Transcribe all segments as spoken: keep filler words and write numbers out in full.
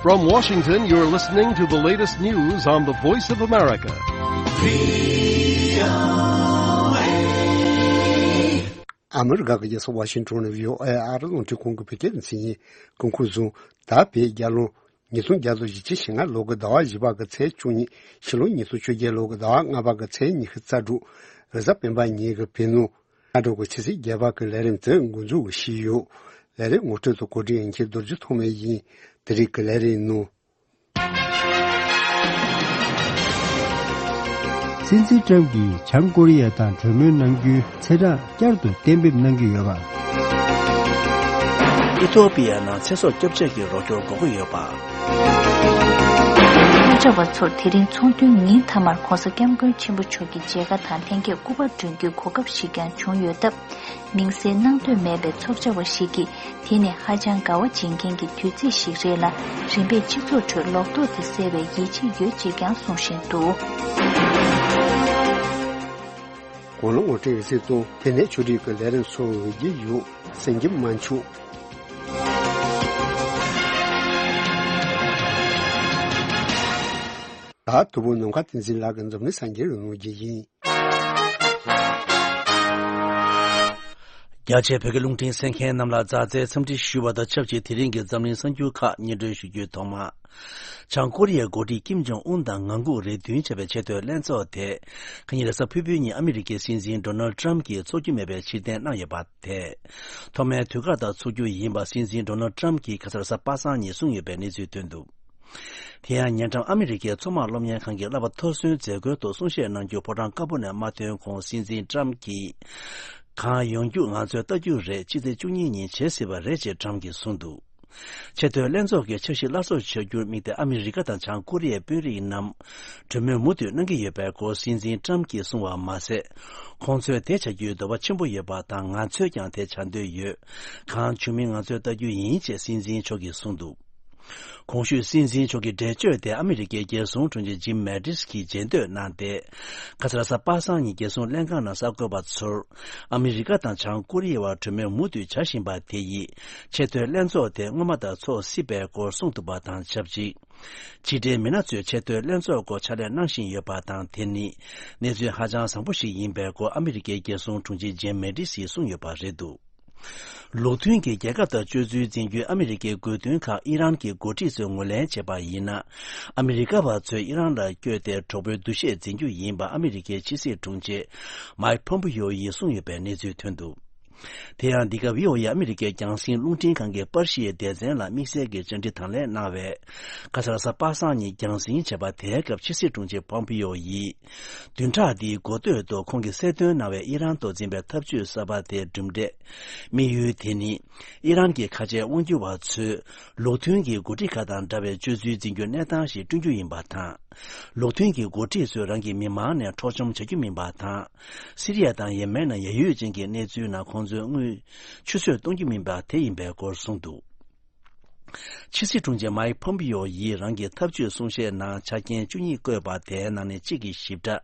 From Washington, you're listening to the latest news on the Voice of America. ཨ་མི་རི་ཀ་གི་རྒྱལ་ས་ཝ་ཤིང་ཊོན་ནས་བྷི་ཨོ་ཨེ་ཨ་རི་རླུང་འཕྲིན་ཁང་གི་བོད་སྐད་སྡེ་ཚན་ཡིན། སྐུ་ཁམས་བཟང་། ད་བོད་རྒྱལ་ལོ། ཉིས་སྟོང་བརྒྱ་དང་བཞི་བཅུ་ཞེ་ལྔ་ལོ་གི་ཟླ་བ་བཞི་པ་གི་ཚེས་བཅུ་གཉིས། ཕྱི་ལོ་ཉིས་སྟོང་བཅོ་བརྒྱད་ལོ་གི་ཟླ་བ་ལྔ་པ་གི་ཚེས་ཉི་ཤུ་རྩ་དྲུག། རེས་གཟའ་སྤེན་པ་ཉིན་གྱི་བོད་ནང་སྔ་དྲོ་གི་ཕྱི་སྲིད་རྒྱས་པ་གི་ལས་རིམ་དེ་འགོ་འཛུགས་ཞུས་ཡོད། ལས་རིམ་ངོ་སྤྲོད་དང་གོ་སྒྲིག་ཡིན་མཁན་རྡོ་རྗེ་ཐོགས་མེད་ཡིན། དེ་རིང་གི་ལས་རིམ་ནང་། སྲིད་འཛིན་ཊམ་གྱིས་བྱང་ཀོ་རི་ཡ་དང་གྲོས་མོལ་གནང་རྒྱུའི་ཚེས་གྲངས་བསྐྱར་དུ་གཏན་འབེབས་གནང་གི་ཡོད་པ། ཨི་ཐོ་པི་ཡ་ནང་ཚེ་སྲོག་སྐྱོབ་བྱེད་ཀྱི་རོགས་སྐྱོར་དགོས་ཀྱི་ཡོད་པ། ཚོགས་བཅར་བ་ཚོར་དེ་རིང་ཚོགས་ཐུན་ཉིན་མཐའ་མར་༧གོང་ས་༧སྐྱབས་མགོན་ཆེན་པོ་མཆོག་གི་མཇལ་ཁ་དང་ལྷན་རྒྱས་སྐུ་པར་སྒྲོན་རྒྱུའི་གོ་སྐབས་ཤིག་ཀྱང་བྱུང་ཡོད་སྟབས། མིང་གསལ་གནང་འདོད་མེད་པའི་ཚོགས་བཅར་བ་ཞིག་གིས། དེ་ནི་ཧ་ཅང་དགའ་བ་འབྱིན་མཁན་གྱི་དུས་ཚིགས་ཤིག་རེད་ལ། རིམ་པས་སྤྱི་ཚོགས་ཁྲོད་ལོག་རྟོག་དེ་སེལ་བའི་ཡིད་ཆེས་ཡོད་ཅེས་ཀྱང་གསུང་བཞིན་འདུག། གོང་ལ་ངོ་སྤྲོད་ཡིན་ཟེར་དང་། དེ་ནས་ཆོས་རིག་གི་ལས་རིམ་སོགས་འོས་བསྡུ་ཡོད། གསན་རྒྱུ་མ་འཆུག། ད་དུ་བོ་ནམ་མཁའ་བསྟན་འཛིན་ལགས་ཀྱིས་འཛམ་གླིང་གསར་འགྱུར་གནང་རྒྱུ་ཡིན། རྒྱ་ཆེའི་བོད་ཀྱི་རླུང་འཕྲིན་གསན་མཁན་རྣམས་ལ་མཛའ་བརྩེའི་འཚམས་འདྲི་ཞུ་བ་དང་ཆབས་ཅིག་དེ་རིང་གི་འཛམ་གླིང་གསར་འགྱུར་ཁག་སྙན་སྒྲོན་ཞུ་རྒྱུའི་ཐོག་མ། བྱང་ཀོ་རི་ཡའི་འགོ་ཁྲིད་ཀིམ་ཇོང་ཨུན་དང་ངང་སྒུག་རེ་བདུན་བྱས་པའི་ཆེས་མཐོའི་ལྷན་ཚོགས་དེ། ཁ་ཉིན་རེས་གཟའ་ཕུར་བུའི་ཉིན་ཨ་མི་རི་ཀའི་སྲིད་འཛིན་ཌོ་ནལ་ཌི་ཊམ་གྱིས་འཚོགས་རྒྱུ་མེད་པའི་ཕྱིར་འཐེན་གནང་ཡོད་པ་དེ། ཐོག་མའི་དུས་བཀག་ལྟར་འཚོགས་རྒྱུ་ཡིན་པ་སྲིད་འཛིན་ཌོ་ནལ་ཌི་ཊམ་གྱིས་ཁ་སང་རེས་གཟའ་པ་སངས་ཉིན་གསུངས་ཡོད་པའི་གནས་ཚུལ་ཐོན་འདུག། དེ་ཡང་ཉེ་འགྲམ་ཨ་མི་རི་ཀའི་མཚོ་དམག་སློབ་གཉེར་ཁང་གི་བསླབ་པ་མཐོ་སོན་མཛད་སྒོའི་ཐོག་གསུང་བཤད་གནང་རྒྱུ་ཕོ་བྲང་དཀར་པོ་ནས་མ་ཐོན་གོང་སྲིད་འཛིན་ཊམ་གྱིས། གང་ཡོང་རྒྱུ་ང་ཚོས་ལྟ་རྒྱུ་རེད། ཕྱི་ཚེས་བཅུ་གཉིས་ཉིན་བྱེད་སྲིད་པ་རེད་ཅེས་ཊམ་གྱིས་གསུངས་འདུག། ཆེས་མཐོའི་ལྷན་ཚོགས་ཀྱི་འཆར་གཞི་སླར་གསོ་བྱ་རྒྱུར་དམིགས་ཏེ་ཨ་མི་རི་ཀ་དང་བྱང་ཀོ་རི་ཡའི་དཔོན་རིགས་རྣམས་གྲོས་མོལ་མུ་མཐུད་གནང་གི་ཡོད་པའི་སྐོར་སྲིད་འཛིན་ཊམ་གྱིས་གསུངས་པ་མ་ཟད། ཁོང་ཚོས་དེ་བྱ་རྒྱུའི་འདོད་པ་ཆེན་པོ་ཡོད་པ་དང་ང་ཚོས་ཀྱང་དེ་བྱ་འདོད་ཡོད། གང་བྱུང་མིན་ང་ཚོས་ལྟ་རྒྱུ་ཡིན་ཅེས་སྲིད་འཛིན་མཆོག་གིས་གསུངས་འདུག། གོང་ཞུས་སྲིད་འཛིན་མཆོག་གི་འགྲེལ་བརྗོད་དེ་ཨ་མི་རི་ཀའི་རྒྱལ་སྲུང་དྲུང་ཆེ་ཇིམ་མེ་ཏིས་ཀྱིས་མཇལ་འདོད་གནང་སྟེ། ཁ་སང་རེས་གཟའ་པ་སངས་ཉིན་རྒྱལ་སྲུང་ལྷན་ཁང་ནང་གསར་འགོད་པ་ཚོར། ཨ་མི་རི་ཀ་དང་བྱང་ཀོ་རི་ཡའི་བར་གྲོས་མོལ་མུ་མཐུད་བྱ་བཞིན་པ་དེ་ཡིས་ཆེས་མཐོའི་ལྷན་ཚོགས་དེ་སྔོན་མ་ལྟར་འཚོགས་སྲིད་པའི་སྐོར་གསུངས་འདུག་པ་དང་ཆབས་ཅིག། ཕྱི་འབྲེལ་མི་སྣ་ཚོས་ཆེས་མཐོའི་ལྷན་ཚོགས་སྐོར་ཕྱག་ལས་གནང་བཞིན་ཡོད་པ་དང་དེ་ནི་གནས་ཚུལ་ཧ་ཅང་བཟང་པོ་ཞིག་ཡིན་པའི་སྐོར་ཨ་མི་རི་ཀའི་རྒྱལ་སྲུང་དྲུང་ཆེ་ཇིམ་མེ་ཏིས་ཀྱིས་གསུངས་ཡོད་པ་རེད་འདུག། ལུགས་མཐུན་གྱི་རྒྱལ་ཁབ་དང་སྤྱོད་ཚུལ་འཛིན་རྒྱུའི་ཨ་མི་རི་ཀའི་དགོས་འདུན་ཁག་ཨི་རན་གྱི་འགོ་ཁྲིད་ཚོས་ངོས་ལེན་བྱས་པ་ཡིན་ན། ཨ་མི་རི་ཀ་བ་ཚོས་ཨི་རན་ལ་བསྐྱོད་དེ་གྲོགས་པོའི་འདུ་ཤེས་འཛིན་རྒྱུ་ཡིན་པ་ཨ་མི་རི་ཀའི་ཕྱི་སྲིད་དྲུང་ཆེ་མའིག་ཕོམ་པིའོ་ཡིས་གསུངས་ཡོད་པའི་གནས་ཚུལ་ཐོན་འདུག། དེ་ཡང་འདི་ག་བྷི་ཨོ་ཨེ་ཨ་མི་རི་ཀའི་རྒྱང་སྲིང་རླུང་འཕྲིན་ཁང་གི་པར་གཞིའི་སྡེ་ཚན་ལ་དམིགས་བསལ་གྱི་བཅར་འདྲི་དང་ལེན་གནང་བའི་ཁ་སང་རེས་གཟའ་པ་སངས་ཉིན་རྒྱང་སྲིང་བྱས་པ་དེའི་སྐབས་ཕྱི་སྲིད་དྲུང་ཆེ་ཕོམ་པིའོ་ཡིས། བདུན་ཕྲག་འདིའི་འགོ་སྟོད་དུ་ཁོང་གིས་གསལ་སྟོན་གནང་བའི་ཨི་རན་དུ་འཛིན་པའི་འཐབ་ཇུས་གསར་པ་དེའི་གྲུབ་འབྲས་དམིགས་ཡུལ་དེ་ནི། ཨི་རན་གྱི་ཁ་ཆེ་དབང་སྒྱུར་བ་ཚོས་ལུགས་མཐུན་གྱི་འགོ་ཁྲིད་ཁག་དང་འདྲ་བའི་སྤྱོད་ཚུལ་འཛིན་རྒྱུའི་གནས་སྟངས་ཤིག་བསྐྲུན་རྒྱུ་ཡིན་པ་དང་། ལུགས་མཐུན་གྱི་འགོ་ཁྲིད་ཚོས་རང་གི་མི་མང་ནས་འཕྲོག་བཅོམ་བྱ་རྒྱུ་མིན་པ་དང་། སི་རི་ཡ་དང་ཡེ་མེན་ནང་ཡ་ཡོད་ཅན་གྱི་གནས་ཚུལ་ནང་ཁོང་ཚོའི་དངུལ་ཆུད་ཟོས་གཏོང་རྒྱུ་མིན་པ་དེ་ཡིན་པའི་སྐོར་གསུངས་འདུག། ཕྱི་སྲིད་དྲུང་ཆེ་མའིག་ཕོམ་པིའོ་ཡིས་རང་གི་འཐབ་ཇུས་གསུང་བཤད་ནང་ཆ་རྐྱེན་བཅུ་གཉིས་བཀོད་པ་དེའི་ནང་ནས་གཅིག་གི་ཞིབ་ཕྲ་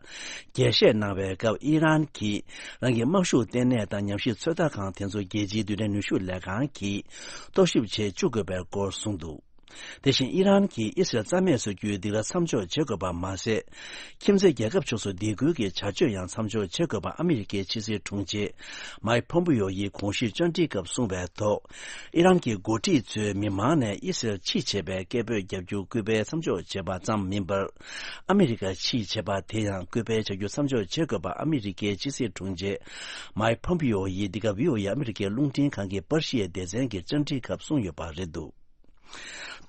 རྒྱས་བཤད་གནང་བའི་སྐབས། ཨི་རན་གྱིས་རང་གི་དམག་ཤུགས་ལྟེ་གནས་དང་ཉམས་ཞིབ་ཚོད་ལྟ་ཁང་དེ་ཚོ་རྒྱལ་སྤྱིའི་རྡུལ་ཕྲན་ནུས་ཤུགས་ལས་ཁང་གིས་རྟོག་ཞིབ་བྱེད་བཅུག་དགོས་པའི་སྐོར་གསུངས་འདུག། དེ་བཞིན་ཨི་རན་གྱིས་ཨི་སི་རལ་རྩ་མེད་བཟོ་རྒྱུའི་སྡིགས་ར་མཚམས་འཇོག་བྱེད་དགོས་པ་མ་ཟད། ཁྱིམ་མཚེས་རྒྱལ་ཁབ་ཕྱོགས་སུ་སྡིགས་སྐུལ་གྱི་བྱ་སྤྱོད་ཡང་མཚམས་འཇོག་བྱེད་དགོས་པ་ཨ་མི་རི་ཀའི་ཕྱི་སྲིད་དྲུང་ཆེ་མའིག་ཕོམ་པིའོ་ཡིས་གོང་ཞུས་བཅར་འདྲིའི་སྐབས་གསུངས་པའི་ཐོག། ཨི་རན་གྱི་འགོ་ཁྲིད་ཚོས་མི་མང་ནས་ཨི་སི་རལ་ཕྱིར་ཆད་པའི་སྐད་འབོད་བརྒྱབ་རྒྱུ་སྐུལ་སྤེལ་མཚམས་འཇོག་བྱས་པ་ཙམ་མིན་པར། ཨ་མི་རི་ཀ་ཕྱིར་ཆད་པ་དེ་ཡང་སྐུལ་སྤེལ་བྱ་རྒྱུ་མཚམས་འཇོག་བྱེད་དགོས་པ་ཨ་མི་རི་ཀའི་ཕྱི་སྲིད་དྲུང་ཆེ་མའིག་ཕོམ་པིའོ་ཡིས་འདི་ག་བྷི་ཨོ་ཨེ་ཨ་མི་རི་ཀའི་རླུང་འཕྲིན་ཁང་གི་པར་ཤིའི་སྡེ་ཚན་གྱི་བཅར་འདྲིའི་སྐབས་གསུངས་ཡོད་པ་རེད་འདུག།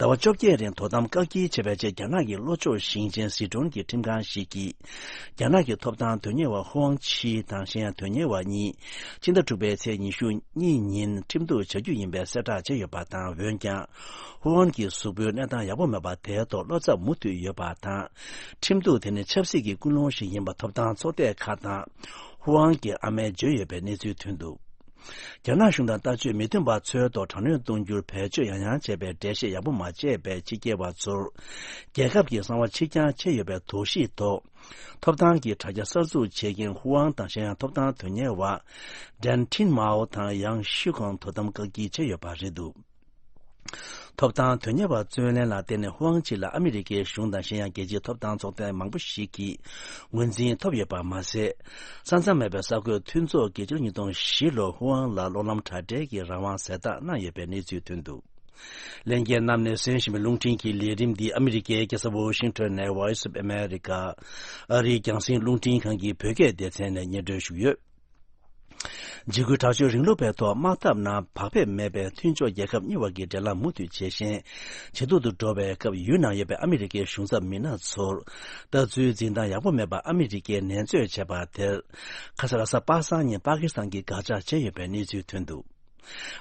ཟླ་བ་བཅོ་བརྒྱད་རིང་དོ་དམ་བཀག་སྐྱིལ་བྱས་པའི་རྗེས། རྒྱ་ནག་གི་ལྷོ་ཕྱོགས་ཞིང་ཆེན་ཟི་ཀྲོན་གྱི་ཁྲིམས་ཁང་ཞིག་གིས། རྒྱ་ནག་གི་ཐོབ་ཐང་དོན་གཉེར་བ་ཧུའང་ཆི་དང་གཞན་ཡང་དོན་གཉེར་བ་གཉིས། ཕྱི་ཟླ་དྲུག་པའི་ཚེས་ཉི་ཤུ་གཉིས་ཉིན་ཁྲིམས་གཏུག་བྱ་རྒྱུ་ཡིན་པའི་གསལ་བསྒྲགས་བྱས་ཡོད་པ་དང་། འོན་ཀྱང་། ཧུའང་གི་གཟུགས་པོའི་གནས་སྟངས་ཡག་པོ་མེད་པ་དེའི་ཐོག་བློ་འཚབ་མུ་མཐུད་ཡོད་པ་དང་། ཁྲིམས་གཏུག་དེ་ནི་ཆབ་སྲིད་ཀྱི་ཀུན་སློང་ཞིག་ཡིན་པ་ཐོབ་ཐང་ཚོགས་སྡེ་ཁག་དང་། ཧུའང་གི་ཨ་མས་བརྗོད་ཡོད་པའི་གནས་ཚུལ་ཐོན་འདུག། རྒྱ་ནག་གཞུང་དང་ལྟ་སྤྱོད་མི་མཐུན་པ་ཚོའི་ཐོག་དྲག་གནོན་གཏོང་རྒྱུར་བེད་སྤྱོད་ཡང་ཡང་བྱས་པའི་འགྲེལ་བཤད་ཡག་པོ་མ་བྱས་པའི་ཕྱི་རྒྱལ་བ་ཚོར། རྒྱལ་ཁབ་ཀྱི་གསང་བ་ཕྱིར་འགྱངས་བྱས་ཡོད་པའི་དོགས་གཞིའི་ཐོག། ཐོབ་ཐང་གི་དྲ་རྒྱ་གསར་འཛུགས་བྱེད་མཁན་ཧུའང་དང་གཞན་ཡང་ཐོབ་ཐང་དོན་གཉེར་བ། ཌན་ཐིན་མའོ་དང་ཡང་ཤིའུ་ཀོང་དོ་དམ་བཀག་སྐྱིལ་བྱས་ཡོད་པ་རེད་འདུག། ཐོབ་ཐང་དོན་གཉེར་བ་རྩོད་ལེན་ལ་བརྟེན་ནས་ཧུའང་ཅི་ལ་ཨ་མི་རི་ཀའི་གཞུང་དང་གཞན་ཡང་རྒྱལ་སྤྱིའི་ཐོབ་ཐང་ཚོགས་སྡེ་མང་པོ་ཞིག་གིས་ངོས་འཛིན་ཐོབ་ཡོད་པ་མ་ཟད། ས་མཚམས་མེད་པའི་གསར་འགོད་མཐུན་ཚོགས་ཀྱིས་ཕྱི་ལོ་ཉིས་སྟོང་བཞི་ལོར་ཧུའང་ལ་གློག་ལམ་དྲ་སྦྲེལ་གྱི་རང་དབང་ཟད་འཐབ་གནང་ཡོད་པའི་གནས་ཚུལ་ཐོན་འདུག་ལྷན་རྒྱས་རྣམས་ནས་གསན་བཞིན་པའི་རླུང་འཕྲིན་གྱི་ལས་རིམ་འདི་ཨ་མི་རི་ཀའི་རྒྱལ་ས་ཝོ་ཤིང་ཊོན་ནས་Voice of America ཨ་རིའི་རྒྱང་སྲིང་རླུང་འཕྲིན་ཁང་གི་བོད་སྐད་སྡེ་ཚན་ནས་སྙན་སྒྲོན་ཞུས་ཡོད། འཇིགས་སྐུལ་དྲག་སྤྱོད་རིང་ལུགས་པའི་ཐོག་དམག་འཐབ་ནང་བག་ཕེབས་མེད་པའི་མཐུན་ཕྱོགས་རྒྱལ་ཁབ་གཉིས་བར་གྱི་འབྲེལ་ལམ་མུ་མཐུད་ཇེ་ཞན་ཇེ་སྡུག་ཏུ་འགྲོ་བའི་སྐབས། ཡུལ་ནང་ཡོད་པའི་ཨ་མི་རི་ཀའི་གཞུང་ཚབ་མི་སྣ་ཚོར་ལྟ་ཚུལ་འཛིན་སྟངས་ཡག་པོ་མེད་པར་ཨ་མི་རི་ཀས་ནན་བརྗོད་བྱས་པ་དེར། ཁ་ས་ར་ས་པ་སངས་ཉིན་པ་ཀི་སི་ཐན་གྱིས་དགག་བྱ་བྱས་ཡོད་པའི་གནས་ཚུལ་ཐོན་འདུག་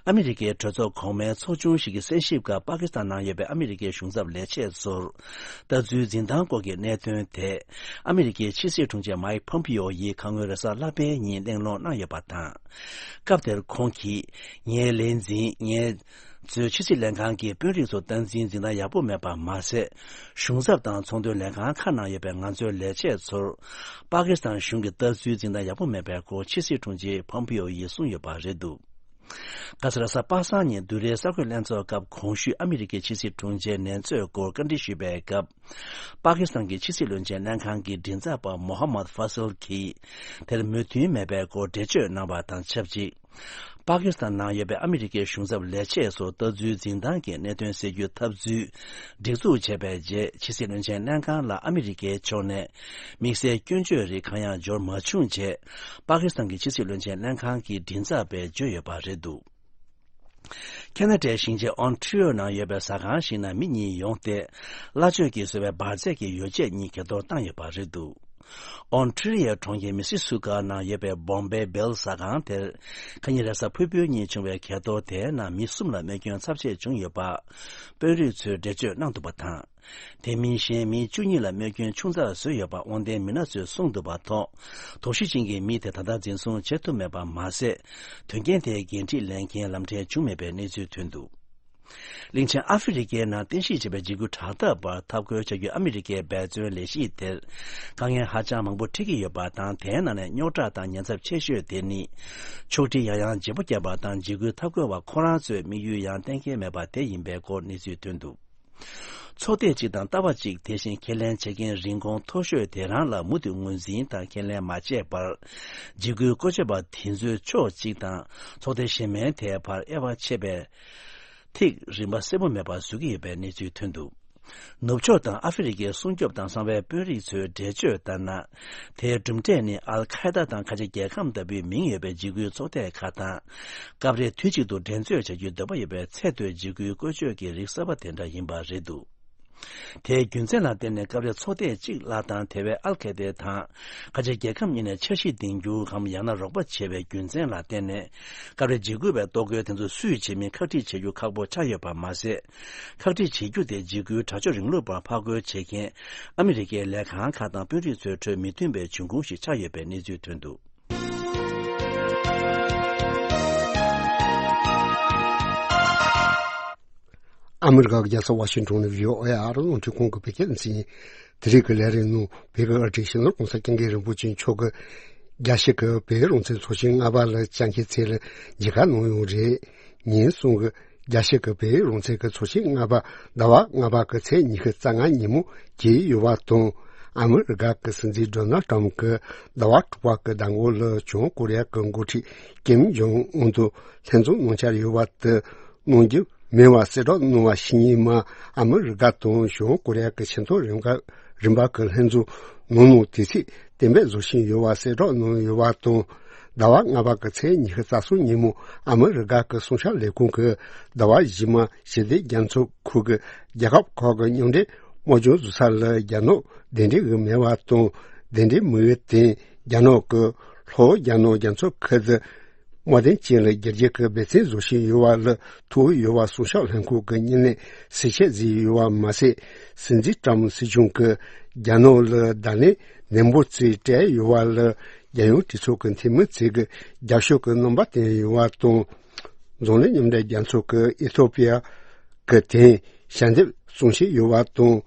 ཨ་མི་རི་ཀའི་གྲོས་ཚོགས་གོང་མའི་ཚོགས་ཆུང་ཞིག་གི་གསན་ཞིབ་སྐབས། པ་ཀི་སི་ཐན་ནང་ཡོད་པའི་ཨ་མི་རི་ཀའི་གཞུང་ཚབ་ལས་བྱེད་ཚོར་ལྟ་ཚུལ་འཛིན་སྟངས་སྐོར་གྱི་གནད་དོན་དེ། ཨ་མི་རི་ཀའི་ཕྱི་སྲིད་དྲུང་ཆེ་མའིག་ཕོམ་པིའོ་ཡིས་ཁ་སྔོན་རེས་གཟའ་ལྷག་པའི་ཉིན་གླེང་སློང་གནང་ཡོད་པ་དང་། སྐབས་དེར་ཁོང་གིས། ངའི་ལས་འཛིན། ངས་གཙོས་ཕྱི་སྲིད་ལྷན་ཁང་གི་དཔོན་རིགས་ཚོ་སྟངས་འཛིན་འཛིན་སྟངས་ཡག་པོ་མེད་པ་མ་ཟད། གཞུང་ཚབ་དང་ཚོང་དོན་ལས་ཁང་ཁག་ནང་ཡོད་པའི་ང་ཚོའི་ལས་བྱེད་ཚོར། པ་ཀི་སི་ཐན་གཞུང་གི་ལྟ་ཚུལ་འཛིན་སྟངས་ཡག་པོ་མེད་པའི་སྐོར་ཕྱི་སྲིད་དྲུང་ཆེ་ཕོམ་པིའོ་ཡིས་གསུངས་ཡོད་པ་རེད་འདུག་ཁ་ས་ར་ས་པ་སངས་ཉིན་བདུན་རེའི་གསར་འགོད་ལྷན་ཚོགས་སྐབས། གོང་ཞུས་ཨ་མི་རི་ཀའི་ཕྱི་སྲིད་དྲུང་ཆེའི་ནན་རྩོད་སྐོར་བཀའ་འདྲི་ཞུས་པའི་སྐབས། པ་ཀི་སི་ཐན་གྱི་ཕྱི་སྲིད་བློན་ཆེན་ལྷན་ཁང་གི་མགྲིན་ཚབ་པ་མོ་ཧ་མད་ཧྥ་སིལ་གྱིས་དེར་མོས་མཐུན་མེད་པའི་སྐོར་འགྲེལ་བརྗོད་གནང་བ་དང་ཆབས་ཅིག་པ་ཀི་སི་ཐན་ནང་ཡོད་པའི་ཨ་མི་རི་ཀའི་གཞུང་ཚབ་ལས་བྱེད་ཚོ་ལྟ་ཚུལ་འཛིན་སྟངས་ཀྱི་གནད་དོན་སེལ་རྒྱུའི་ཐབས་ཚུལ་སྒྲིག་འཛུགས་བྱས་པའི་རྗེས། ཕྱི་སྲིད་བློན་ཆེན་ལྷན་ཁང་ལ་ཨ་མི་རི་ཀའི་ཕྱོགས་ནས་དམིགས་བསལ་སྐྱོན་བརྗོད་རིགས་གང་ཡང་འབྱོར་མ་བྱུང་ཅེས། པ་ཀི་སི་ཐན་གྱི་ཕྱི་སྲིད་བློན་ཆེན་ལྷན་ཁང་གི་མགྲིན་ཚབ་པས་བརྗོད་ཡོད་པ་རེད་འདུག་ཁེ་ན་ཌའི་ཞིང་ཆེན་ཨོན་ཊ་རི་ཡོ་ནང་ཡོད་པའི་ཟ་ཁང་ཞིག་ནང་མི་གཉིས་ཡོང་སྟེ། གླ་ཆོད་ཀྱིས་བཟོས་པའི་འབར་རྫས་ཀྱི་ཡོ་བྱད་གཉིས་གྱེས་གཏོང་བཏང་ཡོད་པ་རེད་འདུག་ཨོན་ཊ་རི་ཡོའི་གྲོང་ཁྱེར་མི་སི་སུ་ག་ནང་ཡོད་པའི་བོམ་བྷེ་བེལ་ཟ་ཁང་དེར། ཁ་ཉིན་རེས་གཟའ་ཕུར་བུའི་ཉིན་བྱུང་བའི་གྱེས་གཏོང་དེའི་ནང་མི་གསུམ་ལ་རྨས་སྐྱོན་ཚབས་ཆེ་བྱུང་ཡོད་པ། དཔོན་རིགས་ཚོས་འགྲེལ་བརྗོད་གནང་འདུག་པ་དང་། དེ་མིན་གཞན་མི་བཅུ་གཉིས་ལ་རྨས་སྐྱོན་ཆུང་ཙག་བཟོས་ཡོད་པ་དབང་ལྡན་མི་སྣ་ཚོས་གསུངས་འདུག་པ་ཐོག་དོགས་གཞི་ཅན་གྱི་མི་དེ་ད་ལྟ་འཛིན་བཟུང་བྱེད་ཐུབ་མེད་པ་མ་ཟད། དོན་རྐྱེན་དེའི་འགན་འཁྲི་ལེན་མཁན་ལམ་འཕྲལ་བྱུང་མེད་པའི་གནས་ཚུལ་ཐོན་འདུག་གླིང་ཆེན་ཨ་ཧྥེ་རི་ཁའི་ནང་རྟེན་གཞི་བྱས་པའི་འཇིགས་སྐུལ་དྲག་འཐབ་པར་འཐབ་རྒོལ་བྱ་རྒྱུའི་ཨ་མི་རི་ཀའི་འབད་བརྩོན་ལས་གཞི་དེར། དཀའ་ངལ་ཧ་ཅང་མང་པོ་འཕྲད་ཀྱི་ཡོད་པ་དང་། དེའི་ནང་ནས་རྙོག་དྲ་དང་ཉེན་ཚབས་ཆེ་ཤོས་དེ་ནི། ཕྱོགས་སྒྲིག་ཡང་ཡང་བརྗེ་པོ་བརྒྱབ་པ་དང་། འཇིགས་སྐུལ་འཐབ་རྒོལ་བ་ཁོ་རང་ཚོས་དམིགས་ཡུལ་ཡང་གཏན་འཁེལ་མེད་པ་དེ་ཡིན་པའི་སྐོར་གནས་ཚུལ་ཐོན་འདུག་ཚོགས་སྡེ་གཅིག་དང་ལྟ་བ་གཅིག་དེ་བཞིན་ཁས་ལེན་བྱེད་མཁན་རིན་གོང་མཐོ་ཤོས་དེ་རང་ལ་མུ་མཐུད་ངོས་འཛིན་དང་ཁས་ལེན་མ་བྱས་པར། འཇིགས་སྐུལ་བཀོལ་སྤྱོད་པ་དེ་ཚོའི་ཕྱོགས་གཅིག་དང་ཚོགས་སྡེ་གཞན་མའི་ཐད་བར་དབྱེ་བ་ཕྱེ་བའི་ཐིག་རིམ་པ་གསལ་པོ་མེད་པར་བཟོ་གི་ཡོད་པའི་གནས་ཚུལ་ཐོན་འདུག་ནུབ་ཕྱོགས་དང་ཨ་ཧྥེ་རི་ཁའི་སྲུང་སྐྱོབ་དང་གསང་བའི་དཔོན་རིགས་ཚོའི་འགྲེལ་བརྗོད་ལྟར་ན། དེའི་གྲུབ་འབྲས་ནི་ཨལ་ཁ་ཡེ་ད་དང་ཁ་ཆེ་རྒྱལ་ཁམས་ལྟ་བུའི་མིང་ཡོད་པའི་འཇིགས་སྐུལ་ཚོགས་སྡེ་ཁག་དང་། སྐབས་རེ་དུས་གཅིག་ཏུ་འགྲན་རྩོད་བྱ་རྒྱུའི་འདོད་པ་ཡོད་པའི་ཚད་མཐོའི་འཇིགས་སྐུལ་བཀོལ་སྤྱོད་ཀྱི་རིགས་གསར་པ་དེ་འདྲ་ཡིན་པ་རེད་འདུག་དེའི་རྒྱུ་མཚན་ལ་བརྟེན་ནས་སྐབས་རེ་ཚོགས་སྡེ་གཅིག་གླ་དང་དེ་བས་ཨལ་ཁེ་དེ་དང་ཁ་ཆེ་རྒྱལ་ཁམས་གཉིས་ནས་འཆར་གཞི་འདིང་རྒྱུ་གམ་ཡང་ན་རོགས་པ་བྱེད་པའི་རྒྱུ་མཚན་ལ་བརྟེན་ནས། སྐབས་རེ་འཇིགས་སྐུལ་བའི་གཏོར་རྒོལ་དེ་ཚོ་སུས་བྱེད་མིན་ཁག་དཀྲི་བྱེད་རྒྱུ་ཁག་པོ་ཆགས་ཡོད་པ་མ་ཟད། ཁག་དཀྲི་བྱེད་རྒྱུ་དེ་འཇིགས་སྐུལ་དྲག་སྤྱོད་རིང་ལུགས་པར་ཕར་རྒོལ་བྱེད་མཁན་ཨ་མི་རི་ཀའི་ལས་ཁང་ཁག་དང་དཔོན་རིགས་ཚོའི་ཁྲོད་མི་མཐུན་པའི་འབྱུང་ཁུངས་ཤིག་ཆགས་ཡོད་པའི་གནས་ཚུལ་ཐོན་འདུག་ཨ་མི་རི་ཀ་གི་རྒྱལ་ས་ཝ་ཤིང་ཊོན་ནས་བྷི་ཨོ་ཨེ་ཨ་རི་རླུང་འཕྲིན་ཁང་གི་བོད་སྐད་སྡེ་ཚན་ཡིན། དེ་རིང་གི་ལས་རིམ་ནང་བོད་ཀྱི་ཨ་རི་སྤྱི་ནོར་༸གོང་ས་༸སྐྱབས་མགོན་རིན་པོ་ཆེ་མཆོག་གིས་རྒྱལ་སྤྱི་གི་བོད་རང་བཙན་ཚོགས་ཆེན་ལྔ་པ་ལ་བཅར་མཁན་ཚོ་ལ་མཇལ་ཁ་གནང་ཡོད་རེད། ཉིན་གསུམ་གྱི་རྒྱལ་སྤྱི་གི་བོད་རང་བཙན་གྱི་ཚོགས་ཆེན་ལྔ་པ་ཟླ་བ་ལྔ་པ་གི་ཚེས་ཉི་ཤུ་རྩ་ལྔ་ཉིན་མོ་བརྗེས་ཡོད་པ་དང་། ཨ་མི་རི་ཀ་གི་སྲིད་འཛིན་ཌོ་ནལ་ཊམ་གྱིས་ཟླ་བ་དྲུག་པ་གི་ཟླ་འགོ་ལ་བྱང་ཀོ་རི་ཡ་གི་འགོ་ཁྲིད་ཀིམ་ཇོང་ཨུན་དང་ལྷན་འཛོམས་གནང་འཆར་ཡོད་པ་དེ་གནང་རྒྱུ་མིན་པ་གསལ་བསྒྲགས་གནང་བ་ཞིག་ཉིན་མ། ཨ་མི་རི་ཀ་དང་བྱང་ཀོ་རི་ཡ་གི་ཆེས་མཐོ་རིམ་ཁག་རིམ་པ་གི་ལྷན་འཛོམས་ནང་ནང་དུས་ཚོད་གཏན་འབེབས་བཟོ་བཞིན་ཡོད་པ་གསལ་བསྒྲགས་གནང་ཡོད་པ་དང་། ཟླ་བ་ལྔ་པ་གི་ཚེས་ཉི་ཤུ་རྩ་གསུམ་ཉིན་མོ་ཨ་མི་རི་ཀ་གི་སྲུང་སྐྱོབ་ལས་ཁུངས་ཀྱིས་ཟླ་བ་རྗེས་མ་ཞི་བདེ་རྒྱ་མཚོ་ཁུལ་གྱི་རྒྱལ་ཁབ་ཁག་གི་མཉམ་འབྲེལ་དམག་སྦྱོང་བཟོ་ས་ལ་རྒྱ་ནག་གདན་འདྲེན་གྱི་མེད་པ་དང་། གདན་འདྲེན་མེད་པའི་སྟེང་རྒྱ་ནག་གི་ལྷོ་རྒྱ་ནག་རྒྱ་མཚོ་ཁུལ་དུ་དམག་དོན་ཅན་ལ་སྒེར་གྱི་གི་འབད་བརྩོན་བཟོ་བཞིན་ཡོད་པ་ལ་ཐུག་ཡོད་པ་སྲུང་སྐྱོབ་ལྷན་ཁང་གི་བརྙན་ལས་གསལ་བཤད་བཟོས་ཡོད་པ་མ་ཟད། སྲིད་འཛིན་ཏྲམ་སྲིད་གཞུང་གིས་རྒྱ་ནག་ལ་བརྡ་ལན་ནན་པོ་བྱས་སྤྲད་ཡོད་པ་ལ་རྒྱལ་ཡོངས་གྲོས་ཚོགས་ཀྱི་འཐུས་མི་ཚོས་ཀྱི་རྒྱབ་སྐྱོར་གྱི་རྣམ་པ་བསྟན་ཡོད་པ་དང་། འཛམ་གླིང་མཉམ་འབྲེལ་རྒྱལ་ཚོགས་ཀྱིས་ཨི་ཐོ་པི་ཡ་གི་ཐད་ཞལ་འདེབས་གསུང་བཤད་ཡོད་པ་དང་།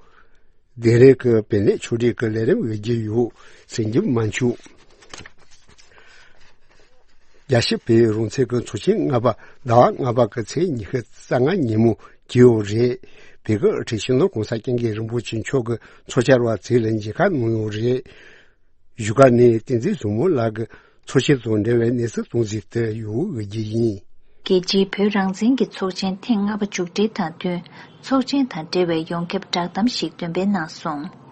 དེང་རབས་ཀྱི་བེད་ནེ་ཆོས་སྒྲིག་གི་ལས་རིམ་འོས་བསྡུ་ཡོད་ཟེར་རྒྱུ་མ་འཆུག་རྒྱལ་སྤྱིའི་བོད་རང་བཙན་གྱི་ཚོགས་ཆེན་ལྔ་པ་ཟླ་བ་ལྔ་པ་གི་ཚེས་ཉི་ཤུ་རྩ་ལྔ་ཉིན་མོ་བརྗེ་ཡོད་རེད། བོད་ཀྱི་དབུ་ཁྲིད་སྤྱི་ནོར་༸གོང་ས་༸སྐྱབས་མགོན་རིན་པོ་ཆེ་མཆོག་གིས་ཚོགས་བཅར་བ་ཚོ་ལ་མཇལ་ཁ་གནང་ཡོད་རེད། བཞུགས་སྒར་ནས་བསྟན་འཛིན་བཟང་མོ་ལགས་ཀྱིས་ཚོགས་ཆེན་དང་འབྲེལ་བའི་གནས་ཚུལ་གཏོང་གཟིགས་དེ་ཡོང་འོས་ཀྱི་ཡིན། རྒྱལ་སྤྱིའི་བོད་རང་བཙན་གྱི་ཚོགས་ཆེན་ཐེངས་ལྔ་པ་མཇུག་སྒྲིལ་དང་བསྟུན། ཚོགས་ཆེན་དང་འབྲེལ་བའི་ཡོངས་ཁྱབ་བསྒྲགས་གཏམ་ཞིག་འདོན་སྤེལ་གནང་སོང་།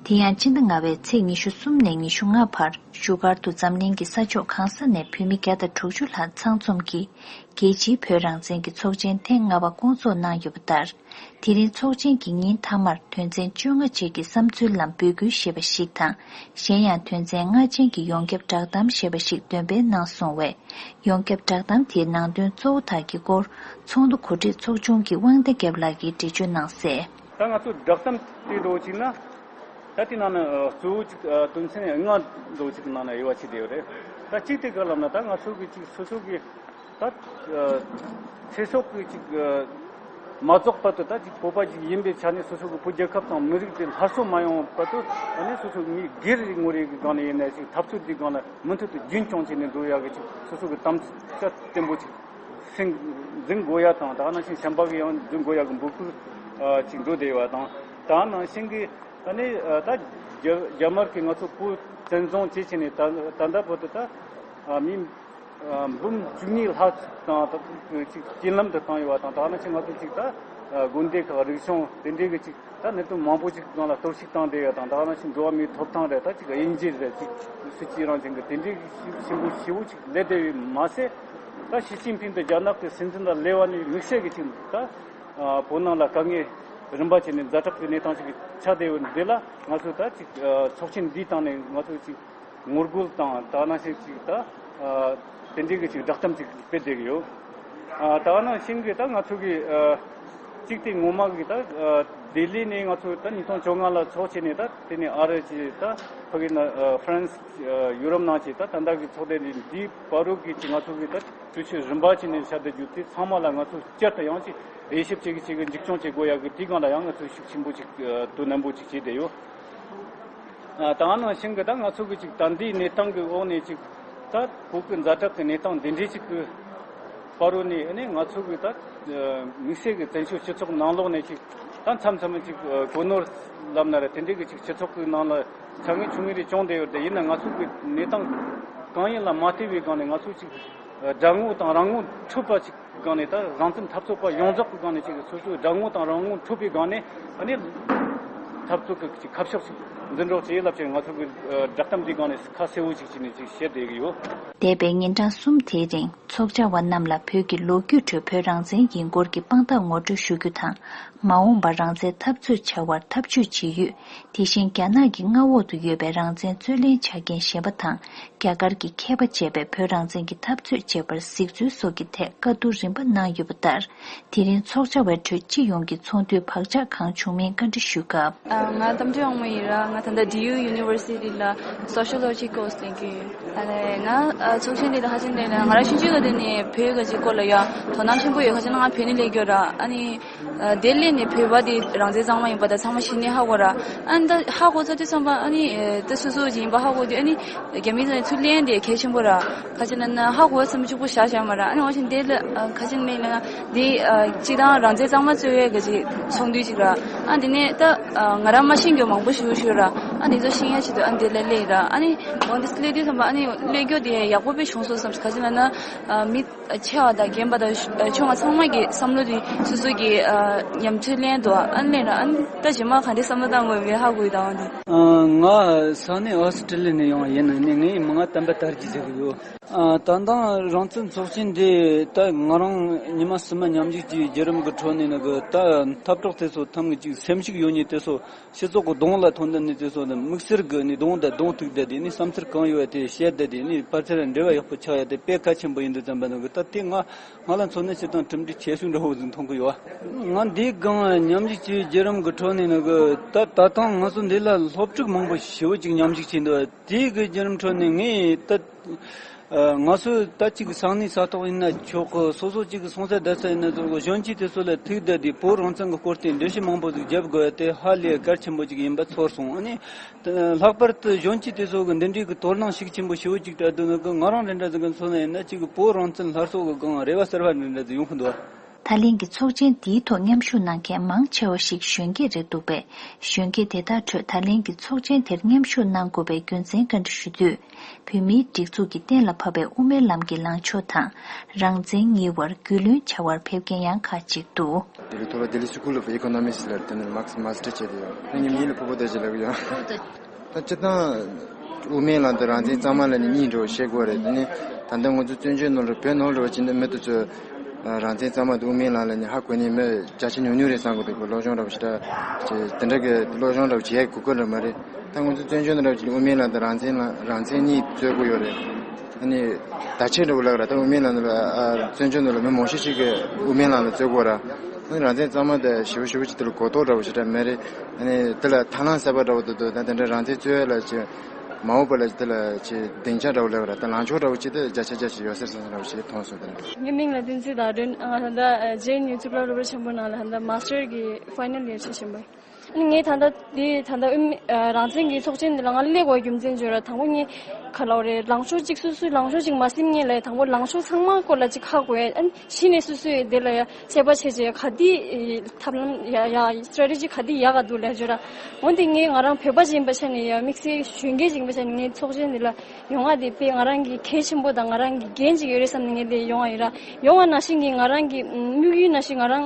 དེ་ཡང་སྤྱི་ཟླ་ལྔ་པའི་ཚེས་ཉི་ཤུ་གསུམ་ནས་ཉི་ཤུ་ལྔ་བར་བཞུགས་སྒར་དུ་འཛམ་གླིང་གི་ས་ཕྱོགས་གང་ས་ནས་བོད་མི་བརྒྱ་དང་དྲུག་ཅུ་ལྷག་ཚང་འཛོམས་ཀྱིས་རྒྱལ་སྤྱིའི་བོད་རང་བཙན་གྱི་ཚོགས་ཆེན་ཐེངས་ལྔ་པ་བསྐོང་ཚོགས་གནང་ཡོད་པ་ལྟར། དེ་རིང་ཚོགས་ཆེན་གྱི་ཉིན་མཐའ་མར་དོན་ཚན་བཅོ་ལྔ་བཅས་ཀྱི་བསམ་ཚུལ་ལམ་འབོད་སྐུལ་ཞེས་པ་ཞིག་དང་། གཞན་ཡང་དོན་ཚན་ལྔ་ཅན་གྱི་ཡོངས་ཁྱབ་བསྒྲགས་གཏམ་ཞེས་པ་ཞིག་འདོན་སྤེལ་གནང་སོང་བས། ཡོངས་ཁྱབ་བསྒྲགས་གཏམ་དེའི་ནང་དོན་གཙོ་བོ་དག་གི་སྐོར་ཚོགས་འདུ་གོ་སྒྲིག་ཚོགས་ཆུང་གི་དབང་ཟླ་རྒྱབ་ལགས་ཀྱིས་འགྲེལ་བརྗོད་གནང་གསལ། ད་ང་ཚོ་བསྒྲགས་གཏམ་དེ་འདྲ་བོ་ཅིག་ན། ད་དེ་ནང་ནས་གཙོ་བོ་ཅིག་དོན་ཚན་ལྔ་འདྲ་བོ་ཅིག་གི་ནང་ནས་དབྱེ་བ་ཕྱེ་བསྡད་ཡོད་རེད། ད་གཅིག་དེ་ག་ལབ་ན་ད་ང་ཚོ་གི་ཅིག་སོ་སོ་གི་ད་ཚེ་སྲོག་གི་ཅིག་མ་རྫོགས་བར་དུ་ད་ཅིག་བོད་པ་ཅིག་ཡིན་པའི་ཆ་ནས་སོ་སོ་གི་བོད་རྒྱལ་ཁབ་དང་མི་རིགས་དེ་སླར་གསོ་མ་ཡོང་བར་དུ་ད་ནི་སོ་སོ་མི་སྒེར་རེ་ངོ་རེ་གི་སྒང་ནས་ཡིན་ནའི་ཅིག་འཐབ་རྩོད་དེའི་སྒང་ལ་མུ་མཐུད་དུ་རྒྱུན་སྐྱོང་བྱས་ནས་འགྲོ་ཡག་གི་ཅིག་སོ་སོ་གི་དམ་བཅའ་བརྟན་པོ་ཅིག་སེམས་འཛིན་དགོས་ཡ་དང་། ད་ག་ནང་བཞིན་བྱམས་པ་གི་ཡང་འཛིན་དགོས་ཡ་གི་འབོད་སྐུལ་ཅིག་འགྲོ་བསྡད་ཡོད་པ་དང་། ད་ག་ནང་བཞིན་གི་ཨ་ནི་ད་རྒྱ་རྒྱ་དམར་གྱིས་ང་ཚོ་བོད་བཙན་བཟུང་བྱེད་བྱས་ནས་ད་ད་ལྟ་བར་དུ་ད་མི་འབུམ་བཅུ་གཉིས་ལྷག་དང་ཅིག་རྐྱེན་ལམ་དུ་བཏང་ཡོད་པ་དང་། ད་ག་ནང་བཞིན་ང་ཚོ་ཅིག་ད་དགོན་སྡེ་ཁག་རིག་གཞུང་དེ་འདྲའི་གི་ཅིག་ད་གནད་དོན་མང་པོ་ཅིག་སྒང་ལ་གཏོར་བཤིག་བཏང་བསྡད་ཡོད་དང་། ད་ག་ནང་བཞིན་འགྲོ་བ་མིའི་ཐོབ་ཐང་རེད། ད་ཅིག་དབྱིན་ཇི་རེད། ཅིག་སྲིད་ཇུས་རང་བཞིན་གི་དེ་འདྲའི་ཞིབ་པོ་ཞེ་པོ་ཅིག་སླེབས་བསྡད་ཡོད་མ་ཟད། ད་ཞི་ཅིན་ཕིང་དང་རྒྱ་ནག་གི་སྲིད་འཛིན་ལ་སླེབས་པ་ནས་དམིགས་བསལ་གྱི་ཅིག་ད་བོད་ནང་ལ་དཀའ་ངལ་རིམ་པ་བྱས་ནས་ཛ་དྲག་གི་གནས་སྟངས་ཤིག་ཆགས་བསྡད་ཡོད་འདི་ལ་ང་ཚོས་ད་ཅིག་ཚོགས་ཆེན་འདིའི་སྟེང་ནས་ང་ཚོས་ཅིག་ངོ་རྒོལ་དང་། ད་ག་ནང་བཞིན་ཅིག་ད་དེ་འདྲའི་གི་ཅིག་བསྒྲགས་གཏམ་ཅིག་སྤེལ་བསྡད་ཀྱི་ཡོད། ད་ག་ནང་བཞིན་གི་ད་ང་ཚོ་གི་གཅིག་དེ་ངོ་མ་གི་ད་ལྡི་ལི་ནས་ང་ཚོ་ད་ཉིས་སྟོང་བཅོ་ལྔ་ལ་ཚོགས་བྱས་ནས་ད་དེ་ནས་ཨ་རི་ཅིག་ད་ཕ་གི་ན་ཧྥ་རན་སི་ཡུ་རོབ་ནང་ཅིག་ད་ད་ལྟ་གི་ཚོགས་སྡེ་འདི་འདིའི་བར་དུ་གི་ཅིག་ང་ཚོ་གི་ད་གྲོས་ཆོད་རིམ་པ་བྱས་ནས་བཞག་བསྡད་རྒྱུ་དེ་ཚང་མ་ལ་ང་ཚོ་བསྐྱར་དུ་ཡང་ཅིག་དབྱེ་ཞིབ་བྱེད་ཀྱི་བྱེད་ཀྱི་འཇིགས་སྐྱོང་བྱེད་དགོས་ཡག་གི་དེའི་སྒང་ལ་ཡང་ང་ཚོས་ཤུགས་ཆེན་པོ་ཅིག་དོ་ནན་པོ་ཅིག་བྱས་བསྡད་ཡོད། ད་ག་ནང་བཞིན་གི་ད་ང་ཚོ་གི་ཅིག་ད་འདིའི་གནས་སྟངས་གི་འོག་ནས་ཅིག་ད་བོད་ཀྱི་ཛ་དྲག་གི་གནས་སྟངས་འདི་འདྲའི་ཅིག་གི་བར་དུ་ནས་ཨ་ནི་ང་ཚོ་གི་ད་དམིགས་བསལ་གི་བཙན་བྱོལ་སྤྱི་ཚོགས་ནང་ལོགས་ནས་ཅིག་ད་མཚམས་མཚམས་ཅིག་གོ་ནོར་ལབ་ན་རེད། དེ་འདྲའི་གི་ཅིག་སྤྱི་ཚོགས་གི་ནང་ལ་ཆ་ངེས་ཆུང་ངེས་རེ་བྱུང་བསྡད་ཡོད་རེད། ཡིན་ན་ང་ཚོ་གི་གནས་སྟངས་གང་ཡིན་ལ་མ་ལྟོས་པའི་སྒང་ནས་ང་ཚོ་ཅིག་དགྲ་ངོ་དང་རང་ངོ་འཕྲོད་པ་ཅིག་སྒང་ནས་ད་རང་བཙན་འཐབ་རྩོད་པ་ཡོངས་རྫོགས་ཀྱི་སྒང་ནས་ཅིག་སོ་སོའི་དགྲ་ངོ་དང་རང་ངོ་འཕྲོད་པའི་སྒང་ནས་ཨ་ནི་འཐབ་རྩོད་ཀྱི་ཅིག་ཁ་ཕྱོགས་ཤིག་འཛིན་རོགས་བྱེད་ལབ་བྱས་ང་ཚོ་གི་བསྒྲགས་གཏམ་འདིའི་སྒང་ནས་ཁ་གསལ་བོ་ཞིག་བྱས་ནས་ཅིག་བཤད་བསྡད་ཀྱི་ཡོད། འདས་པའི་ཉིན་གྲངས་གསུམ་དེའི་རིང་ཚོགས་བཅར་བ་རྣམས་ལ་བོད་ཀྱི་ལོ་རྒྱུས་ཁྲོད་བོད་རང་བཙན་ཡིན་སྐོར་གྱི་དཔང་རྟགས་ངོ་སྤྲོད་ཞུ་རྒྱུ་དང་། མ་འོངས་པར་རང་བཙན་འཐབ་རྩོད་བྱ་བར་ཐབས་ཇུས་ཇི་ཡོད། དེ་བཞིན་རྒྱ་ནག་གི་མངའ་འོག་ཏུ་ཡོད་པའི་རང་བཙན་རྩོད་ལེན་བྱ་མཁན་གཞན་པ་དང་། རྒྱ་གར་གྱི་མཁས་པ་བཅས་པས་བོད་རང་བཙན་གྱི་འཐབ་རྩོད་བྱེད་པར་གཟིགས་ཚུལ་སོགས་ཀྱི་ཐད་བཀའ་བསྡུར་རིམ་པ་གནང་ཡོད་པ་ལྟར། དེ་རིང་ཚོགས་བཅར་བའི་ཁྲོད་སྤྱི་ཡོངས་ཀྱི་ཚོགས་འདུའི་བག་ཆགས་གང་བྱུང་མིན་བཀའ་འདྲི་ཞུས་སྐབས། ང་རྟ་མགྲིན་དབང་མོ་ཡིན་ར། ང་ད་ལྟ་Duke University ལ་Sociology course ལེན་གྱི་ཡོད། ཨ་ནི་ང་ཚོགས་ཆེན་འདི་ལ་ཧ་ཅང་འདི་ལ་ང་རང་ཆུང་ཆུང་ག་དེ་ནས་བོད་ག་ཅིག་སྐོར་ལ་ཡ་དོ་སྣང་ཆེན་པོ་ཡོད། ཁ་ཅིག་ན་ང་བོད་ནས་སླེབས་ཡོད་ར། ཨ་ནི་དེ་སླེབས་ནས་བོད་པ་དེ་རང་བཙན་གཙང་མ་ཡིན་པ་ད་ཚང་མ་གཞི་ནས་ཧ་གོ་ར། ཨ་ནི་ད་ཧ་གོ་ཚར་དུས་ཙམ་པ་ཨ་ནི་ད་སོ་སོ་ཡིན་པ་ཧ་གོ་དུས་ཨ་ནི་རྒྱ་མི་ཚོ་ནས་ཚུར་ལེན་དེ་གལ་ཆེན་པོ་ར། ཁ་ཅིག་ན་ན་ཧ་གོ་བ་ཙམ་གཅིག་པོ་བཞག་བཞག་མ་ར། ཨ་ནི་འོ་ཞིག་དེ་ལ་ཁ་ཅིག་མེད་ན་དེ་སྤྱི་བཏང་རང་བཙན་གཙང་མ་རྩོད་ཡས་ག་ཅིག་ཚོགས་འདུ་ཅིག་ར། ཨ་དེ་ནས་ད་ང་རང་མ་ཤེས་མཁན་མང་པོ་ཞིག་ཞུ་ར། ཨ་དེ་ཚོ་ཤེས་ཡ་ཆེད་དུ་ཨ་དེ་ལ་སླེབས་ར། ཨ་ནི་འོ་འདི་སླེབས་དུས་ཙམ་པ་ཨ་ནི་སླེབས་རྒྱུ་དེ་ཡག་པོ་དཔེ་བྱུང་སོང་བསམ། ཁ་ཅིག་ན་ན་མི་ཆེ་བ་དང་རྒན་པ་དང་ཆུང་བ་ཚང་མ་གི་བསམ་བློ་དེ་སོ་སོ་གི་ཉམས་ཚོད་ལེན་འདུག་ཨ་ནི་ལེན་ར། ཨ་ནི་ད་རྗེས་མ་ག་འདྲའི་བསམ་བློ་བཏང་དགོས་པའི་ཧ་གོ་ཡི་དང་དེ། ང་ས་གནས་ཨོ་སི་ཀྲི་ལི་ནས་ཡོང་བ་ཡིན། ནི་ངའི་མིང་ང་བསྟན་པ་དར་རྒྱས་ཟེར་གི་ཡོད། ད་ལྟ་རང་བཙན་ཚོགས་ཆེན་འདི་ད་ང་རང་ཉི་མ་གསུམ་མ་མཉམ་ཞུགས་ཀྱི་བརྒྱུད་རིམ་གི་ཁྲོད་ནས་ནི་གི་ད་འཐབ་གྲོགས་དེ་ཚོ་ཐམ་གི་ཅིག་སེམས་ཤུགས་ཡོད་མཁན་དེ་ཚོ་སྤྱི་ཚོགས་ཀྱི་གདོང་ལ་ཐོན་དུས་ནི་དེ་ཚོ་ནི་དམིགས་བསལ་གྱི་ནི་གདོང་དང་གདོང་ཐུག་བསྡད་དེ་ནི་བསམ་ཚུལ་གང་ཡོད་དེ་བཤད་བསྡད་དེ་ནི་ཕལ་ཆེར་འབྲེལ་བ་ཡག་པོ་ཆགས་ཡ་དེ་དཔེ་གལ་ཆེན་པོ་ཡིན་དུས་ཙམ་པ་ནི་གི་ད་དེ་ང་ང་ལ་མཚོན་ན་སྤྱིར་བཏང་གྲུབ་འབྲས་ཆེ་ཤོས་འདྲ་བོ་ཟིག་མཐོང་གི་ཡོད། ང་འདིའི་སྒང་མཉམ་ཞུགས་ཀྱི་བརྒྱུད་རིམ་གྱི་ཁྲོད་ནས་ནི་གི་ད་ད་ཐེངས་ང་ཚོ་འདི་ལ་སློབ་ཕྲུག་མང་པོ་ཞེ་པོ་ཅིག་མཉམ་ཞུགས་བྱས་འདུག་དེའི་གི་བརྒྱུད་རིམ་ཁྲོད་ནས་ངས་ད། ཨ། ང་ཚོས་ད་ཅིག་ས་གནས་ས་ཐོག་ཡིན་ན་ཆོག་གི། སོ་སོ་ཅིག་གི་སོང་ས་བསྡད་ས་ཡིན་ན་ཆོག་གི། གཞོན་སྐྱེས་དེ་ཚོ་ལ་ཐུག་བསྡད་དེ་བོད་རང་བཙན་གྱི་སྐོར་དེ་འགྲེལ་བཤད་མང་པོ་ཟིག་རྒྱབ་དགོས་ཡ་དེ་ཧ་ལས་གལ་ཆེན་པོ་ཅིག་ཡིན་པ་ཚོར་སོང་། ཨ་ནི། ལྷག་པར་དུ་གཞོན་སྐྱེས་དེ་ཚོ་གི་འདི་འདྲའི་གི་དོ་སྣང་ཤུགས་ཆེན་པོ་ཞེ་པོ་ཅིག་སྤྲད་འདུག་ནི་གི། ང་རང་རེ་འདྲ་ཟིག་གི་མཚོན་ན་ཡིན་ན་ཅིག་གི་བོད་རང་བཙན་སླར་གསོ་གི་སྒང་རེ་བ་གསར་པ་རེ་འདྲ་ཟིག་ཡོང་གི་འདུག། ད་ལན་གྱི་ཚོགས་ཆེན་འདིའི་ཐོག་མཉམ་ཞུགས་གནང་མཁན་མང་ཆེ་བ་ཞིག་གཞོན་སྐྱེས་རེད་འདུག་པས། གཞོན་སྐྱེས་དེ་དག་ཁྲོད་ད་ལན་གྱི་ཚོགས་ཆེན་དེར་མཉམ་ཞུགས་གནང་དགོས་པའི་རྒྱུ་མཚན་བཀའ་འདྲི་ཞུས་དུས། བོད་མིའི་སྒྲིག་འཛུགས་ཀྱིས་གཏན་ལ་ཕབ་པའི་དབུ་མའི་ལམ་གྱི་ལངས་ཕྱོགས་དང་། རང་བཙན་གཉིས་བར་རྒྱུས་ལོན་བྱ་བར་ཕེབས་མཁན་ཡང་ཁག་ཅིག་འདུག། ལྡི་ལི་ཐོ་བ་ལྡི་ལི་སི་ཁུལ་ཨོཕ་ཨི་ཀོ་ནོ་མིག་སི་ལ་དེ་ནས་མཱ་སི་ཊར་བྱས་ཏེ་ཡོད། ངའི་མིང་ལ་ཕུར་བུ་རྡོ་རྗེ་ལབ་ཀྱི་ཡོད། ད་སྤྱིར་བཏང་དབུ་མའི་ལམ་དང་རང་བཙན་གཙང་མ་ལབ་ནས་གཉིས་འདྲ་བོ་བཤད་དགོས་རེད། དེ་ནས་ད་ལྟ་ང་ཚོ་བཙན་བྱོལ་ནང་ལ་བོད་ནང་ལ་བྱས་ན་མི་དེ་ཚོས་རང་བཙན་གཙང་མ་དང་དབུ་མའི་ལམ་ལབ་ནས་ཧ་གོ་མཁན་མི་བརྒྱ་ཆ་ཉུང་ཉུང་རེད་བསམ་གྱི་འདུག་གི། སློབ་སྦྱོང་འདྲ་བོ་ཞེ་དྲག་བྱས། དེ་འདྲ་གི་སློབ་སྦྱོང་འདྲ་བོ་བྱེད་ཡ་གི་གོ་སྐབས་འདྲ་མ་རེད། ད་ང་ཚོ་བཙན་བྱོལ་ནང་འདྲ་བོ་བྱས་ན་དབུ་མའི་ལམ་དང་རང་བཙན་ལ་རང་བཙན་གཉིས་རྩོད་དགོས་ཡོད་རེད། ཨ་ནི་བརྡ་ཆད་འདྲ་བོ་ལབ་ར། ད་དབུ་མའི་ལམ་ལ་ཨ་བཙན་བྱོལ་ནང་ལ་མི་མང་ཤོས་ཤིག་གིས་དབུ་མའི་ལམ་ལ་རྩོད་དགོས་ར། ཨ་ནི་རང་བཙན་གཙང་མ་དེ་ཞེ་པོ་ཞེ་པོ་ཅིག་དེ་ལ་གོ་རྟོགས་འདྲ་བོ་ཞེ་དྲག་མེད་རེད། ཨ་ནི་དེ་ལ་ཐབས་ལམ་གསར་པ་འདྲ་བོ་འདུག་འདུག་ད་དེ་འདྲ་རང་བཙན་རྩོད་ཡ་ལ་ཅིག་མ་འོངས་པ་ལ་དེ་ལ་ཅིག་སྡིངས་ཆ་འདྲ་བོ་ལབ་ར། ད་ལངས་ཕྱོགས་འདྲ་བོ་ཅིག་དེ་བརྒྱ་ཆ་བརྒྱ་ཅིག་ཡོད་ས་རེད་བསམ་ས་འདྲ་བོ་ཞིག་མཐོང་སོང་། དེ་འདྲ། ངའི་མིང་ལ་བསྟན་འཛིན་དགའ་སྒྲོན། ང་ད་ལྟ་ཇེ་ཨེན་ཡུ་གཙུག་ལག་སློབ་གྲྭ་ཆེན་པོ་ནང་ལ་ད་ལྟ་མཱ་སི་ཊར་གྱི་ཕའི་ནལ་ཡིར་བྱེད་བཞིན་པ་ཡིན། ངས་ད་ལྟ་འདི་ད་ལྟ་དབུ་མའི་ཨ་རང་བཙན་གྱི་ཚོགས་ཆེན་འདི་ལ་ང་སླེབས་དགོས་རྒྱུ་མཚན་བརྗོད་ར། དང་པོ་ངས་ག་ལབ་རེད། ལངས་ཕྱོགས་གཅིག་སོ་སོའི་ལངས་ཕྱོགས་གཅིག་མ་ཟིན་ངས་ལ། དང་པོ་ལངས་ཕྱོགས་ཚང་མ་སྐོར་ལ་གཅིག་ཧ་གོ་ཡ། ཨ་ནི་གཞི་ནས་སོ་སོའི་དེ་ལ་ཡ་དཔྱད་པ་བྱས་བྱས་ག་དེ་ཐབས་ལམ་ཡ་ཡ་སི་ཊ་རེ་ཊི་ཇི་ག་དེ་ཡག་ག་འདུག་ལབ་བརྗོད་ར། འོན་ཏེ་ངས་ང་རང་བོད་པ་ཅིག་ཡིན་པ་ཆ་ནས་ཡ་དམིགས་བསལ་གཞོན་སྐྱེས་ཅིག་ཡིན་པ་ཆ་ནས་ངས་ཚོགས་ཆེན་འདི་ལ་ཡོང་བ་དེ་དཔེ་ང་རང་གི་གལ་ཆེན་པོ་དང་ང་རང་གི་འགན་ཅིག་ཡོད་རེད་བསམ་ནས་ངས་དེ་ཡོང་བ་ཡིན་ར། ཡོང་བ་ནང་བཞིན་གྱི་ང་རང་གི་དམིགས་ཡུལ་ནང་བཞིན་ང་རང་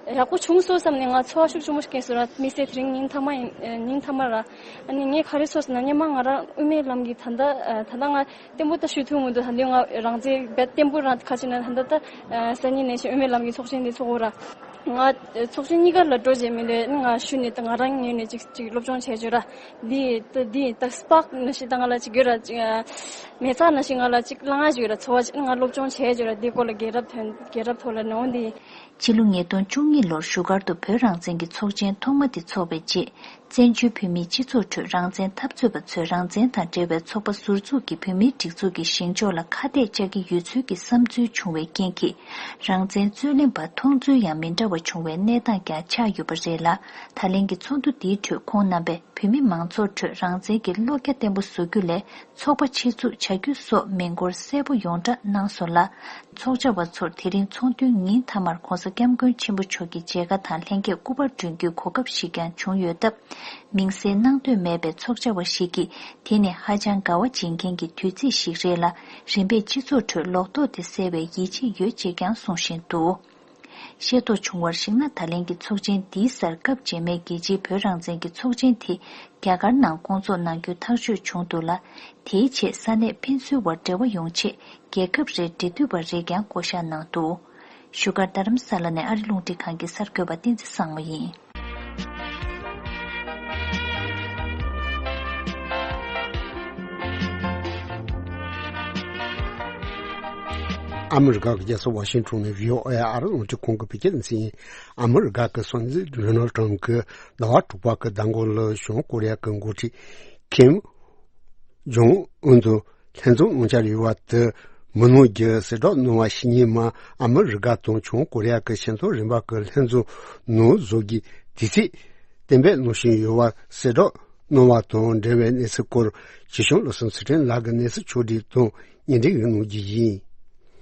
ཡག་པོ་བྱུང་སོང་བསམ་ནས་ང་ཚོར་བ་ཤུགས་ཆེན་པོ་ཞིག་སྐྱེས་སོང་ར། དམིགས་བསལ་དེ་རིང་ཉིན་མཐའ་མ་ཡིན། ཉིན་མཐའ་མ་ར། ཨ་ནི་ངས་ག་རེ་ཚོར་སོང་ན། སྔོན་མ་ང་རང་དབུ་མའི་ལམ་གྱི་ད་ལྟ་ད་ལྟ་ང་བརྟན་པོ་ད་ཞུ་ཐུབ་མི་འདུག་ད་ལྟ་ང་རང་བཙན་རྦད་བརྟན་པོ་རང་ག་ཅི་ན་ད་ལྟ་ད་སང་ཉིན་ནས་བྱས་དབུ་མའི་ལམ་གྱི་ཚོགས་ཆེན་འདི་ཚོགས་འོ་ར། ང་ཚོགས་ཆེན་གཉིས་ཀ་ལ་འགྲོ་བྱས་མི་འདུག་ང་ཞུ་ནས་ད་ང་རང་ངོས་ནས་ཅིག་ཅིག་སློབ་སྦྱོང་བྱས་བྱོས་ར། འདི་ད་འདི་ད་སི་པཱག་ནང་བཞིན་ད་ང་ལ་ཅིག་ཡོད་ར། ཅིག་མེ་བཙའ་ནང་བཞིན་ང་ལ་ཅིག་བསླང་ཡ་ཅིག་ཡོད་ར། ཚོར་བ་ཅིག་ང་སློབ་སྦྱོང་བྱས་བྱོས་ར། འདི་སྐོར་ལ་རྒྱལ་རབས་དོན་རྒྱལ་རབས་ཐོག་ལ་ནོར་འདི། ཕྱི་ལོ་ཉིས་སྟོང་བཅུ་གཉིས་ལོར་བཞུགས་སྒར་དུ་བོད་རང་བཙན་གྱི་ཚོགས་ཆེན་ཐོག་མ་དེ་འཚོགས་པའི་རྗེས། བཙན་བྱོལ་བོད་མིའི་སྤྱི་ཚོགས་ཁྲོད་རང་བཙན་འཐབ་རྩོད་པ་ཚོས་རང་བཙན་དང་འབྲེལ་བའི་ཚོགས་པ་ཟུར་འཛུགས་ཀྱིས་བོད་མིའི་སྒྲིག་འཛུགས་ཀྱི་བཞེངས་ཕྱོགས་ལ་ཁ་གཏད་བཅག་གི་ཡོད་ཚུལ་གྱི་བསམ་ཚུལ་བྱུང་བའི་རྐྱེན་གྱིས། རང་བཙན་རྩོད་ལེན་པ་མཐོང་ཚུལ་ཡང་མི་འདྲ་བ་བྱུང་བའི་གནས་སྟངས་ཀྱང་ཆགས་ཡོད་པ་རེད་ལ། ད་ལན་གྱི་ཚོགས་འདུ་འདིའི་ཁྲོད་ཁོང་རྣམ་པས་བོད་མི་མང་ཚོགས་ཁྲོད་རང་བཙན་གྱི་བློ་རྒྱ་བརྟན་པོ་བཟོ་རྒྱུ་ལས། ཚོགས་པ་ཕྱིར་ཚུགས་བྱ་རྒྱུ་སོགས་མི་འགོར་གསལ་པོ་ཡོངས་གྲགས་གནང་སོང་ལ། ཚོགས་བཅར་བ་ཚོར་དེ་རིང་ཚོགས་ཐུན་ཉིན་མཐའ་མར་༧གོང་ས་༧སྐྱབས་མགོན་ཆེན་པོ་མཆོག་གི་མཇལ་ཁ་དང་ལྷན་རྒྱས་སྐུ་པར་སྒྲོན་རྒྱུའི་གོ་སྐབས་ཤིག་ཀྱང་བྱུང་ཡོད་སྟབས། མིང་གསལ་གནང་འདོད་མེད་པའི་ཚོགས་བཅར་བ་ཞིག་གིས། དེ་ནི་ཧ་ཅང་དགའ་བ་བྱེད་མཁན་གྱི་དུས་ཚིགས་ཤིག་རེད་ལ། རིམ་པས་སྤྱི་ཚོགས་ཁྲོད་ལོག་རྟོག་དེ་སེལ་བའི་ཡིད་ཆེས་ཡོད་ཅེས་ཀྱང་གསུང་བཞིན་འདུག། ཤེས་རྟོགས་བྱུང་བར་གཞིགས་ན། ད་ལན་གྱི་ཚོགས་ཆེན་འདིའི་སར་སྐབས་རྗེས་མའི་རྒྱལ་སྤྱིའི་བོད་རང་བཙན་གྱི་ཚོགས་ཆེན་དེ་རྒྱ་གར་ནང་སྐོང་ཚོགས་གནང་རྒྱུ་ཐག་གཅོད་བྱུང་འདུག་ལ། དེའི་ཆེད་ས་གནས་ཕན་ཚུན་བར་འབྲེལ་བ་ཡོང་ཆེད་རྒྱལ་ཁབ་རེའི་འབྲེལ་མཐུད་པ་རེས་ཀྱང་བསྐོ་གཞག་གནང་འདུག། བཞུགས་སྒར་རྡ་རམ་ས་ལ་ནས་ཨ་རི་རླུང་འཕྲིན་ཁང་གི་གསར་འགོད་པ་བསྟན་འཛིན་བཟང་མོ་ཡིན། ཨ་མི་རི་ཀ་གི་རྒྱལ་ས་ཝ་ཤིང་ཊོན་ནས་བྷི་ཨོ་ཨེ་ཨ་རི་རླུང་འཕྲིན་ཁང་གི་བོད་སྐད་སྡེ་ཚན་ཡིན། ཨ་མི་རི་ཀ་གི་སྲིད་འཛིན་ཌོ་ནལ་ཊམ་གྱིས་ཟླ་བ་དྲུག་པ་གི་ཟླ་འགོ་ལ་བྱང་ཀོ་རི་ཡ་གི་འགོ་ཁྲིད་ཀིམ་ཇོང་ཨུན་དང་ལྷན་འཛོམས་གནང་འཆར་ཡོད་པ་དེ་མི་གནང་རྒྱུ་གསལ་བསྒྲགས་གནང་བ་ཞིག་ཉིན་མ། ཨ་མི་རི་ཀ་དང་བྱང་ཀོ་རི་ཡ་གི་ཆེས་མཐོ་རིམ་པ་གི་ལྷན་འཛོམས་ནང་བཟོ་རྒྱུའི་དུས་ཚིགས་གཏན་འབེབས་གནང་བཞིན་ཡོད་པ་གསལ་བསྒྲགས་གནང་བ་དང་འབྲེལ་བའི་གནས་ཚུལ་སྐོར་ཇི་བྱུང་བློ་བཟང་ཚུལ་ཁྲིམས་ལགས་ཀྱི་གནས་ཚུལ་ཕྱོགས་སྒྲིག་དང་སྙན་སྒྲོན་ཡང་གནང་རྒྱུ་ཡིན།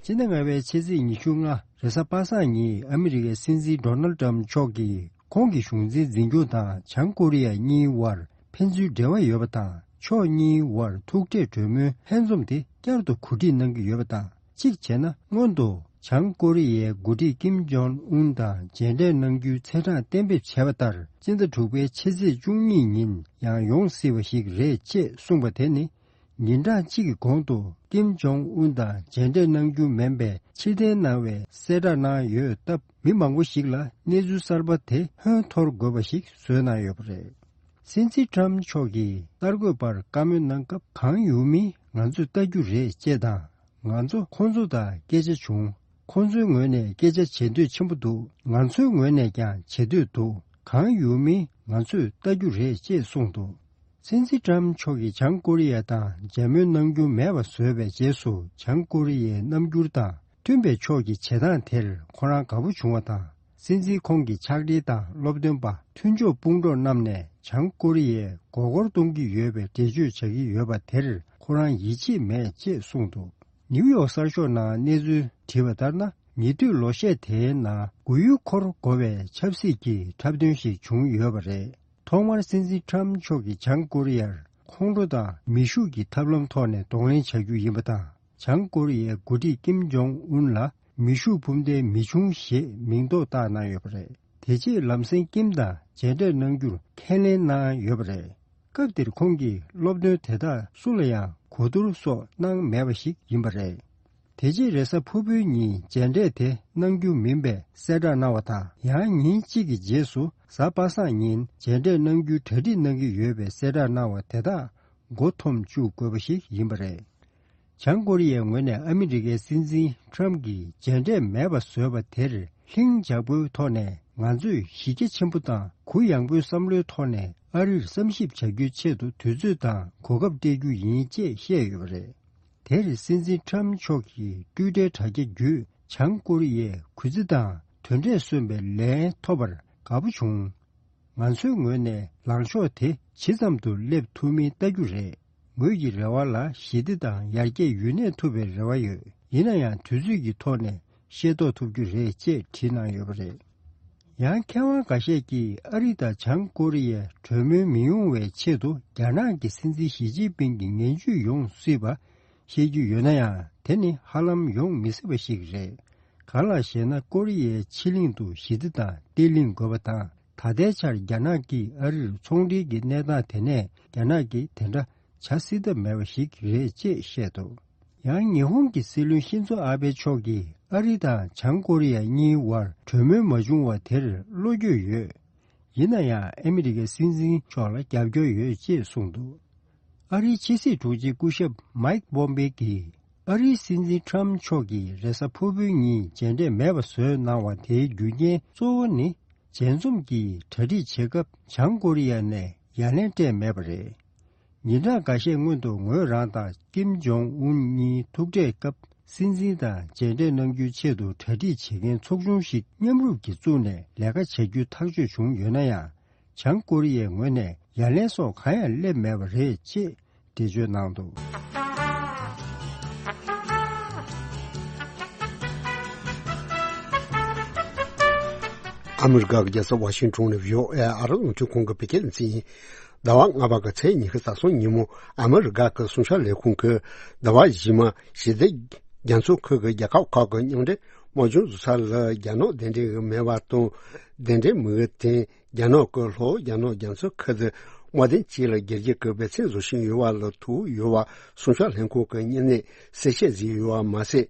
སྤྱི་ཟླ་ལྔ་པའི་ཕྱི་ཚེས་ཉི་ཤུ་ལྔ་རེས་གཟའ་པ་སངས་ཉིན་ཨ་མི་རི་ཀའི་སྲིད་འཛིན་ཌོ་ནལ་ཊམ་མཆོག་གིས་ཁོང་གི་གཞུང་འཛིན་འཛིན་སྐྱོང་དང་བྱང་ཀོ་རི་ཡ་གཉིས་དབར་ཕན་ཚུན་འབྲེལ་བ་ཡོད་པ་དང་། ཕྱོགས་གཉིས་དབར་ཐུག་འཕྲད་གྲོས་མོལ་ལྷན་འཛོམས་དེ་བསྐྱར་དུ་གོ་སྒྲིག་གནང་གི་ཡོད་པ་དང་། གཅིག་བྱས་ན། སྔོན་དུ་བྱང་ཀོ་རི་ཡའི་འགོ་ཁྲིད་ཀིམ་ཇོང་ཨུན་དང་མཇལ་འཕྲད་གནང་རྒྱུའི་ཚེས་གྲངས་གཏན་འབེབས་བྱས་པ་ལྟར། སྤྱི་ཟླ་དྲུག་པའི་ཕྱི་ཚེས་བཅུ་གཉིས་ཉིན་ཡང་ཡོང་སྲིད་པ་ཞིག་རེད་ཅེས་གསུངས་པ་དེ་ནི། ཉིན་གྲངས་གཅིག་གི་གོང་དུ་ཀིམ་ཇོང་ཨུན་དང་མཇལ་འཕྲད་གནང་རྒྱུ་མིན་པའི་ཕྱིར་འཐེན་གནང་བའི་གསལ་བསྒྲགས་གནང་ཡོད་སྟབས། མི་མང་པོ་ཞིག་ལ་གནས་ཚུལ་གསར་པ་དེ་ཧོན་འཐོར་དགོས་པ་ཞིག་བཟོས་གནང་ཡོད་པ་རེད། སྲིད་འཛིན་ཊམ་མཆོག་གིས་གསར་འགོད་པར་བཀའ་མོལ་གནང་སྐབས། གང་ཡོད་མིན་ང་ཚོས་ལྟ་རྒྱུ་རེད་ཅེས་དང་། ང་ཚོ་ཁོང་ཚོ་དང་སྐད་ཆ་བྱུང་། ཁོང་ཚོའི་ངོས་ནས་སྐད་ཆ་བྱེད་འདོད་ཆེན་པོ་འདུག། ང་ཚོའི་ངོས་ནས་ཀྱང་བྱེད་འདོད་འདུག། གང་ཡོད་མིན་ང་ཚོས་ལྟ་རྒྱུ་རེད་ཅེས་གསུངས་འདུག། སྲིད་འཛིན་ཊམ་མཆོག་གིས་བྱང་ཀོ་རི་ཡ་དང་མཇལ་མོལ་གནང་རྒྱུ་མེད་པ་བཟོས་པའི་རྗེས་སུ། བྱང་ཀོ་རི་ཡའི་རྣམ་འགྱུར་དང་མཐུན་པའི་ཕྱོགས་ཀྱི་བྱེད་སྟངས་དེར་ཁོ་རང་དགའ་པོ་བྱུང་བ་དང་། སྲིད་འཛིན་ཁོང་གི་ཕྱག་སྦྲེལ་དང་སློབ་སྟོན་པ། མཐུན་ཕྱོགས་དཔུང་གྲོགས་རྣམས་ནས་བྱང་ཀོ་རི་ཡས་མགོ་སྐོར་གཏོང་གི་ཡོད་པའི་འགྲེལ་བརྗོད་བྱ་གི་ཡོད་པ་དེར་ཁོ་རང་ཡིད་ཆེས་མེད་ཅེས་གསུངས་འདུག་ནིའུ་ཡོག་གསར་ཤོག་ནང་གནས་ཚུལ་བྲིས་པ་ལྟར་ན། ཉེ་དུས་ལོ་ཤས་དེའི་ནང་གོ་ཡུལ་འཁོར་དགོས་པའི་ཆབ་སྲིད་ཀྱི་འཁྲབ་སྟོན་ཞིག་བྱུང་ཡོད་པ་རེད། ཐོག་མར་སྲིད་འཛིན་ཊམ་མཆོག་གིས་བྱང་ཀོ་རི་ཡར་ཁོང་ཁྲོ་དང་མེ་ཤུགས་ཀྱི་ཐབས་ལམ་ཐོག་ནས་གདོང་ལེན་བྱ་རྒྱུ་ཡིན་པ་དང་། བྱང་ཀོ་རི་ཡའི་འགོ་ཁྲིད་ཀིམ་ཇོང་ཨུན་ལ་མེ་ཤུགས་འཕུར་མདེལ་མེ་ཆུང་ཞེས་མིང་འདོགས་བཏགས་གནང་ཡོད་པ་རེད། དེ་རྗེས་ལམ་སེང་ཀིམ་དང་མཇལ་འཕྲད་གནང་རྒྱུར་ཁས་ལེན་གནང་ཡོད་པ་རེད། སྐབས་དེར་ཁོང་གིས་སློབ་སྟོན་དེ་དག་སུ་ལ་ཡང་གོ་བསྡུར་སོགས་གནང་མེད་པ་ཞིག་ཡིན་པ་རེད། དེ་རྗེས་རེས་གཟའ་ཕུར་བུའི་ཉིན་མཇལ་འཕྲད་དེ་གནང་རྒྱུ་མིན་པའི་གསལ་བསྒྲགས་གནང་བ་དང་། ཡང་ཉིན་གཅིག་གི་རྗེས་སུ་གཟའ་པ་སངས་ཉིན་མཇལ་འཕྲད་གནང་རྒྱུའི་གྲ་སྒྲིག་གནང་གི་ཡོད་པའི་གསལ་བསྒྲགས་གནང་བ་དེ་དག་མགོ་འཐོམ་བཅུག་དགོས་པ་ཞིག་ཡིན་པ་རེད། བྱང་ཀོ་རི་ཡའི་ངོས་ནས་ཨ་མི་རི་ཀའི་སྲིད་འཛིན་ཊམ་གྱིས་མཇལ་འཕྲད་མེད་པ་བཟོས་པ་དེར་ལྷིང་འཇགས་པོའི་ཐོག་ནས་ང་ཚོས་གཞི་རྒྱ་ཆེན་པོ་དང་གུ་ཡངས་པོའི་བསམ་བློའི་ཐོག་ནས་ཨ་རིར་བསམ་ཞིབ་བྱ་རྒྱུའི་ཆེད་དུ་དུས་ཚོད་དང་གོ་སྐབས་སྤྲད་རྒྱུ་ཡིན་ཅེས་བཤད་ཡོད་པ་རེད། དེར་སྲིད་འཛིན་ཊམ་མཆོག་གིས་ཊུའི་ཊར་དྲ་རྒྱ་བརྒྱུད། བྱང་ཀོ་རི་ཡས་གུས་བརྩི་དང་དོན་འབྲས་སོན་པའི་ལན་ཐོབ་པར་དགའ་པོ་བྱུང་། ང་ཚོའི་ངོས་ནས་ལངས་ཕྱོགས་དེ་ཇི་ཙམ་དུ་སླེབས་ཐུབ་མིན་ལྟ་རྒྱུ་རེད། ངོས་ཀྱི་རེ་བ་ལ་ཞི་བདེ་དང་ཡར་རྒྱས་ཡུན་གནས་ཐུབ་པའི་རེ་བ་ཡོད། ཡིན་ན་ཡང་དུས་ཚོད་ཀྱི་ཐོག་ནས་ཤེས་རྟོགས་ཐུབ་རྒྱུ་རེད་ཅེས་བྲིས་གནང་ཡོད་པ་རེད། ཡང་མཁས་དབང་འགའ་ཤས་ཀྱིས་ཨ་རི་དང་བྱང་ཀོ་རི་ཡའི་གྲོས་མོལ་མི་ཡོང་བའི་ཆེད་དུ་རྒྱ་ནག་གི་སྲིད་འཛིན་ཞི་ཅིན་ཕིང་གི་ངན་ཇུས་ཡོང་སྲིད་པ་བཤད་རྒྱུ་ཡོད་ན་ཡང་། དེ་ནི་ཧ་ལམ་ཡོང་མི་སྲིད་པ་ཞིག་རེད། གང་ལགས་ཞེ་ན། ཀོ་རི་ཡའི་ཕྱེད་གླིང་དུ་ཞི་བདེ་དང་བརྟན་ལྷིང་དགོས་པ་དང་། ད་ལྟའི་ཆར་རྒྱ་ནག་གིས་ཨ་རིར་ཚོང་འབྲེལ་གྱི་གནས་སྟངས་དེ་ནས་རྒྱ་ནག་གིས་དེ་འདྲ་བྱ་སྲིད་ཐབས་མེད་པ་ཞིག་རེད་ཅེས་བཤད་འདུག་ཡང་ཉི་ཧོང་གི་སྲིད་བློན་ཤིན་ཛོ་ཨ་བྷེ་མཆོག་གིས་ཨ་རི་དང་བྱང་ཀོ་རི་ཡ་གཉིས་དབར་གྲོས་མོལ་མ་བྱུང་བ་དེར་བློ་འགྱོད་ཡོད། ཡིན་ན་ཡང་ཨ་མི་རི་ཀའི་སྲིད་འཛིན་མཆོག་ལ་རྒྱབ་སྐྱོར་ཡོད་ཅེས་གསུངས་འདུག་ཨ་རིའི་ཕྱི་སྲིད་དྲུང་ཆེ་སྐུ་ཞབས་མཱིག་པོམ་པེ་གིས་ཨ་རིའི་སྲིད་འཛིན་ཊམ་མཆོག་གིས་རེས་གཟའ་ཕུར་བུའི་ཉིན་མཇལ་འཕྲད་མེད་པ་བཟོས་གནང་བ་དེའི་རྒྱུ་རྐྱེན་གཙོ་བོ་ནི། མཇལ་འཛོམས་ཀྱི་གྲ་སྒྲིག་བྱེད་སྐབས་བྱང་ཀོ་རི་ཡ་ནས་ཡ་ལན་སྤྲད་མེད་པ་རེད། ཉིན་གྲངས་འགའ་ཤས་སྔོན་དུ་ངོས་རང་དང་ཀིམ་ཇོང་ཨུན་གཉིས་ཐུག་འཕྲད་སྐབས། སྲིད་འཛིན་དང་མཇལ་འཕྲད་གནང་རྒྱུའི་ཆེད་དུ་གྲ་སྒྲིག་བྱེད་མཁན་ཚོགས་ཆུང་ཞིག་མཉམ་རུབ་ཀྱིས་བཙུགས་ནས་ལས་ཀ་བྱ་རྒྱུའི་ཐག་གཅོད་བྱུང་ཡོད་ན་ཡང་། བྱང་ཀོ་རི་ཡའི་ངོས་ནས་ཡ་ལན་སོགས་གང་ཡང་སླེབས་མེད་པ་རེད་ཅེས་འགྲེལ་བརྗོད་གནང་འདུག་ཨ་མི་རི་ཀ་གི་རྒྱལ་ས་ཝ་ཤིང་ཊོན་ནས་བྷི་ཨོ་ཨེ་ཨ་རི་རླུང་འཕྲིན་ཁང་གི་བོད་སྐད་སྡེ་ཚན་ཡིན། ཟླ་བ་ལྔ་པ་གི་ཚེས་ཉི་ཤུ་རྩ་གསུམ་ཉིན་མོ། ཨ་མི་རི་ཀ་གི་གསུང་བཤད་ལས་ཁུངས་ཀྱིས་ཟླ་བ་རྗེས་མ་ཞི་བདེ་རྒྱ་མཚོ་ཁུལ་གྱི་རྒྱལ་ཁབ་ཁག་གི་མཉམ་འབྲེལ་དམག་སྦྱོང་བཟོ་ས་ལ་རྒྱ་ནག་གདན་འདྲེན་གྱི་མེད་པ་དང་། གདན་འདྲེན་མི་དབང་དེ་རྒྱ་ནག་གི་ལྷོ་རྒྱ་ནག་རྒྱ་མཚོ་ཁུལ་དུ་དམག་དོན་ཅན་ལ་སྒེར་གྱི་གི་འབད་བརྩོན་བཟོ་བཞིན་ཡོད་པ་ལ་ཐུག་ཡོད་པ་གསུང་བཤད་ལྷན་ཁང་གི་མི་སྣས་གསལ་བཤད་བཟོས་ཡོད་པ་མ་ཟད།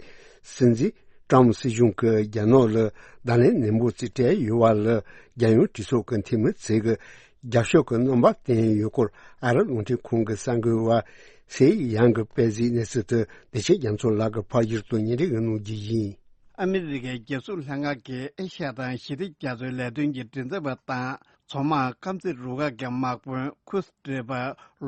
སྲིད་འཛིན་ཀྲམ་སྲིད་གཞུང་གིས་རྒྱ་ནག་ལ་བརྡ་ལན་ནན་པོ་ཅིག་སྤྲད་ཡོད་པ་ལ་རྒྱལ་ཡོངས་གྲོས་ཚོགས་ཀྱི་འཐུས་མི་ཚོས་ཀྱི་རྒྱབ་སྐྱོར་གྱི་རྣམ་པ་བསྟན་ཡོད་སྐོར་ཨ་རི་རླུང་འཕྲིན་ཁང་གི་གསར་འགོད་པ་ཚེ་ཡང་གིས་སྤེལ་གཟིགས་གནས་ཚུལ་དུ་བདེ་ཆེན་རྒྱ་མཚོ་ལགས་ཀྱིས་ཕར་བསྒྱུར་དུ་སྙན་སྒྲོན་གནང་རྒྱུ་ཡིན། ཨ་མི་རི་ཀའི་རྒྱལ་སྲུང་ལྷན་ཁང་གིས་ཨེ་ཤ་ཡ་དང་ཞི་བདེ་རྒྱ་མཚོའི་ལས་དོན་གྱི་མགྲིན་ཚབ་པ་དང་མཚོ་དམག་དཀར་མཛེས་རུ་ཁག་གི་དམག་དཔོན་ཁུ་སི་ཀྲི་པ་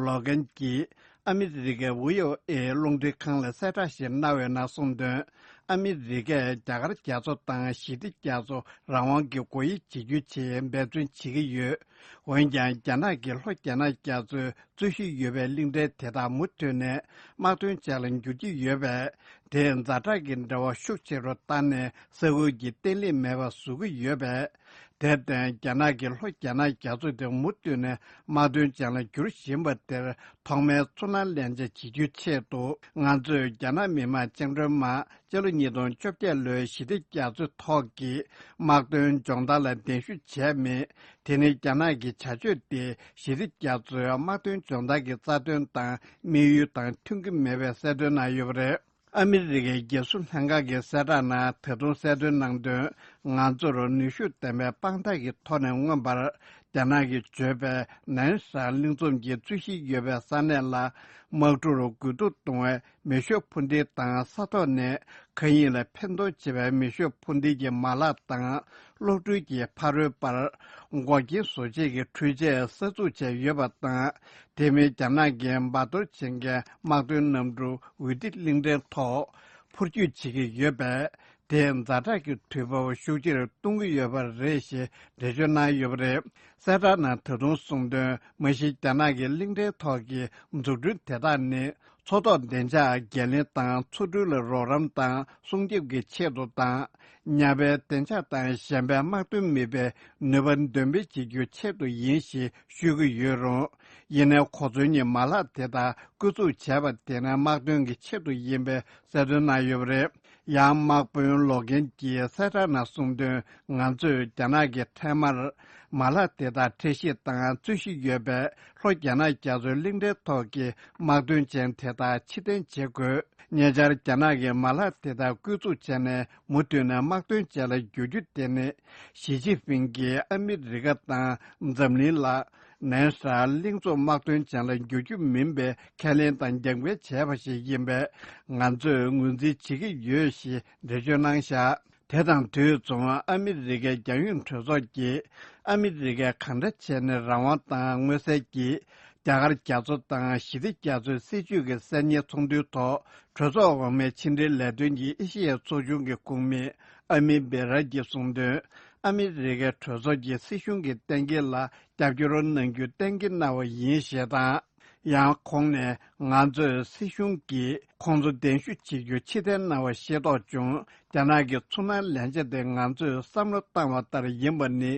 ལོ་ཀན་གྱིས་ཨ་མི་རི་ཀའི་བྷི་ཨོ་ཨེ་རླུང་འཕྲིན་ཁང་ལ་གསལ་བསྒྲགས་ཤིག་གནང་བའི་ནང་གསུངས་དོན། ཨ་མི་རི་ཀས་རྒྱ་གར་རྒྱ་མཚོ་དང་ཞི་བདེ་རྒྱ་མཚོ་རང་དབང་གི་སྒོ་དབྱེ་བྱེད་རྒྱུའི་ཆེད་འབད་བརྩོན་བྱེད་ཀྱི་ཡོད། འོན་ཀྱང་རྒྱ་ནག་གིས་ལྷོ་རྒྱ་ནག་རྒྱ་མཚོའི་རྩོད་གཞི་ཡོད་པའི་གླིང་ཕྲན་དེ་དག་མུ་མཐུད་ནས་དམག་དོན་ཅན་ལ་འགྱུར་གྱི་ཡོད་པས། དེས་ཛ་དྲག་གི་འབྲེལ་བ་ཤུགས་ཆེ་རུ་བཏང་ནས་ས་ཁུལ་གྱི་བརྟན་ལྷིང་མེད་པར་བཟོ་གི་ཡོད་པས། དེར་བརྟེན་རྒྱ་ནག་གིས་ལྷོ་རྒྱ་ནག་རྒྱ་མཚོ་དེ་མུ་མཐུད་ནས་དམག་དོན་ཅན་ལ་འགྱུར་བཞིན་པ་དེར་ཐོག་མའི་ཚོར་སྣང་ལེན་བྱ་བྱེད་རྒྱུའི་ཆེད་དུ། ང་ཚོས་རྒྱ་ནག་མི་དམངས་བཅིངས་འགྲོལ་དམག་སྤྱི་ལོ་ཉིས་སྟོང་བཅོ་བརྒྱད་ལོའི་ཞི་བདེ་རྒྱ་མཚོའི་ཐོག་གི་དམག་དོན་སྦྱོང་བརྡར་ལ་གདན་ཞུ་བྱས་མེད། དེ་ནི་རྒྱ་ནག་གི་བྱ་སྤྱོད་དེ་ཞི་བདེ་རྒྱ་མཚོའི་དམག་དོན་སྦྱོང་བརྡར་གྱི་རྩ་དོན་དང་དམིགས་ཡུལ་དང་མཐུན་གྱི་མེད་པའི་གསལ་སྟོན་གནང་ཡོད་པ་རེད། ཨ་མི་རི་ཀའི་རྒྱལ་སྲུང་ལྷན་ཁང་གི་གསལ་བསྒྲགས་ནང་ད་དུང་གསལ་སྟོན་གནང་དོན། ང་ཚོར་ནུས་ཤུགས་ལྡན་པའི་དཔང་རྟགས་ཀྱི་ཐོག་ནས་མངོན་པར་ རྒྱ་ནག་གིས་བརྗོད་པའི་ནན་ཧྲ་གླིང་ཚོམ་གྱི་རྩོད་གཞི་ཡོད་པའི་ས་གནས་ལ། དམག་གྲུར་རྒུད་གཏོང་གཏོང་བའི་མེ་ཤུགས་འཕུར་མདེལ་དང་ས་ཐོག་ནས་མཁའ་དབྱིངས་ལ་འཕེན་གཏོང་བྱེད་པའི་མེ་ཤུགས་འཕུར་མདེལ་གྱི་མ་ལག་དང་། གློག་འཕྲུལ་གྱི་ཕ་རོལ་པར་འགོག་རྐྱེན་བཟོ་བྱེད་ཀྱི་འཕྲུལ་ཆས་གསར་འཛུགས་བྱས་ཡོད་པ་དང་། དེ་མིན་རྒྱ་ནག་གིས་འབར་གཏོར་བྱེད་མཁན་དམག་དོན་གནམ་གྲུ་ཝི་ཏི་གླིང་ཕྲན་ཐོག་འཕུར་སྐྱོད་བྱེད་ཀྱི་ཡོད་པས། དེས་ཛ་དྲག་གི་དུས་བབ་ཤུགས་ཆེར་གཏོང་གི་ཡོད་པ་རེད་ཞེས་འགྲེལ་བརྗོད་གནང་ཡོད་པ་རེད། གསལ་བསྒྲགས་ནང་ད་དུང་གསུངས་དོན། མ་གཞི་རྒྱ་ནག་གི་གླིང་ཕྲན་ཐོག་གི་འཛུགས་སྐྲུན་དེ་དག་ནི། མཚོ་ཐོག་བདེ་འཇགས་འགན་ལེན་དང་མཚོ་འགྲུལ་ལ་རོགས་རམ་དང་སྲུང་སྐྱོབ་ཀྱི་ཆེད་དུ་དང་། ཉ་པའི་བདེ་འཇགས་དང་གཞན་པའི་དམག་དོན་མེད་པའི་ནུས་པ་འདོན་སྤེལ་བྱེད་རྒྱུའི་ཆེད་དུ་ཡིན་ཞེས་ཤོད་ཀྱི་ཡོད་རུང་། ཡིན་ནའི་གོ་མཚོན་གྱི་མ་ལག་དེ་དག་བཀོལ་སྤྱོད་བྱས་པ་དེ་ནི་དམག་དོན་གྱི་ཆེད་དུ་ཡིན་པའི་གསལ་སྟོན་གནང་ཡོད་པ་རེད། ཡང་དམག་དཔོན་ལོ་ཀེན་གྱིས་གསལ་བསྒྲགས་ནང་གསུངས་དོན། ང་ཚོས་རྒྱ་ནག་གི་འཕྲལ་མར་མ་ལག་དེ་དག་འཕྲལ་བཤིག་དང་རྩོད་གཞི་ཡོད་པའི་ལྷོ་རྒྱ་ནག་རྒྱ་མཚོའི་གླིང་ཕྲན་ཐོག་གི་དམག་དོན་ཅན་དེ་དག་ཕྱིར་འཐེན་བྱེད་དགོས། ཉེ་ཆར་རྒྱ་ནག་གིས་མ་ལག་དེ་དག་བཀོལ་སྤྱོད་བྱས་ནས་མུ་མཐུད་ནས་དམག་དོན་ཅན་ལ་འགྱུར་རྒྱུ་དེ་ནི། ཞི་ཅིན་ཕིང་གིས་ཨ་མི་རི་ཀ་དང་འཛམ་གླིང་ལ། ནན་ཧྲ་གླིང་ཚོམ་དམག་དོན་ཅན་ལ་འགྱུར་རྒྱུ་མིན་པའི་ཁས་ལེན་དང་རྒྱབ་འགལ་བྱས་པ་ཞིག་ཡིན་པས། ང་ཚོས་ངོས་འཛིན་བྱེད་ཀྱི་ཡོད་ཞེས་འགྲེལ་བརྗོད་གནང་བཞག་དེ་དང་དུས་མཚུངས། ཨ་མི་རི་ཀའི་རྒྱལ་ཡོངས་གྲོས་ཚོགས་ཀྱིས། ཨ་མི་རི་ཀས་གང་འདྲ་བྱས་ནས་རང་དབང་དང་མངོན་གསལ་གྱིས། རྒྱ་གར་རྒྱ་མཚོ་དང་ཞི་བདེ་རྒྱ་མཚོའི་སྲིད་ཇུས་ཀྱི་གསེར་ཉའི་ཚོགས་འདུའི་ཐོག་གྲོས་ཚོགས་འོག་མའི་ཕྱི་འབྲེལ་ལས་དོན་གྱི་ཨེ་ཤེ་ཡའི་ཚོགས་ཆུང་གི་ཁོངས་མི་ཨ་མི་སྦེ་ར་གྱིས་གསུངས་དོན། ཨ་མི་རི་ཀའི་གྲོས་ཚོགས་ཀྱིས་སྲིད་གཞུང་གི་གཏན་འཁེལ་ལ་རྒྱབ་སྐྱོར་གནང་རྒྱུ་གཏན་འཁེལ་གནང་བ་ཡིན་ཞེས་དང་། ཡང་ཁོང་ནས། ང་ཚོས་སྲིད་གཞུང་གིས་ཁོང་ཚོ་གདན་ཞུ་བྱེད་རྒྱུ་ཕྱིར་འཐེན་གནང་བ་ཤེས་རྟོགས་བྱུང་། རྒྱ་ནག་གི་ཚུར་སྣང་ལན་ཆ་དེ་ང་ཚོས་བསམ་བློ་བཏང་བ་ལྟར་ཡིན་པ་ནི།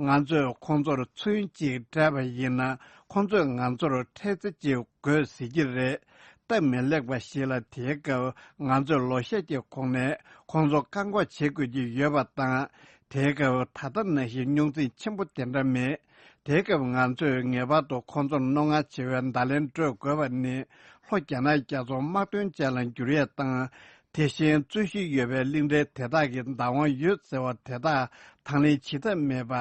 ང་ཚོས་ཁོང་ཚོར་མཚོན་གཅིག་སྤྲད་པ་ཡིན་ན། ཁོང་ཚོས་ང་ཚོར་འཕྲལ་རྩེ་གཅིག་དགོས་ཟེར་གྱི་རེད། སྟབས་མི་ལེགས་པ་ཞིག་ལ། དེའི་སྐབས་ང་ཚོས་ལོ་ཤས་ཀྱི་གོང་ནས་ཁོང་ཚོ་བཀག་འགོག་བྱེད་དགོས་ཀྱི་ཡོད་པ་དང་། དེའི་སྐབས་ད་ལྟ་ནང་བཞིན་རྙོག་འཛིང་ཆེན་པོ་དེ་འདྲ་མེད། དེའི་སྐབས་ང་ཚོས་ངེས་པར་དུ་ཁོང་ཚོར་རྣོ་ངར་ཆེ་བའི་བརྡ་ལན་སྤྲོད་དགོས་པ་ནི། ལྷོ་རྒྱ་ནག་རྒྱ་མཚོ་དམག་དོན་ཅན་ལ་འགྱུར་ཡས་དང་། དེ་བཞིན་རྩོད་གཞི་ཡོད་པའི་གླིང་ཕྲན་དེ་དག་གི་བདག་དབང་ཡོད་ཟེར་བ་དེ་དག་དང་ལེན་བྱེད་ཐབས་མེད་པ་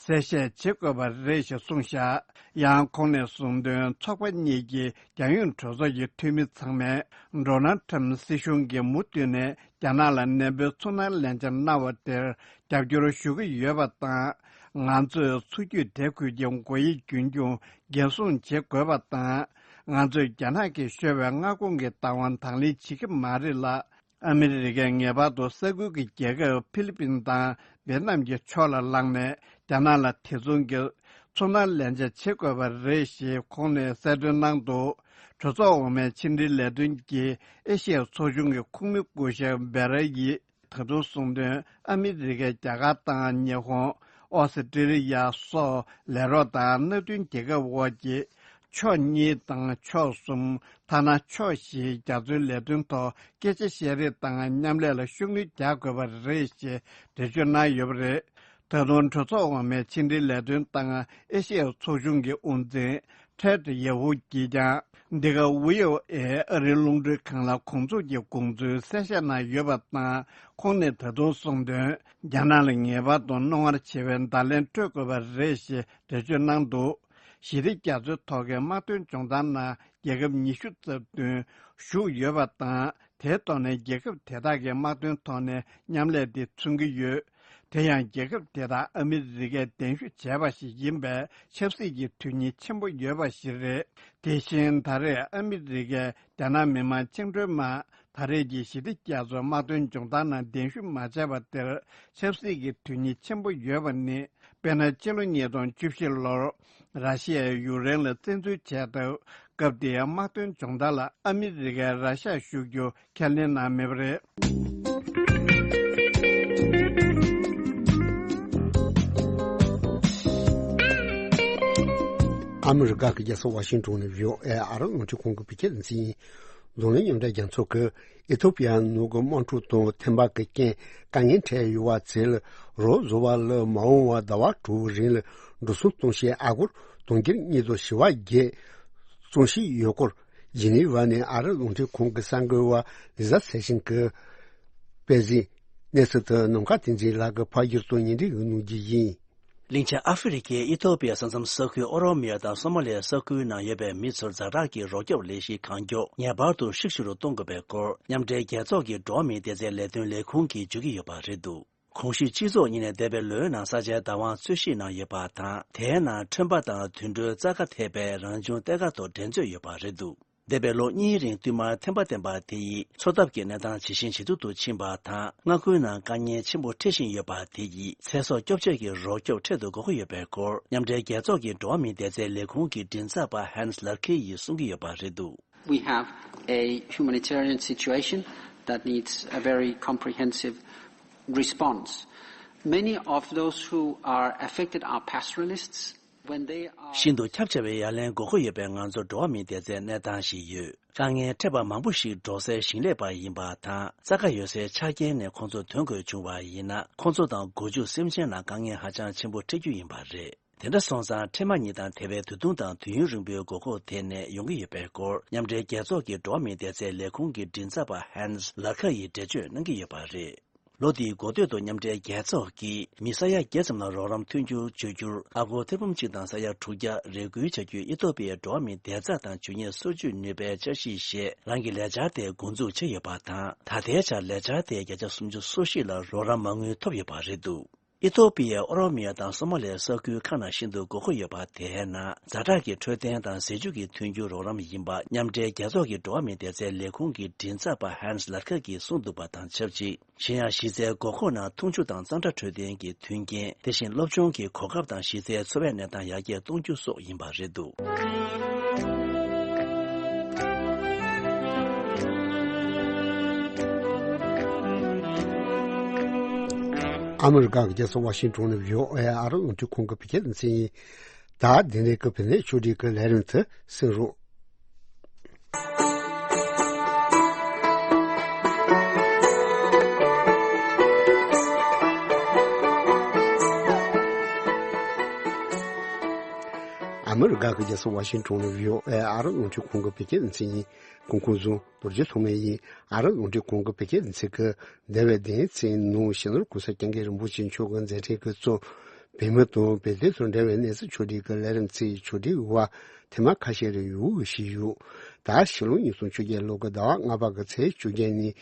གསལ་བཤད་བྱེད་དགོས་པ་རེད་ཞེས་གསུངས་བཞག་ཡང་ཁོང་ནས་གསུངས་དོན། ཚོགས་པ་གཉིས་ཀྱི་རྒྱལ་ཡོངས་གྲོས་ཚོགས་ཀྱི་འཐུས་མི་ཚང་མས། ཌོ་ནལ་ཊམ་སྲིད་གཞུང་གིས་མུ་མཐུད་ནས་རྒྱ་ནག་ལ་ནན་པོའི་ཚུར་སྣང་ལན་ཆ་གནང་བ་དེར་རྒྱབ་སྐྱོར་ཞུ་གི་ཡོད་པ་དང་། ང་ཚོས་མཚོ་རྒྱུད་དེ་ཁུལ་གྱི་མགོ་ཡི་རྒྱུན་འཁྱོངས་འགན་སྲུང་བྱེད་དགོས་པ་དང་། ང་ཚོས་རྒྱ་ནག་གིས་ཤོར་བའི་མངའ་ཁོངས་ཀྱི་བདག་དབང་དང་ལེན་བྱེད་ཀྱི་མ་རེད་ལ། ཨ་མི་རི་ཀས་ངེས་པར་དུ་ས་ཁུལ་གྱི་རྒྱལ་ཁབ་ཧྥི་ལི་པིན་དང་ཝེ་ཏི་ནམ་གྱི་ཕྱོགས་ལ་ལངས་ནས། རྒྱ་ནག་ལ་དེ་མཚུངས་ཀྱི་ཚུར་སྣང་ལན་ཆ་བྱེད་དགོས་པ་རེད་ཞེས་ཁོང་ནས་གསལ་སྟོན་གནང་འདུག་གྲོས་ཚོགས་འོག་མའི་ཕྱི་འབྲེལ་ལས་དོན་གྱི་ཨེ་ཤི་ཡའི་ཚོགས་ཆུང་གི་ཁོངས་མི་སྐུ་ཞབས་སྦེ་ར་ཡིས་ད་དུང་གསུངས་དོན། ཨ་མི་རི་ཀས་རྒྱ་གར་དང་ཉི་ཧོང་། ཨོ་སི་ཀྲི་ལི་ཡ་སོགས་ལས་རོགས་དང་མནའ་མཐུན་རྒྱལ་ཁབ་འོག་གི་ཕྱོགས་གཉིས་དང་ཕྱོགས་གསུམ། ཐ་ན་ཕྱོགས་བཞིའི་རྒྱ་མཚོའི་ལས་དོན་ཐོག་སྐད་ཆ་བཤད་རེས་དང་མཉམ་ལས་ལ་ཤུགས་སྣོན་རྒྱག་དགོས་པ་རེད་ཞེས་འགྲེལ་བརྗོད་གནང་ཡོད་པ་རེད། ད་དུང་གྲོས་ཚོགས་འོག་མའི་ཕྱི་འབྲེལ་ལས་དོན་དང་ཨེ་ཤེ་ཡའི་ཚོགས་ཆུང་གི་དབུ་འཛིན་ཐེད་ཡེ་ཧུ་གྱིས་ཀྱང་། འདི་ག་ཝི་ཨོ་ཨེ་ཨ་རིའི་རླུང་འཕྲིན་ཁང་ལ་གོང་ཚོགས་ཀྱི་དགོངས་ཚུལ་གསལ་བཤད་གནང་ཡོད་པ་དང་། ཁོང་ནས་ད་དུང་གསུངས་དོན། རྒྱ་ནག་ལ་ངེས་པར་དུ་རྣོ་ངར་ཆེ་བའི་བརྡ་ལན་སྤྲོད་དགོས་པ་རེད་ཞེས་འགྲེལ་བརྗོད་གནང་འདུག་ཞི་བདེ་རྒྱ་མཚོའི་ཐོག་གི་དམག་དོན་སྦྱོང་བརྡར་ནང་རྒྱལ་ཁབ་ཉི་ཤུ་རྩ་བདུན་ཞུགས་ཡོད་པ་དང་། དེའི་ཐོག་ནས་རྒྱལ་ཁབ་དེ་དག་གི་དམག་དོན་ཐོག་ནས་མཉམ་ལས་དེ་མཚོན་གྱི་ཡོད། དེ་ཡང་རྒྱལ་ཁབ་དེ་དག་ཨ་མི་རི་ཀས་གདན་ཞུ་བྱས་པ་ཞིག་ཡིན་པས་ཆབ་སྲིད་ཀྱི་དོན་སྙིང་ཆེན་པོ་ཡོད་པ་ཞིག་རེད། དེ་བཞིན་ད་རེས་ཨ་མི་རི་ཀས་རྒྱ་ནག་མི་དམངས་བཅིངས་འགྲོལ་དམག་ད་རེས་ཀྱི་ཞི་བདེ་རྒྱ་མཚོའི་དམག་དོན་སྦྱོང་བརྡར་ནང་གདན་ཞུ་མ་བྱས་པ་དེར་ཆབ་སྲིད་ཀྱི་དོན་སྙིང་ཆེན་པོ་ཡོད་པ་ནི། དཔེར་ན། ཕྱི་ལོ་ཉིས་སྟོང་བཅུ་བཞི་ལོར་ར་ཤི་ཡས་ཡུཀ་རེན་ལ་བཙན་འཛུལ་བྱས་སྟབས། སྐབས་དེའི་དམག་དོན་སྦྱོང་བརྡར་ལ་ཨ་མི་རི་ཀས་ར་ཤ་ཞུགས་རྒྱུ་ཁས་ལེན་གནང་མེད་པ་རེད། ཨ་མི་རི་ཀ་གི་རྒྱལ་ས་ཝ་ཤིང་ཏོན་ནས་བྷི་ཨོ་ཨེ་ཨ་རི་རླུང་འཕྲིན་ཁང་གི་བོད་སྐད་སྡེ་ཚན་ཡིན། རྫོང་གླིང་མཉམ་འབྲེལ་རྒྱལ་ཚོགས་ཀྱིས་ཨི་ཐོ་པི་ཡ་ནང་གི་དམག་འཁྲུག་དང་ཐེམ་པ་གི་རྐྱེན་དཀའ་ངལ་འཕྲད་ཡོད་པ་བཅས་ལ་རོགས་བཟོ་བ་ལ་མ་འོངས་པར་ཟླ་བ་དྲུག་རིང་ལ་འགྲོ་སོང་གཏོང་ཆེད་ཨ་སྒོར་དུང་ཕྱུར་གཉིས་དང་བཞི་བརྒྱད་གཏོང་གཤིས་ཡོད་སྐོར་ཇི་ནི་ཝ་ནས་ཨ་རི་རླུང་འཕྲིན་ཁང་གི་གསར་འགོད་པ་ལི་ཟ་ཚེ་ཤིང་གིས་སྤེལ་ཟིན། གནས་ཚུལ་དེ་ནམ་མཁའ་བསྟན་འཛིན་ལགས་ཀྱིས་ཕབ་སྒྱུར་དང་སྙན་སྒྲོན་ཞུ་གནང་རྒྱུ་ཡིན། གླིང་ཆེན་ཨ་ཧྥེ་རི་ཁའི་ཨི་ཐོ་པི་ཡ་ས་མཚམས་ས་ཁུལ་ཨོ་རོ་མི་ཡ་དང་སོ་མ་ལི་ཡ་ས་ཁུལ་ནང་ཡོད་པའི་མི་ཚོར་ཛ་དྲག་གི་རོགས་སྐྱོབ་ལས་གཞི་གང་མགྱོགས་ངེས་པར་དུ་ཧྲིག་ཤོས་སུ་གཏོང་དགོས་པའི་སྐོར། མཉམ་འབྲེལ་རྒྱལ་ཚོགས་ཀྱི་འགྲོ་བ་མིའི་བདེ་རྩའི་ལས་དོན་ལས་ཁུངས་ཀྱིས་བརྗོད་ཀྱི་ཡོད་པ་རེད་འདུག་གོང་ཞུས་སྤྱི་ཚོགས་གཉིས་ནས་འདས་པའི་ལོའི་ནང་ས་ཆའི་བདག་དབང་རྩོད་གཞི་ནང་ཡོད་པ་དང་། དེའི་ནང་ཁྲོན་པ་དང་དུད་འགྲོའི་རྩྭ་ཁ་ཐེག་པའི་རང་བྱུང་གཏེར་ཁ་ཐོག་འགྲན་རྩོད་ཡོད་པ་རེད་འདུག་འདས་པའི་ལོ་གཉིས་རིང་བསྟུད་མར་ཐན་པ་བསྟན་པ་དེ་ཡིས་འཚོ་ཐབས་ཀྱི་གནས་སྟངས་ཇེ་ཞན་ཇེ་སྡུག་ཏུ་ཕྱིན་པ་དང་། མངའ་ཁུལ་ནང་དཀའ་ངལ་ཆེན་པོ་འཕྲད་བཞིན་ཡོད་པ་དེ་ཡིས་ཚེ་སྲོག་སྐྱོབ་ཆེད་ཀྱི་རོགས་སྐྱོབ་འཕྲལ་དུ་དགོས་ཀྱི་ཡོད་པའི་སྐོར། མཉམ་འབྲེལ་རྒྱལ་ཚོགས་ཀྱི་འགྲོ་བ་མིའི་བདེ་རྩའི་ལས་ཁུངས་ཀྱི་མགྲིན་ཚབ་པ་ཧན་སི་ལར་ཁེ་ཡིས་གསུང་གི་ཡོད་པ་རེད་འདུག We have a humanitarian situation that needs a very comprehensive response. Many of those who are affected are pastoralists. When they are ཤིན་ཏུ་ཁྱབ་ཆེ་བའི་ཡ་ལན་དགོས་མཁོ་ཡོད་པའི་ང་ཚོ་འགྲོ་བ་མིའི་བདེ་རྩའི་གནས་སྟངས་ཤིག་ཡོད། དཀའ་ངལ་འཕྲད་པ་མང་པོ་ཞིག་འབྲོག་སའི་ཞིང་ལས་པ་ཡིན་པ་དང་། རྩྭ་ཁ་ཡོད་སའི་ཆ་རྐྱེན་ནས་ཁོང་ཚོ་ཐོན་དགོས་བྱུང་བ་ཡིན་ན། ཁོང་ཚོ་དང་སྒོ་ཕྱུགས་སེམས་ཅན་ལ་དཀའ་ངལ་ཧ་ཅང་ཆེན་པོ་འཕྲད་རྒྱུ་ཡིན་པ་རེད། དེ་འདྲ་སོང་ཙང་ཁྲེལ་མ་ཉེས་དང་དེ་བས་དུས་ཐུང་དང་དུས་ཡུན་རིང་པོའི་དགོས་མཁོ་དེ་ནས་ཡོང་གི་ཡོད་པའི་སྐོར། མཉམ་འབྲེལ་རྒྱལ་ཚོགས་ཀྱི་འགྲོ་བ་མིའི་བདེ་རྩའི་ལས་ཁུངས་ཀྱི་མགྲིན་ཚབ་པ་ཧན་སི་ལར་ཁ་ཡིས་འགྲེལ་བརྗོད་གནང་གི་ཡོད་པ་རེད། ལོ་འདིའི་འགོ་སྟོད་དུ་མཉམ་འབྲེལ་རྒྱལ་ཚོགས་ཀྱིས་མི་ས་ཡ་བརྒྱད་ཙམ་ལ་རོགས་རམ་མཐུན་འགྱུར་བྱ་རྒྱུར་ཨ་སྒོར་ཐེར་འབུམ་གཅིག་དང་ས་ཡ་དྲུག་བརྒྱ་རེ་སྐུལ་བྱ་རྒྱུའི་ཨི་ཐོ་པི་ཡའི་འགྲོ་བ་མིའི་བདེ་རྩ་དང་འཇུ་ཉེ་སོར་ཆུད་ནུས་པའི་འཆར་གཞི་ཞེས་རང་གི་ལས་འཆར་དེ་འགོ་འཛུགས་བྱས་ཡོད་པ་དང་། ད་ལྟའི་ཆར་ལས་འཆར་དེའི་བརྒྱ་ཆ་སུམ་ཅུ་སོ་བཞི་ལ་རོགས་རམ་མ་དངུལ་ཐོབ་ཡོད་པ་རེད་འདུག་ཨི་ཐོ་པི་ཡའི་ཨོ་རོ་མི་ཡ་དང་སོ་མ་ལི་ཡའི་ས་ཁུལ་ཁག་ནང་ཤིན་ཏུ་དགོས་མཁོ་ཡོད་པ་དེའི་ནང་ཛ་དྲག་གི་འཕྲོད་བསྟེན་དང་ཟས་བཅུད་ཀྱི་མཐུན་འགྱུར་རོགས་རམ་ཡིན་པ། མཉམ་འབྲེལ་རྒྱལ་ཚོགས་ཀྱི་འགྲོ་བ་མིའི་བདེ་རྩའི་ལས་ཁུངས་ཀྱི་མགྲིན་ཚབ་པ་ཧན་སི་ལར་ཁ་གིས་གསུངས་འདུག་པ་དང་ཆབས་ཅིག་གཞན་ཡང་གཞི་རྩའི་དགོས་མཁོ་ནང་འཐུང་ཆུ་དང་གཙང་སྦྲ་འཕྲོད་བསྟེན་གྱི་མཐུན་རྐྱེན། དེ་བཞིན་སློབ་སྦྱོང་གི་གོ་སྐབས་དང་གཞི་རྩའི་འཚོ་བའི་གནས་སྟངས་ཡར་རྒྱས་གཏོང་རྒྱུ་སོགས་ཡིན་པ་རེད་འདུག་ཨ་མི་རི་ཀ་གི་རྒྱལ་ས་ཝ་ཤིང་ཊོན་ནས་བྷི་ཨོ་ཨེ་ཨ་རི་རླུང་འཕྲིན་ཁང་གི་བོད་སྐད་སྡེ་ཚན་ཡིན། ད་འདི་ནས་ཀི་བེ་ནེ་ཆོས་སྒྲིག་གི་ལས་རིམ་དུ་གསན་རོགས། ཨ་མི་རི་ཀ་གི་རྒྱལ་ས་ཝ་ཤིང་ཊོན་ནས་བྷི་ཨོ་ཨེ་ཨ་རི་རླུང་འཕྲིན་ཁང་གི་བོད་སྐད་སྡེ་ཚན་ཡིན། སྐུ་ཁམས་བཟང་། རྡོ་རྗེ་ཐོགས་མེད་ཡིན། ཨ་རི་རླུང་འཕྲིན་ཁང་གི་བོད་སྐད་སྡེ་ཚན་གྱིས་འདས་པའི་བདུན་ཕྲག་ནང་སྤྱི་ནོར་གོང་ས་སྐྱབས་མགོན་རིན་པོ་ཆེ་མཆོག་གི་མཛད་འཕྲིན་གྱི་གཙོ། བོད་མི་དང་བོད་དོན་དང་འབྲེལ་བའི་གནས་ཚུལ་ཕྱོགས་སྒྲིག་གི་ལས་རིམ་ཚོའི་ཕྱོགས་སྒྲིག་འོག་ཐེངས་མ་ཁ་ཤས་རེ་ཡོང་བཞིན་ཡོད། ད་ཕྱི་ལོ་ཉིས་སྟོང་བཅོ་བརྒྱད་ལོ་གི་ཟླ་བ་ལྔ་པ་གི་ཚེས་བཅོ་བརྒྱད་ནས་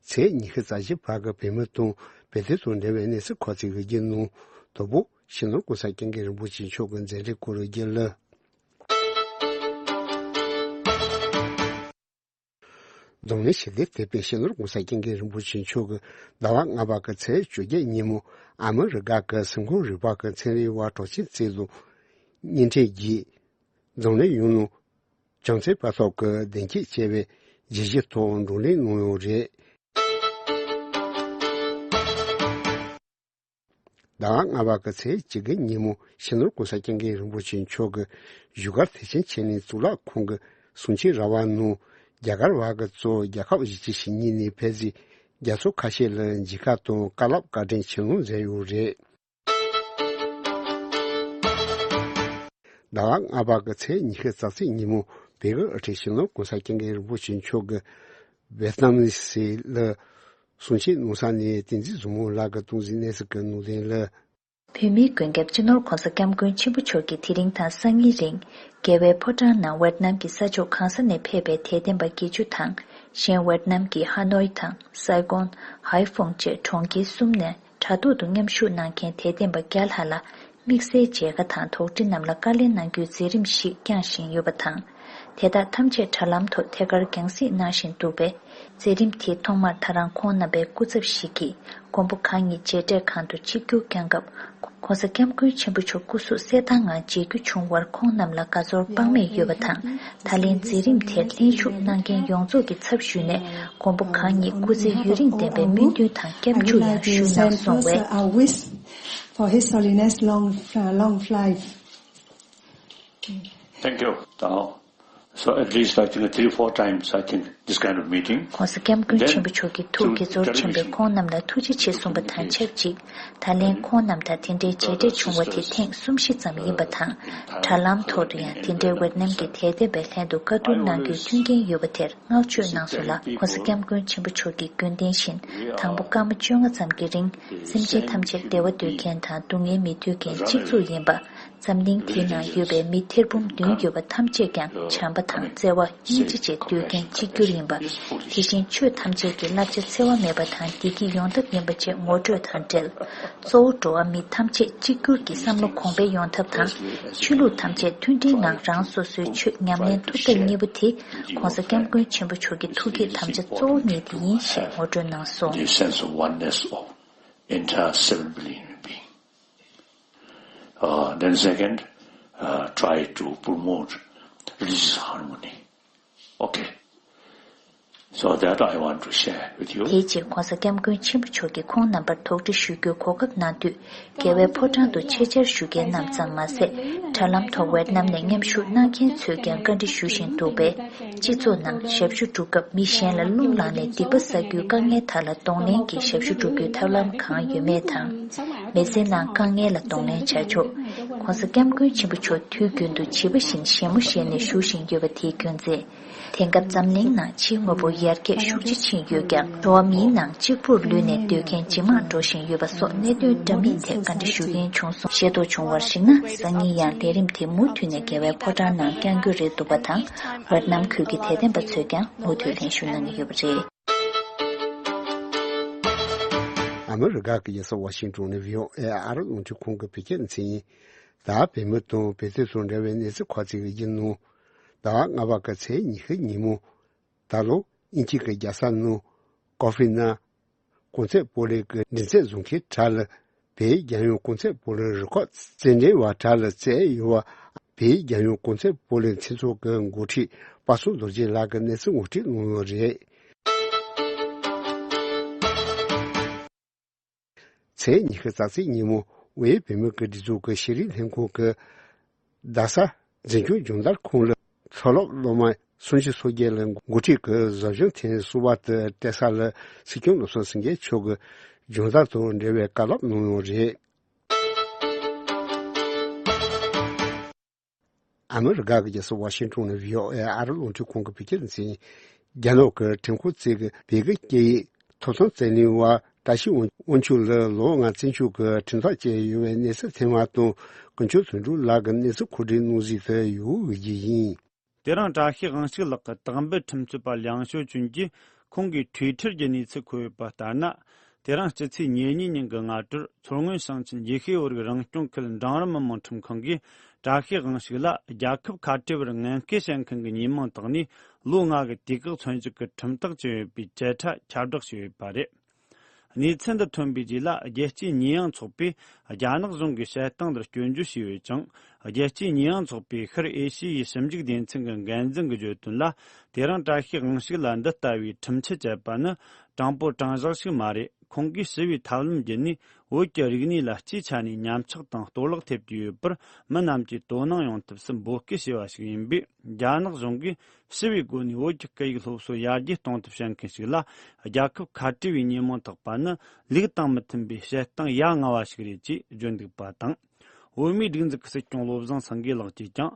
ཚེས་ཉི་ཤུ་རྩ་བཞི་བར་གྱི་བོད་མི་དང་བོད་དོན་དང་འབྲེལ་བའི་གནས་ཚུལ་ཁ་ཚིག་གི་བརྒྱུད་ནང་དང་པོ། སྤྱི་ནོར་གོང་ས་སྐྱབས་མགོན་རིན་པོ་ཆེ་མཆོག་གི་མཛད་འཕྲིན་སྐོར་བརྒྱུད་ལ། རྫོང་ནས་ཞི་བདེ་དེད་དཔོན་སྤྱི་ནོར་གོང་ས་སྐྱབས་མགོན་རིན་པོ་ཆེ་མཆོག་གིས་ཟླ་བ་ལྔ་པ་གི་ཚེས་བཅོ་བརྒྱད་ཉིན་མོ་ཨ་མི་རི་ཀ་གི་སེམས་ཁམས་རིག་པ་གི་ཚན་རིག་པ་གྲགས་ཅན་རྩིས་ལ་བརྙན་འཕྲིན་བརྒྱུད། རྫོང་ནས་ཡོང་ནང་བྱམས་བརྩེ་དཔལ་ཐོབ་ཀྱི་བདེ་སྐྱིད་ཅེས་པའི་བརྗོད་གཞི་ཐོག་བགྲོ་གླེང་གནང་ཡོད་རེད། ཟླ་བ་ལྔ་པ་གི་ཚེས་བཅོ་བརྒྱད་ཉིན་མོ་སྤྱི་ནོར་གོང་ས་སྐྱབས་མགོན་རིན་པོ་ཆེ་མཆོག་གིས་བཞུགས་སྒར་ཐེག་ཆེན་ཆོས་གླིང་གཙུག་ལག་ཁང་གི་གསུང་ཆོས་ར་བ་ནང་རྒྱ་གར་བ་གི་གཙོ་བོ་རྒྱལ་ཁབ་བཞི་བཅུ་ཞེ་གཉིས་ནས་ཕེབས་ཏེ་རྒྱལ་ཚོགས་ཁ་ཤས་ལ་མཇལ་ཁ་དང་བཀའ་སློབ་བཀའ་དྲིན་ཆེ་ལུང་མཛད་ཡོད་རེད། ཟླ་བ་ལྔ་པ་གི་ཚེས་ཉི་ཤུ་རྩ་གཅིག་ཉིན་མོ་བོད་ཀྱི་དབུ་ཁྲིད་སྤྱི་ནོར་གོང་ས་སྐྱབས་མགོན་རིན་པོ་ཆེ་མཆོག་གིས་ཝེ་ཏི་ནམ་སི་ལ་གསུང་ཆོས་གནང་ས་ནས་བསྟན་འཛིན་བཟང་མོ་ལགས་ཀྱིས་གཏོང་ཟིན་གནས་ཚུལ་གྱི་ནང་དོན་ལ། བོད་མིའི་མགོན་སྐྱབས་སྤྱི་ནོར་༧གོང་ས་༧སྐྱབས་མགོན་ཆེན་པོ་མཆོག་གིས་དེ་རིང་དང་སང་ཉིན་རིང་རྒྱལ་བའི་ཕོ་བྲང་ནང་ཝེ་ཏི་ནམ་གྱི་ས་ཕྱོགས་གང་ས་ནས་ཕེབས་པའི་དད་ལྡན་པ་བརྒྱད་ཅུ་དང་། གཞན་ཝེ་ཏི་ནམ་གྱི་ཧ་ནོའི་དང་སའི་ཀོན། ཧའེ་ཧྥུང་བཅས་གྲོང་ཁྱེར་གསུམ་ནས་དྲ་ཐོག་ཏུ་མཉམ་ཞུགས་གནང་མཁན་དད་ལྡན་པ་བརྒྱ་ལྷག་ལ་དམིགས་བསལ་མཇལ་ཁ་དང་དོགས་འདྲི་རྣམས་ལ་བཀའ་ལན་གནང་རྒྱུའི་མཛད་རིམ་ཞིག་བསྐྱངས་བཞིན་ཡོད་པ་དང་། དེ་དག་ཐམས་ཅད་དྲ་ལམ་ཐོག་ཐད་ཀར་རྒྱང་སྲིང་གནང་བཞིན་འདུག་པས། མཛད་རིམ་དེའི་ཐོག་མར་ད་རང་ཁོང་རྣམ་པའི་སྐུ་ཚབ་ཞིག་གིས་མགོན་པོ་གང་ཉིད་མཇལ་འཕྲད་ཁང་དུ་ཆིབས་བསྒྱུར་བསྐྱངས་སྐབས། ྋགོང་ས་ྋསྐྱབས་མགོན་ཆེན་པོ་མཆོག་སྐུ་གཟུགས་གསལ་ཐང་ངང་མཇལ་རྒྱུ་བྱུང་བར་ཁོང་རྣམས་ལ་དགའ་ཚོར་དཔག་མེད་ཡོད་པ་དང་། ད་ལན་མཛད་རིམ་དེར་ལྷན་ཞུགས་གནང་མཁན་ཡོངས་རྫོགས་ཀྱི་ཚབ་ཞུས་ནས་མགོན་པོ་གང་ཉིད་སྐུ་ཚེ་ཡུན་རིང་བརྟན་པའི་སྨོན་འདུན་དང་སྐྱབས་འཇུག་ཡང་ཞུས་གནང་སོང་བས། I would like to send first a wish for His Holiness long, uh, long life. Thank you. ད་ So at least I think three, four times I think this kind of meeting. ༸གོང་ས་༸སྐྱབས་མགོན་ཆེན་པོ་མཆོག་གིས་ཐུགས་དགྱེས་ཚོར་ཆེན་པོས་ཁོང་རྣམས་ལ་ཐུགས་རྗེ་ཆེ་གསུངས་པ་དང་ཆབས་ཅིག་ད་ལན་ཁོང་རྣམས་དང་དེ་འདྲའི་མཇལ་འཕྲད་བྱུང་བ་དེ་ཐེངས་གསུམ་བཞི་ཙམ་ཡིན་པ་དང་། དྲ་ལམ་ཐོག་ཏུ་ཡང་དེ་འདྲའི་ཝེད་ནམ་གྱི་དད་ལྡན་པའི་ལྷན་དུ་བཀའ་བསྡུར་གནང་རྒྱུའི་མཐུན་རྐྱེན་ཡོད་པ་དེར་བསྔགས་བརྗོད་གནང་སོང་ལ། ༸གོང་ས་༸སྐྱབས་མགོན་ཆེན་པོ་མཆོག་གི་རྒྱུན་ལྡན་བཞིན་དང་པོ་སྐར་མ་བཅོ་ལྔ་ཙམ་གྱི་རིང་སེམས་ཅན་ཐམས་ཅད་བདེ་བ་འདོད་མཁན་དང་སྡུག་བསྔལ་མི་འདོད་མཁན་གཅིག་མཚུངས་ཡིན་པ། འཛམ་གླིང་འདིའི་ནང་ཡོད་པའི་མི་ཐེར་འབུམ་བདུན་ཡོད་པ་ཐམས་ཅད་ཀྱང་བྱམས་པ་དང་བརྩེ་བ་སྙིང་རྗེ་བཅས་འདོད་མཁན་གཅིག་གྱུར་ཡིན་པ། དེ་བཞིན་ཆོས་ཐམས་ཅད་ཀྱི་བསླབ་བྱ་འཚེ་བ་མེད་པ་དང་བདེ་སྐྱིད་ཡོང་ཐབས་ཡིན་པ་བཅས་ངོ་སྤྲོད་དང་འབྲེལ། གཙོ་བོ་འགྲོ་བ་མི་ཐམས་ཅད་གཅིག་གྱུར་གྱི་བསམ་བློ་གོང་འཕེལ་ཡོང་ཐབས་དང་། ཆོས་ལུགས་ཐམས་ཅད་མཐུན་སྒྲིལ་ངང་རང་སོ་སོའི་ཆོས་ཉམས་ལེན་ཐུབ་ཐབས་གཉིས་པོ་དེ་༸གོང་ས་༸སྐྱབས་མགོན་ཆེན་པོ་མཆོག་གི་ཐུགས་བསྐྱེད་དམ་བཅའ་གཙོ་བོ་གཉིས་དེ་ཡིན་ཞེས་ངོ་སྤྲོད་གནང་སོང་། The sense of oneness of entire seven billion human being. Uh, then second, uh, try to promote religious harmony. Okay. So that I want to share with you. དེའི་རྗེས་༸གོང་ས་༸སྐྱབས་མགོན་ཆེན་པོ་མཆོག་གིས་ཁོང་རྣམ་པར་དོགས་འདྲི་ཞུ་རྒྱུའི་གོ་སྐབས་གནང་དུས། རྒྱལ་བའི་ཕོ་བྲང་དུ་ཆེད་བཅར་ཞུ་མཁན་རྣམས་ཙམ་མ་ཟད། དྲ་ལམ་ཐོག་ཝེད་ནམ་ནས་མཉམ་ཞུགས་གནང་མཁན་ཚོས་ཀྱང་བཀའ་འདྲི་ཞུ་བཞིན་འདུག་པས། སྤྱི་ཚོགས་ནང་ཞབས་ཞུ་སྒྲུབ་སྐབས་མི་གཞན་ལ་རླུང་ལངས་ནས་སྡིག་པ་བསགས་རྒྱུའི་དཀའ་ངལ་དག་ལ་གདོང་ལེན་གྱིས་ཞབས་ཞུ་སྒྲུབ་རྒྱུའི་ཐབས་ལམ་གང་ཡོད་མེད་དང་། མི་ཚེའི་ནང་དཀའ་ངལ་ལ་གདོང་ལེན་བྱ་ཕྱོགས། ༸གོང་ས་༸སྐྱབས་མགོན་ཆེན་པོ་མཆོག་དུས་རྒྱུན་དུ་བྱིས་པ་བཞིན་བཞད་མོ་བཞད་ནས་བཞུགས་བཞིན་ཡོད་པ་དེའི་རྒྱུ་མཚན། དེང་སྐབས་འཛམ་གླིང་ནང་ཕྱིའི་དངོས་པོ་ཡར་རྒྱས་ཤུགས་ཆེ་ཕྱིན་ཡོད་ཀྱང་། འགྲོ་བ་མིའི་ནང་གཅིག་པུར་ལུས་ནས་སྡོད་མཁན་ཇེ་མང་འགྲོ་བཞིན་ཡོད་པ་སོགས་གནད་དོན་འདྲ་མིན་ཐད་བཀའ་འདྲི་ཞུ་མཁན་བྱུང་སོང་། ཤེས་རྟོགས་བྱུང་བར་གཞིགས་ན། སང་ཉིན་ཡང་ལས་རིམ་དེ་མུ་མཐུད་ནས་རྒྱལ་བའི་ཕོ་བྲང་ནང་བསྐྱང་རྒྱུ་རེད་འདུག་པ་དང་། ཝེད་ནམ་ཁུལ་གྱི་དད་ལྡན་པ་ཚོས་ཀྱང་མུ་མཐུད་ལྷན་ཞུགས་གནང་གི་ཡོད་པ་རེད། ཨ་མི་རི་ཀ་གི་རྒྱལ་ས་ཝ་ཤིང་ཏོན་ནས་བྷི་ཨོ་ཨེ་ཨ་རི་རླུང་འཕྲིན་ཁང་གི་བོད་སྐད་སྡེ་ཚན་ཡིན། ད་བོད་མི་དང་བོད་དོན་དང་འབྲེལ་བའི་གནས་ཚུལ་ཁག་ཅིག་ཡིན་ནོ། ཟླ་བ་ལྔ་པ་གི་ཚེས་ཉི་ཤུ་ཉིན་མོ། ད་ལོ་དབྱིན་ཇི་གི་རྒྱལ་ས་ནང་ཀོ་ཧྥི་ན། གོང་ཚད་སྤོ་ལོའི་གི་མགྲིན་ཚབ་བཟོ་མཁན་དྲ་ལ། བོད་རྒྱལ་ཡོངས་གོང་ཚད་སྤོ་ལོའི་རུ་ཁག་རྩེད་འགྲན་བ་དྲ་ལ་རྩེད་ཡོད་པ། བོད་རྒྱལ་ཡོངས་གོང་ཚད་སྤོ་ལོའི་མཐུན་ཚོགས་ཀྱི་འགོ་ཁྲིད་དཔའ་སྲུང་རྡོ་རྗེ་ལགས་ཀྱིས་གནས་ཚུལ་ངོ་སྤྲོད་གནང་ཡོད་རེད། ཚེས་ཉི་ཤུ་རྩ་གཅིག་ཉིན་མོ་དབུས་བོད་མིའི་སྒྲིག་འཛུགས་ཀྱི་ཤེས་རིག་ལྷན་ཁང་གི་རྡ་ས་འཛིན་སྐྱོང་སྦྱོང་བརྡར་ཁང་ལ་མཐོ་སློབ་སློབ་མ་སུམ་ཅུ་སོ་བརྒྱད་ལ་འགོ་ཁྲིད་ཀྱིས་གཟབ་གཞུང་ཐེངས་གསུམ་པ་དེ་སྤྲད་ས་ལ་སྲིད་སྐྱོང་བློ་བཟང་སེང་གེ་མཆོག་གིས་སྦྱོང་བརྡར་དང་འབྲེལ་བའི་བཀའ་སློབ་གནང་ཡོད་རེད། ཨ་མི་རི་ཀ་གི་རྒྱལ་ས་ཝ་ཤིང་ཏོན་ནས་བྷི་ཨོ་ཨེ་ཨ་རི་རླུང་འཕྲིན་ཁང་གི་བོད་སྐད་སྡེ་ཚན། རྒྱ་ནག་གི་ཁྲིམས་ཁང་གཅིག་གིས་བོད་ཀྱི་སྐད་ཡིག་ཐོབ་ཐང་རྩོད་ལེན་པ་བཀྲ་ཤིས་དབང་ཕྱུག་ལ་ལོ་ལྔ་བཙོན་འཇུག་གི་ཁྲིམས་ཐག་བཅད་ཡོད་པའི་གནས་ཚུལ་ཐོན་པ་དང་། དཀོན་མཆོག་དོན་གྲུབ་ལགས་ཀྱི་གནས་ཚུལ་མཁོ་སྒྲིག་གནང་གཟིགས་དུ་ཡོད་པའི་ཡིན། དེ་རིང་བཀྲ་ཤིས་དབང་ཕྱུག་ལགས་ཀྱི་དག་འབུད་ཁྲིམས་རྩོད་པ་ལིའང་ཞའོ་ཅུན་གྱིས་ཁོང་གིས་ཊུའི་ཊར་གྱི་གནས་ཚུལ་འཁོད་ཡོད་པ་ལྟར་ན། དེ་རིང་སྤྱི་ཚེས་ཉེར་གཉིས་ཉིན་གྱི་སྔ་དྲོར་མཚོ་སྔོན་ཞིང་ཆེན་ཡེ་ཤེས་བོད་རིགས་རང་སྐྱོང་ཁུལ་འབྲིང་རིམ་མི་དམངས་ཁྲིམས་ཁང་གིས་བཀྲ་ཤིས་དབང་ཕྱུག་ལ་རྒྱལ་ཁབ་ཁ་བྲལ་བར་ངན་སྐུལ་བྱེད་མཁན་གྱི་ཉེས་མིང་བཏགས་ནས་ལོ་ལྔ་གི་དུས་བཀག་བཙོན་འཇུག་གི་ཁྲིམས་ཐག་བཅད་ཡོད་པའི་བཅད་ཁྲ་ཁྱབ་བསྒྲགས་བྱས་ཡོད་པ་རེད། གནས་ཚུལ་འདི་ཐོན་པའི་རྗེས་ལ་རྒྱལ་སྤྱིའི་ཉེས་ཡངས་ཚོགས་པས་རྒྱ་ནག་གཞུང་གི་བཤད་སྟངས་འདིར་སྐྱོན་བརྗོད་བྱས་ཡོད་ཅིང་། རྒྱལ་སྤྱིའི་ཉེས་ཡངས་ཚོགས་པའི་ཤར་ཨེ་ཤི་ཡའི་ཞིབ་འཇུག་སྡེ་ཚན་གྱི་འགན་འཛིན་གྱིས་བརྗོད་དོན་ལ། དེ་རིང་བཀྲ་ཤིས་དབང་ཕྱུག་ལ་འདི་ལྟ་བུའི་ཁྲིམས་ཆད་བཅད་པ་ནི་དྲང་པོ་དྲང་བཞག་ཞིག་མ་རེད། ཁོང་གིས་ཞི་བའི་ཐབས་ལམ་བརྒྱུད་ནས་བོད་ཀྱི་རིག་གནས་ལ་སྤྱིའི་ཆ་ནས་ཉམས་ཆག་དང་གཏོར་བརླག་ཐེབས་ཀྱི་ཡོད་པར་མི་རྣམས་ཀྱིས་དོ་སྣང་ཡོང་ཐབས་སུ་འབོད་སྐུལ་བྱས་པ་ཞིག་ཡིན་པས། རྒྱ་ནག་གཞུང་གིས་ཞི་བའི་སྒོ་ནས་བོད་ཀྱི་སྐད་ཡིག་སློབ་གསོ་ཡར་རྒྱས་གཏོང་ཐབས་བྱེད་མཁན་ཞིག་ལ་རྒྱལ་ཁབ་ཁ་བྲལ་བའི་ཉེས་མིང་བཏགས་པ་ནི་ལུགས་དང་མི་མཐུན་པའི་བཤད་སྟངས་ཡ་ང་བ་ཞིག་རེད་ཅེས་བརྗོད་འདུག་པ་དང་། བོད་མིའི་སྒྲིག་འཛུགས་ཀྱི་སྲིད་སྐྱོང་བློ་བཟང་སེང་གེ་ལགས་ཀྱིས་ཀྱང་།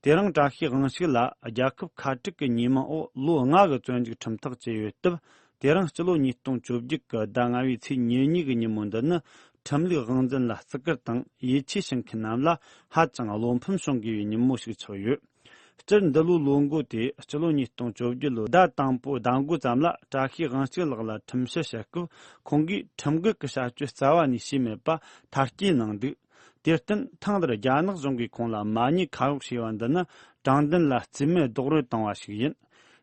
དེ་རིང་བཀྲ་ཤིས་དབང་ཕྱུག་ལ་རྒྱལ་ཁབ་ཁ་བྲལ་གྱི་ཉེས་མིང་འོག་ལོ་ལྔ་གི་བཙོན་འཇུག་ཁྲིམས་ཐག་བཅད་ཡོད་སྟབས། དེ་རིང་སྤྱི་ལོ་ཉིས་སྟོང་བཅོ་བརྒྱད་ཀྱི་ཟླ་ལྔ་པའི་ཚེས་ཉེར་གཉིས་ཀྱི་ཉིན་མོ་འདི་ནི་ཁྲིམས་ལུགས་དབང་འཛིན་ལ་བརྩི་བཀུར་དང་ཡིད་ཆེས་བྱེད་མཁན་རྣམས་ལ་ཧ་ཅང་བློ་ཕམ་བྱུང་དགོས་པའི་ཉིན་མོ་ཞིག་ཆགས་ཡོད། སྤྱིར་འདི་ལོའི་ལོ་འགོ་དེ་སྤྱི་ལོ་ཉིས་སྟོང་བཅོ་བརྒྱད་ལོའི་ཟླ་དང་པོའི་ཟླ་མགོ་ཙམ་ལ་བཀྲ་ཤིས་དབང་ཕྱུག་ལགས་ལ་ཁྲིམས་བཤེར་བྱེད་སྐབས་ཁོང་གིས་ཁྲིམས་འགལ་གྱི་བྱ་སྤྱོད་རྩ་བ་ནས་བྱས་མེད་པ་མཐར་སྐྱེལ་གནང་འདུག་དེར་བརྟེན་ཐེངས་འདིར་རྒྱ་ནག་གཞུང་གིས་ཁོང་ལ་མ་ཉེས་ཁ་གཡོགས་བྱས་པ་འདི་ནི་དྲང་བདེན་ལ་རྩིས་མེད་རྡོག་རོལ་བཏང་བ་ཞིག་ཡིན།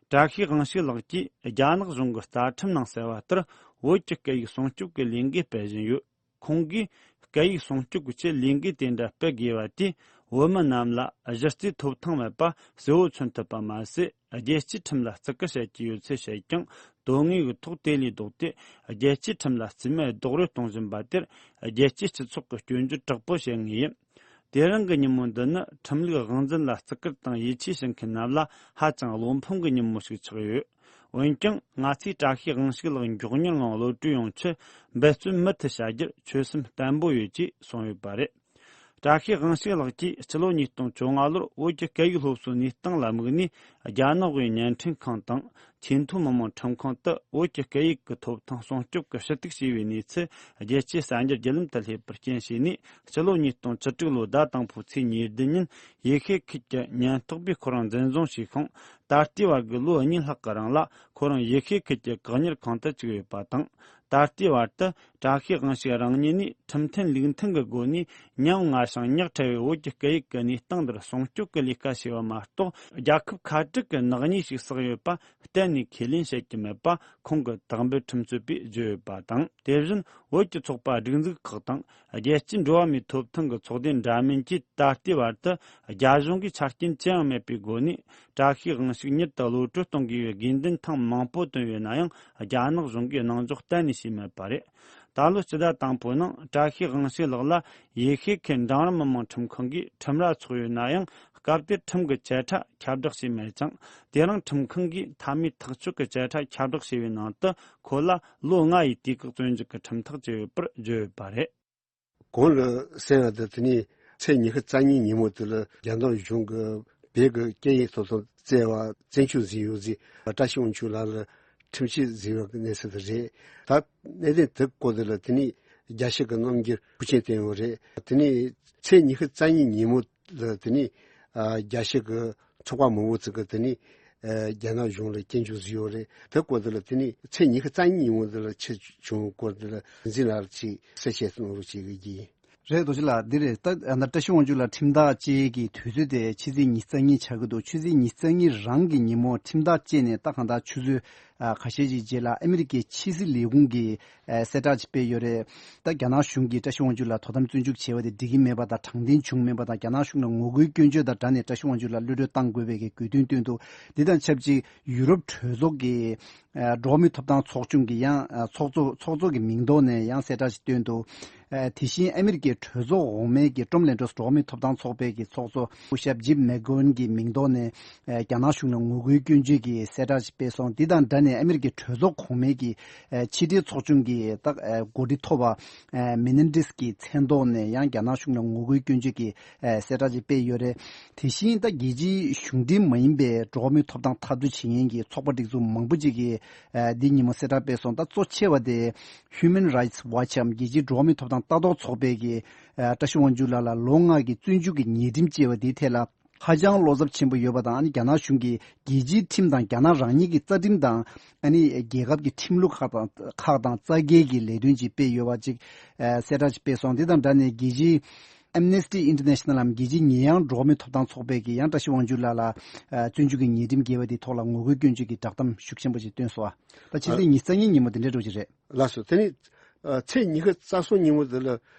བཀྲ་ཤིས་དབང་ཕྱུག་ལགས་ཀྱིས་རྒྱ་ནག་གཞུང་གི་རྩ་ཁྲིམས་ནང་གསལ་བ་ལྟར་བོད་ཀྱི་སྐད་ཡིག་སྲུང་སྐྱོབ་ཀྱི་ལས་འགུལ་སྤེལ་བཞིན་ཡོད། ཁོང་གིས་སྐད་ཡིག་སྲུང་སྐྱོབ་ཀྱི་ཆེད་ལས་འགུལ་དེ་འདྲ་སྤེལ་དགོས་པ་དེས་བོད་མི་རྣམས་ལ་གཞི་རྩའི་ཐོབ་ཐང་མེད་པ་གསལ་བོ་མཚོན་ཐུབ་པ་མ་ཟད། རྒྱལ་སྤྱིའི་ཁྲིམས་ལ་བརྩི་བཀུར་བྱེད་ཀྱི་ཡོད་ཚུལ་བཤད་ཀྱང་། དོན་དངོས་ཀྱི་ཐོག་དེ་ལས་ལྡོག་སྟེ། རྒྱལ་སྤྱིའི་ཁྲིམས་ལ་རྩིས་མེད་རྡོག་རོལ་གཏོང་བཞིན་པ་དེར་རྒྱལ་སྤྱིའི་སྤྱི་ཚོགས་ཀྱིས་སྐྱོན་བརྗོད་དྲག་པོ་བྱེད་ངེས་ཡིན། དེ་རིང་གི་ཉིན་མོ་འདི་ནི་ཁྲིམས་ལུགས་དབང་འཛིན་ལ་བརྩི་བཀུར་དང་ཡིད་ཆེས་བྱེད་མཁན་རྣམས་ལ་ཧ་ཅང་བློ་ཕམ་གྱི་ཉིན་མོ་ཞིག་ཆགས་ཡོད། འོན་ཀྱང་ང་ཚོས་བཀྲ་ཤིས་དབང་ཕྱུག་ལགས་མགྱོགས་མྱུར་ངང་གློད་གྲོལ་ཡོང་ཆེད་འབད་བརྩོན་མུ་མཐུད་བྱ་རྒྱུར་ཆོད་སེམས་བརྟན་པོ་ཡོད་ཅེས་གསུངས་ཡོད་པ་རེད། བཀྲ་ཤིས་དབང་ཕྱུག་ལགས་ཀྱིས་སྤྱི་ལོ་ཉིས་སྟོང་བཅོ་ལྔ་ལོར་བོད་ཀྱི་སྐད་ཡིག་སློབ་གསོའི་གནས་སྟངས་ལ་དམིགས་ནས་རྒྱ་ནག་དབུས་བརྙན་འཕྲིན་ཁང་དང་ཆེས་མཐོའི་མི་དམངས་ཁྲིམས་ཁང་དུ་བོད་ཀྱི་སྐད་ཡིག་གི་ཐོབ་ཐང་སྲུང་སྐྱོབ་ཀྱི་ཞུ་གཏུག་བྱས་པའི་གནས་ཚུལ་རྒྱལ་སྤྱིའི་གསར་འགྱུར་བརྒྱུད་ལམ་དུ་སླེབས་པར་རྐྱེན་བྱས་ནས། སྤྱི་ལོ་ཉིས་སྟོང་བཅུ་དྲུག་ལོའི་ཟླ་དང་པོའི་ཚེས་ཉེར་བདུན་ཉིན་ཡེ་ཤུ་ཁུལ་གྱི་ཉེན་རྟོག་པས་ཁོ་རང་འཛིན་བཟུང་བྱས་ཤིང་། ད་ལྟའི་བར་གྱི་ལོ་གཉིས་ལྷག་གི་རིང་ལ་ཁོ་རང་ཡེ་ཤུ་ཁུལ་གྱི་བཀག་ཉར་ཁང་དུ་བཅུག་ཡོད་པ་དང་། ད་ལྟའི་བར་དུ་བཀྲ་ཤིས་དབང་ཕྱུག་རང་ཉིད་ནས་ཁྲིམས་མཐུན་ལུགས་མཐུན་གྱི་སྒོ་ནས་ཉམ་ང་ཞིང་ཉག་ཕྲ་བའི་བོད་ཀྱི་སྐད་ཡིག་གི་གནས་སྟངས་འདིར་སྲུང་སྐྱོབ་ཀྱི་ལས་ཀ་བྱས་པ་མ་གཏོགས། རྒྱལ་ཁབ་ཁ་བྲལ་གྱི་ནག་ཉེས་ཤིག་བསགས་ཡོད་པ་གཏན་ནས་ཁས་ལེན་བྱེད་ཀྱི་མེད་པ་ཁོང་གི་དག་འབུལ་ཁྲིམས་རྩོད་པས་བརྗོད་ཡོད་པ་དང་། དེ་བཞིན་བོད་ཀྱི་ཚོགས་པ་སྒྲིག་འཛུགས་ཁག་དང་། རྒྱལ་སྤྱིའི་འགྲོ་བ་མིའི་ཐོབ་ཐང་གི་ཚོགས་སྡེ་འདྲ་མིན་གྱིས་ད་ལྟའི་བར་དུ་རྒྱ་གཞུང་གིས་ཆ་རྐྱེན་ཅི་ཡང་མེད་པའི་སྒོ་ནས་བཀྲ་ཤིས་དབང་ཕྱུག་མྱུར་དུ་གློད་གྲོལ་གཏོང་དགོས་པའི་དགོས་འདུན་ཐེངས་མང་པོ་བཏོན་ཡོད་ན་ཡང་། རྒྱ་ནག་གཞུང་གིས་གནང་འཇོག་གཏན་ནས་བྱས་མེད་པ་རེད། ད་ལོའི་སྤྱི་ཟླ་དང་པོའི་ནང་བཀྲ་ཤིས་དབང་ཕྱུག་ལགས་ལ་ཡེ་ཤུ་ཁུལ་འབྲིང་རིམ་མི་དམངས་ཁྲིམས་ཁང་གིས་ཁྲིམས་ར་འཚོགས་ཡོད་ན་ཡང་། སྐབས་དེར་ཁྲིམས་ཀྱི་བཅད་ཁྲ་ཁྱབ་བསྒྲགས་བྱས་མེད་ཅིང་། དེ་རིང་ཁྲིམས་ཁང་གིས་མཐའ་མའི་ཐག་གཅོད་ཀྱི་བཅད་ཁྲ་ཁྱབ་བསྒྲགས་བྱས་པའི་ནང་དུ། ཁོ་ལ་ལོ་ལྔ་ཡི་དུས་བཀག་བཙོན་འཇུག་གི་ཁྲིམས་ཐག་བཅད་ཡོད་པར་བརྗོད་ཡོད་པ་རེད། གོང་ལ་གསན་པ་དང་། དེ་ནས་ཚེས་ཉི་ཤུ་རྩ་གཉིས་ཉིན་མོ་དེ་ལ་རྒྱ་ནག་གཞུང་གིས་བོད་ཀྱི་སྐད་ཡིག་ཐོབ་ཐང་བཙན་བ་བཙན་སྐྱོང་བཟོས་ཡོད་ཟེར། བཀྲ་ཤིས་དབང་ཕྱུག་ལགས་ལ་ཁྲིམས་ཆད་བཟོས་པའི་གནས་ཚུལ་དེ་རེད། ད་གནད་དོན་དེ་སྐོར་དེ་ལ་དེ་ནས་རྒྱལ་སྤྱི་གི་རྣམ་འགྱུར་ཤུགས་ཆེན་བསྟན་ཡོད་རེད། དེ་ནས་ཚེས་ཉི་ཤུ་རྩ་གཉིས་ཉིན་མོ་ལ་དེ་ནས་ཨ་རྒྱལ་སྤྱི་གི་ཚོགས་པ་མང་པོ་ཅིག་གིས་དེ་ནས་ཨ་རྒྱ་ནག་གཞུང་ལ་སྐྱོན་བརྗོད་བཟོས་ཡོད་རེད། དེ་སྐོར་དེ་ལ་དེ་ནས་ཚེས་ཉི་ཤུ་རྩ་གཉིས་ཉིན་མོ་དེ་ལ་ཆེད་བྱུང་སྐོར་དེ་ལ་འཛིན་ལ་ཅིག་གསལ་བཤད་གནང་རོགས་བྱེད་ཀྱི་ཡིན། རེད། རྡོ་རྗེ་ལགས། འདི་རེད། ད་ཨ་ནི་བཀྲ་ཤིས་དབང་ཕྱུག་ལགས་ཁྲིམས་ཐག་བཅད་ཀྱི་དུས་ཚོད་དེ་ཕྱི་ཚེས་ཉི་ཤུ་རྩ་གཉིས་ཆགས་ཀྱི་འདུག་ཕྱི་ཚེས་ཉི་ཤུ་རྩ་གཉིས་རང་གི་ཉིན་མོ་ཁྲིམས་ཐག་བཅད་ནས་ད་གང་ལྟར་ཆུ་ཚོད་ཨ་ཁ་ཤས་ཤིག་རྗེས་ལ་ཨ་མི་རི་ཀའི་ཕྱི་སྲིད་ལས་ཁུངས་ཀྱི་ཨ་གསལ་བསྒྲགས་ཅིག་སྤེལ་ཡོད་རེད། ད་རྒྱ་ནག་གཞུང་གིས་བཀྲ་ཤིས་དབང་ཕྱུག་ལགས་དོ་དམ་བཙོན་འཇུག་བྱས་པ་དེ་འགྲིག་གི་མེད་པ་དང་། དྲང་བདེན་བྱུང་མེད་པ་དང་། རྒྱ་ནག་གཞུང་ལ་ངོ་རྒོལ་སྐྱོན་བརྗོད་དང་སྦྲགས་ནས་བཀྲ་ཤིས་དབང་ཕྱུག་ལགས་གློད་གྲོལ་གཏང་དགོས་པའི་གི་དགོས་འདུན་བཏོན་འདུག་འདི་དང་ཆབས་ཅིག་ཡུ་རོབ་གྲོས་ཚོགས་ཀྱི་ཨ་འགྲོ་བ་མིའི་ཐོབ་ཐང་ཚོགས་ཆུང་གི་ཡང་ཨ་ཚོགས་གཙོ་ཚོགས་གཙོ་གི་མིང་ཐོག་ནས་ཡང་གསལ་བསྒྲགས་ཤིག་བཏོན་འདུག་ཨ་དེ་བཞིན་ཨ་མི་རི་ཀའི་གྲོས་ཚོགས་འོག་མའི་གི་ཀྲོམ་ལན་ཀྲོས་འགྲོ་བ་མིའི་ཐོབ་ཐང་ཚོགས་པའི་གི་ཚོགས་གཙོ་སྐུ་ཞབས་ཇིབ་མེག་གོན་གྱི་མིང་ཐོག་ནས་ཨ་རྒྱ་ནག་གཞུང་ལ་ངོ་རྒོལ་སྐྱོན་བརྗོད་ཀྱི་གསལ་བསྒྲགས་ཤིག་སྤེལ་སོང་། འདི་དང་སྦྲགས་ནས་ཨ་མི་རི་ཀའི་གྲོས་ཚོགས་གོང་མའི་གི་ཨ་ཕྱི་འབྲེལ་ཚོགས་ཆུང་གི་ད་ཨ་འགོ་ཁྲིད་མཐོ་བ་ཨ་མེ་ནན་ཏིས་ཀྱི་མཚན་ཐོག་ནས་ཡང་རྒྱ་ནག་གཞུང་ལ་ངོ་རྒོལ་སྐྱོན་བརྗོད་ཀྱི་ཨ་གསལ་བསྒྲགས་ཤིག་སྤེལ་ཡོད་རེད། དེ་བཞིན་ད་རྒྱལ་སྤྱིའི་གཞུང་འབྲེལ་མ་ཡིན་པའི་འགྲོ་བ་མིའི་ཐོབ་ཐང་འཐབ་རྩོད་བྱེད་མཁན་གྱི་ཚོགས་པ་སྒྲིག་འཛུགས་མང་པོ་ཅིག་གིས་ཨ་འདི་ཉིན་མོ་གསལ་བསྒྲགས་སྤེལ་སོང་། ད་གཙོ་ཆེ་བ་དེ་Human Rights Watch འམ་རྒྱལ་སྤྱིའི་འགྲོ་བ་མིའི་ཐོབ་ཐང་ལྟ་རྟོག་ཚོགས་པས་ཀྱིས་ཨ་བཀྲ་ཤིས་དབང་ཕྱུག་ལགས་ལ་ལོ་ལྔ་གི་བཙོན་འཇུག་གི་ཉེས་ཁྲིམས་བཅད་པ་འདིའི་ཐད་ལ་ཧ་ཅང་བློ་འཚབ་ཆེན་པོ་ཡོད་པ་དང་། ཨ་ནི་རྒྱ་ནག་གཞུང་གིས་རྒྱལ་སྤྱིའི་ཁྲིམས་དང་རྒྱ་ནག་རང་ཉིད་ཀྱི་རྩ་ཁྲིམས་དང་། ཨ་ནི་རྒྱལ་ཁབ་ཀྱི་ཁྲིམས་ལུགས་ཁག་དང་ཁག་དང་རྩ་འགལ་གྱི་ལས་དོན་ཅིག་སྤེལ་ཡོད་པ་ཅིག་ཨ་གསལ་བསྒྲགས་ཅིག་སྤེལ་སོང་། འདི་དང་སྦྲགས་ནས་རྒྱལ་སྤྱིའི་Amnesty International འམ་རྒྱལ་སྤྱིའི་ཉེས་ཡངས་འགྲོ་བ་མིའི་ཐོབ་ཐང་ཚོགས་པས་ཀྱིས་ཡང་བཀྲ་ཤིས་དབང་ཕྱུག་ལགས་ལ་ཨ་བཙོན་འཇུག་གི་ཉེས་ཁྲིམས་འགེལ་བ་དེའི་ཐོག་ལ་ངོ་རྒོལ་སྐྱོན་བརྗོད་ཀྱི་བསྒྲགས་གཏམ་ཤུགས་ཆེན་པོ་ཞིག་བཏོན་སོང་། ད་ཕྱི་ཚེས་ཨ་ཉི་ཤུ་རྩ་གཉིས་ཉིན་མོ་དེ་འདྲའི་འགྲོ་གི་རེད། ལགས་སོ། དེ་ནས་ཨ་ཚེས་ཉི་ཤུ་རྩ་གསུམ་ཉིན་མོ་དེ་ལ་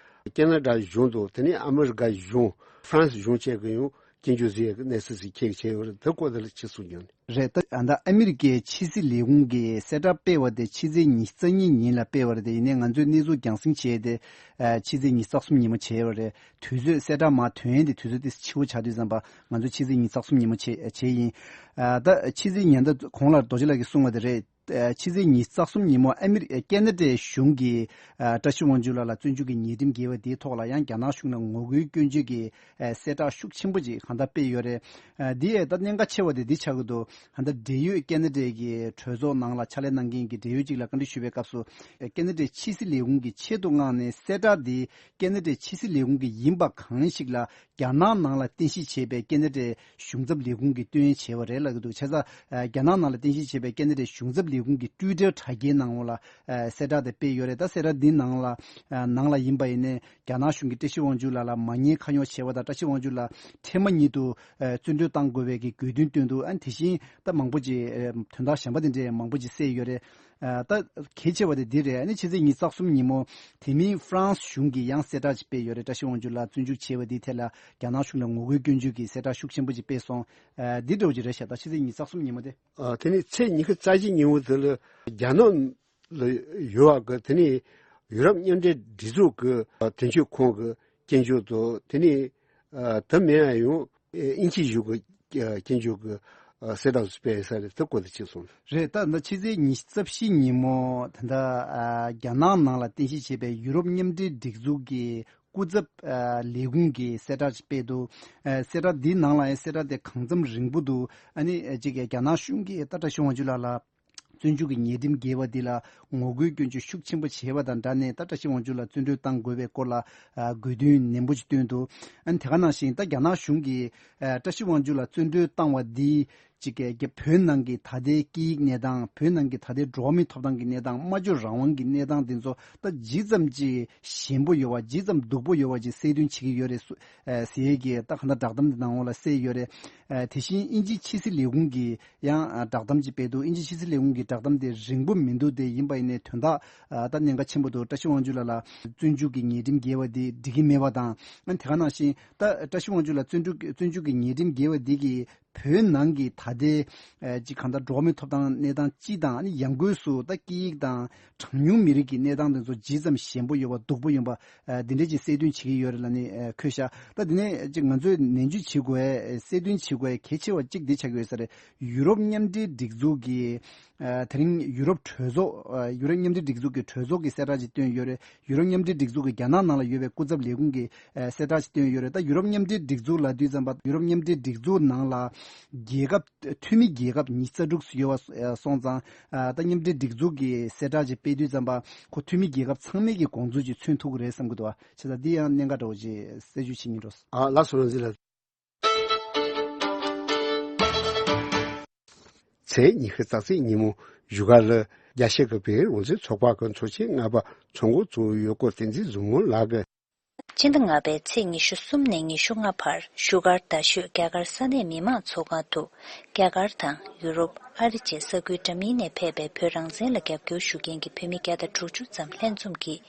ཀེ་ན་ཌ་གཞུང་དང་། དེ་ནས་ཨ་མི་རི་ཀ་གཞུང་། ཧྥ་རན་སི་གཞུང་བཅས་ཀྱིས་ཡང་སྐྱོན་བརྗོད་བཟོས་ཡག་གི་གནས་ཚུལ་ཞིག་ཁྱེད་ཀྱིས་བྱས་ཡོད་རེད། དེ་སྐོར་དེ་ལ་ཅིག་གསུང་རྒྱུ་ནི། རེད། ད་ཨ་ད་ཨ་མི་རི་ཀའི་ཕྱི་སྲིད་ལས་ཁུངས་ཀྱིས་གསལ་བསྒྲགས་སྤེལ་བ་དེ་ཕྱི་ཚེས་ཉི་ཤུ་རྩ་གཉིས་ཉིན་ལ་སྤེལ་བ་རེད། དེ་ཡིན་ནའི་ང་ཚོས་གནས་ཚུལ་རྒྱང་སྲིང་བྱས་ཏེ་ཨ་ཕྱི་ཚེས་ཉི་ཤུ་རྩ་གསུམ་ཉིན་མོ་བྱས་པ་རེད། དུས་ཚོད་གསལ་བསྒྲགས་མར་ཐོན་ཡས་དེ་དུས་ཚོད་དེ་འཕྱི་བོ་ཆགས་དུས་ཙམ་པ་ང་ཚོས་ཕྱི་ཚེས་ཉི་ཤུ་རྩ་གསུམ་ཉིན་མོ་བྱས་བྱས་ཡིན། ཨ་ད་ཕྱི་ཚེས་ཉིན་ད་གོང་ལ་རྡོ་རྗེ་ལགས་ཀྱིས་གསུངས་པ་དེ་རེད། ཨ་ཕྱི་ཚེས་ཉི་ཤུ་རྩ་གསུམ་ཉིན་མོ་ཨ་མི་རི་ཨ་ཀེ་ན་ཌའི་གཞུང་གིས་ཨ་བཀྲ་ཤིས་དབང་ཕྱུག་ལགས་ལ་བཙོན་འཇུག་གི་ཉེས་ཁྲིམས་འགེལ་བ་དེའི་ཐོག་ལ་ཡང་རྒྱ་ནག་གཞུང་ལ་ངོ་རྒོལ་སྐྱོན་བརྗོད་ཀྱི་ཨ་གསལ་བསྒྲགས་ཤུགས་ཆེན་པོ་ཅིག་གང་ལྟར་སྤེལ་ཡོད་རེད། ཨ་འདི་ཡས་ད་གནད་འགག་ཆེ་བ་དེ་འདི་ཆགས་ཀྱི་འདུག་ཨ་ད་འབྲེལ་ཡོད་ཀེ་ན་ཌའི་གི་གྲོས་ཚོགས་ནང་ལ་ཕྱག་ལས་གནང་མཁན་གྱི་འབྲེལ་ཡོད་ཅིག་ལ་བཀའ་འདྲི་ཞུས་པའི་སྐབས་སུ། ཨ་ཀེ་ན་ཌའི་ཕྱི་སྲིད་ལས་ཁུངས་ཀྱིས་ཆེད་དུ་མངགས་ནས་གསལ་བསྒྲགས་འདི་ཀེ་ན་ཌའི་ཕྱི་སྲིད་ལས་ཁུངས་ཀྱི་ཡིན་པ་གང་ཞིག་ལ་རྒྱ་ནག་ནང་ལ་རྟེན་གཞི་བྱས་པའི་ཀེ་ན་ཌའི་གཞུང་ཚབ་ལས་ཁུངས་ཀྱིས་བཏོན་བྱས་པ་རེད་ལབ་ཀྱི་འདུག་བྱས་ཙང་། ཨ་རྒྱ་ནག་ནང་ལ་རྟེན་གཞི་བྱས་པའི་ཀེ་ན་ཌའི་གཞུང་ཚབ་ལས་ཁུངས་ཀྱི་ཊུའི་ཊར་དྲ་རྒྱའི་ནང་ལ་ཨ་གསལ་བསྒྲགས་དེ་སྤེལ་ཡོད་རེད། ད་གསལ་བསྒྲགས་འདི་ནང་ལ་ཨ་ནང་ལ་ཡིན་པ་ཡིན་ནའི་རྒྱ་ནག་གཞུང་གིས་བཀྲ་ཤིས་དབང་ཕྱུག་ལགས་ལ་མ་ཉེས་ཁ་གཡོག་བྱས་པ་དང་། བཀྲ་ཤིས་དབང་ཕྱུག་ལགས་འཕྲལ་མ་ཉིད་དུ་ཨ་བཙོན་གྲོལ་གཏང་དགོས་པའི་གི་དགོས་འདུན་བཏོན་འདུག་ཨ་དེ་བཞིན་ད་མང་པོ་ཅིག་ཨ་དོན་དག་གཞན་པ་དེ་འདྲའི་མང་པོ་ཅིག་གསལ་ཡོད་རེད། ཨ་ད་གལ་ཆེ་བ་དེ་འདི་རེད། ཨ་ནི་ཕྱི་ཚེས་ཉི་ཤུ་རྩ་གསུམ་ཉིན་མོ་དེ་མིན་ཧྥ་རན་སི་གཞུང་གིས་ཡང་གསལ་བསྒྲགས་ཅིག་སྤེལ་ཡོད་རེད། བཀྲ་ཤིས་དབང་ཕྱུག་ལགས་བཙོན་འཇུག་བྱས་པ་འདིའི་ཐད་ལ་རྒྱ་ནག་གཞུང་ལ་ངོ་རྒོལ་སྐྱོན་བརྗོད་ཀྱི་གསལ་བསྒྲགས་ཤུགས་ཆེན་པོ་ཅིག་སྤེལ་སོང་། ཨ་འདི་འདྲ་བོ་ཅིག་རེད་ཤག་ད་ཕྱི་ཚེས་ཉི་ཤུ་རྩ་གསུམ་ཉིན་མོ་དེ། ཨ་དེ་ནས་ཚེས་ཉི་ཤུ་རྩ་བཞི་ཉིན་མོ་དེ་ལ་རྒྱ་ནག་ལ་ཡོད་པ་གི་དེ་ནས་ཡུ་རོབ་མཉམ་འབྲེལ་སྒྲིག་འཛུགས་ཀྱི་དོན་གཅོད་ཁང་གི་སྐྱོན་བརྗོད་དང་། དེ་ནས་ ཨ་དེ་མིན་ཡང་ཡང་ཨེ་དབྱིན་ཇི་གཞུང་གི་ཨ་དབྱིན་ཇི་གི་ཨ་གསལ་བསྒྲགས་སུ་སྤེལ་ཡོད་ས་རེད། དེ་སྐོར་དུ་ཅིག་གསུངས། རེད། ད་ད་ཕྱི་ཚེས་ཉི་ཤུ་རྩ་བཞི་ཉིན་མོ་ད་ལྟ་ཨ་རྒྱ་ནག་ནང་ལ་རྟེན་གཞི་བྱས་པའི་ཡུ་རོབ་མཉམ་འབྲེལ་སྒྲིག་འཛུགས་ཀྱི་སྐུ་ཚབ་ཨ་ལས་ཁུངས་ཀྱིས་གསལ་བསྒྲགས་ཅིག་སྤེལ་འདུག་ཨ་གསལ་བསྒྲགས་འདིའི་ནང་ལ་ཡང་གསལ་བསྒྲགས་དེ་གང་འཚམ་རིང་པོ་འདུག་ཨ་ནི་ཨ་ཅིག་རྒྱ་ནག་གཞུང་གིས་ད་བཀྲ་ཤིས་དབང་ཕྱུག་ལགས་ལ་བཙོན་འཇུག་གི་ཉེས་ཁྲིམས་འགེལ་བ་འདི་ལ་ངོ་རྒོལ་སྐྱོན་བརྗོད་ཤུགས་ཆེན་པོ་བྱས་པ་དང་སྦྲགས་ནས། ད་བཀྲ་ཤིས་དབང་ཕྱུག་ལགས་བཙོན་གྲོལ་བཏང་དགོས་པའི་སྐོར་ལ་ཨ་དགོས་འདུན་ནན་པོ་ཅིག་བཏོན་འདུག་ཨ་ནི་དེ་ག་ནང་བཞིན་ད་རྒྱ་ནག་གཞུང་གིས་ཨ་བཀྲ་ཤིས་དབང་ཕྱུག་ལགས་བཙོན་གྲོལ་བཏང་བ་འདིས་ཅིག་གི་བོད་ནང་གི་ད་ལྟའི་སྐད་ཡིག་གནས་སྟངས། བོད་ནང་གི་ད་ལྟའི་འགྲོ་བ་མིའི་ཐོབ་ཐང་གི་གནས་སྟངས། སྨྲ་བརྗོད་རང་དབང་གི་གནས་སྟངས་དེ་ཚོ་ད་ཇི་ཙམ་ཅིག་ཞན་པོ་ཡོད་པ། ཇི་ཙམ་སྡུག་པོ་ཡོད་པ་ཅིག་གསལ་སྟོན་བྱེད་ཀྱི་ཡོད་རེད་ཟེར་ཡས་ཀྱི་ད་གང་ལྟར་བསྒྲགས་གཏམ་འདི་ནང་ལོགས་ལ་གསལ་ཡོད་རེད། ཨ་དེ་བཞིན་དབྱིན་ཇིའི་ཕྱི་སྲིད་ལས་ཁུངས་ཀྱི་ཡང་ཨ་བསྒྲགས་གཏམ་ཅིག་སྤེལ་འདུག་དབྱིན་ཇིའི་ཕྱི་སྲིད་ལས་ཁུངས་ཀྱི་བསྒྲགས་གཏམ་དེ་རིང་པོ་མི་འདུག་དེ་ཡིན་པ་ཡིན་ནའི་དོན་དག་ཨ་ད་གནད་འགག་ཆེན་པོ་འདུག་བཀྲ་ཤིས་དབང་ཕྱུག་ལགས་ལ་བཙོན་འཇུག་གི་ཉེས་ཁྲིམས་འགེལ་བ་དེ་འགྲིག་གི་མེད་པ་དང་། ཨ་དེ་ག་ནང་བཞིན་ད་བཀྲ་ཤིས་དབང་ཕྱུག་ལགས་བཙོན་འཇུག་བཙོན་འཇུག་གི་ཉེས་ཁྲིམས་འགེལ་བ་འདི་གིས་བོད་ནང་གི་ད་ལྟའི་ཨ་ཅིག་གང་ལྟར་འགྲོ་བ་མིའི་ཐོབ་ཐང་གནས་སྟངས་སྤྱི་དང་། ཨ་ནི་ཡང་སྒོས་སུ་ད་སྐད་ཡིག་དང་གྲངས་ཉུང་མི་རིགས་ཀྱི་གནས་སྟངས་དེ་ཚོ་ཇི་ཙམ་ཞན་པོ་ཡོད་པ། སྡུག་པོ་ཡོད་པ། ཨ་འདི་འདྲས་ཅིག་གསལ་སྟོན་བྱེད་ཀྱི་ཡོད་རེད་ལབ་ནས་ཨ་འཁོད་ཤག་ད་འདི་ནས་ཅིག་ང་ཚོས་ནན་བརྗོད་བྱེད་དགོས། ཨ་གསལ་སྟོན་བྱེད་དགོས་གལ་ཆེ་བ་གཅིག་འདི་ཆགས་ཀྱི་ཡོད་ས་རེད། ཡུ་རོབ་མཉམ་འབྲེལ་སྒྲིག་འཛུགས་ཀྱི་ཨ་དེ་རིང་ཡུ་རོབ་གྲོས་ཚོགས། ཨ་ཡུ་རོབ་མཉམ་འབྲེལ་སྒྲིག་འཛུགས་ཀྱི་གྲོས་ཚོགས་ཀྱིས་གསལ་བསྒྲགས་ཅིག་བཏོན་ཡོད་རེད། ཡུ་རོབ་མཉམ་འབྲེལ་སྒྲིག་འཛུགས་ཀྱི་རྒྱ་ནག་ནང་ལ་ཡོད་པའི་སྐུ་ཚབ་ལས་ཁུངས་ཀྱིས་ཨ་གསལ་བསྒྲགས་ཅིག་བཏོན་ཡོད་རེད། ད་ཡུ་རོབ་མཉམ་འབྲེལ་སྒྲིག་འཛུགས་ལབ་དུས་ཙམ་པ། ཡུ་རོབ་མཉམ་འབྲེལ་སྒྲིག་འཛུགས་ནང་ལ་རྒྱལ་ཁབ། འཐུས་མི་རྒྱལ་ཁབ་ཉི་ཤུ་རྩ་དྲུག་ཙམ་ཡོད་པ་སོང་ཙང་། ཨ་ད་མཉམ་འབྲེལ་སྒྲིག་འཛུགས་ཀྱིས་གསལ་བསྒྲགས་ཅིག་སྤེལ་དུས་ཙམ་པ། ཁོ་འཐུས་མི་རྒྱལ་ཁབ་ཚང་མའི་གི་དགོངས་ཚུལ་ཅིག་མཚོན་ཐུབ་ཀྱི་རེད་བསམ་གྱི་འདུག་བྱས་ཙང་འདི་ཡང་གནད་འགག་འདྲ་བོ་ཅིག་གསལ་བརྗོད་བྱེད་སྙིང་འདོད། ཨ་ལགས་སོ། རང་ཚེ་ལགས། ཚེས་ཉི་ཤུ་རྩ་གཅིག་ཉིན་མོ་བཞུགས་སྒར་ལ་རྒྱལ་སྤྱི་གི་བོད་རང་བཙན་ཚོགས་པ་གི་ཚོགས་ཆེན་ལྔ་པ་ཚོགས་འགོ་བཙུགས་ཡོད་སྐོར་བསྟན་འཛིན་གཟིགས་མོ་ལགས་ཀྱིས། སྤྱི་ཟླ་ལྔ་པའི་ཚེས་ཉི་ཤུ་གསུམ་ནས་ཉི་ཤུ་ལྔ་བར་བཞུགས་སྒར་རྡ་ཤོད་རྒྱ་གར་ས་གནས་མི་མང་ཚོགས་ཁང་དུ། རྒྱ་གར་དང་ཡུ་རོབ། ཨ་རི་བཅས་ས་ཁུལ་འདྲ་མིན་ནས་ཕེབས་པའི་བོད་རང་བཙན་ལ་རྒྱབ་སྐྱོར་ཞུ་མཁན་གྱི་བོད་མི་བརྒྱ་དང་དྲུག་ཅུ་ཙམ་ལྷན་འཛོམས་ཀྱིས་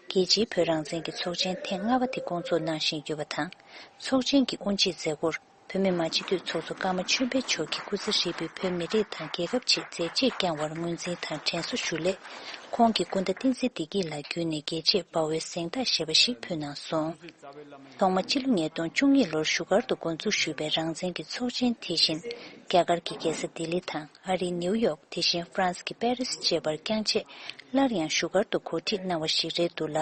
རྒྱལ་སྤྱིའི་བོད་རང་བཙན་གྱི་ཚོགས་ཆེན་ཐེངས་ལྔ་པ་དེ་བསྐོང་ཚོགས་གནང་བཞིན་ཡོད་པ་དང་། ཚོགས་ཆེན་གྱི་དབུ་འབྱེད་མཛད་སྒོར་བོད་མི་མང་སྤྱི་འཐུས་ཚོགས་གཙོ་ཀརྨ་ཆོས་འཕེལ་མཆོག་གིས་སྐུ་ཚེ་ཧྲིལ་པོའི་བོད་མི་རིགས་དང་རྒྱལ་ཁབ་ཆེད་མཛད་རྗེས་བསྐྱངས་པར་ངོས་འཛིན་དང་དྲན་གསོ་ཞུ་སླད། ཁོང་གིས་སྐུ་ཟླ་བསྟན་འཛིན་བདེ་སྐྱིད་ལགས་བརྒྱུད་ནས་རྒྱལ་གཅེས་དཔའ་བོའི་གཟེངས་རྟགས་ཞེས་པ་ཞིག་ཕུལ་གནང་སོང་། ཐོག་མ་སྤྱི་ལོ་ཉིས་སྟོང་བཅུ་གཉིས་ལོར་བཞུགས་སྒར་དུ་འགོ་འཛུགས་ཞུས་པའི་རང་བཙན་གྱི་ཚོགས་ཆེན་དེ་བཞིན། རྒྱ་གར་གྱི་རྒྱལ་ས་ལྡི་ལི་དང་། ཨ་རིའི་ནེའུ་ཡོག་དེ་བཞིན་ཧྥ་རན་སི་གི་པེ་རིས་བཅས་པར་བསྐྱངས་རྗེས། སླར་ཡང་བཞུགས་སྒར་དུ་གོ་སྒྲིག་གནང་བ་ཞིག་རེད་འདུག་ལ།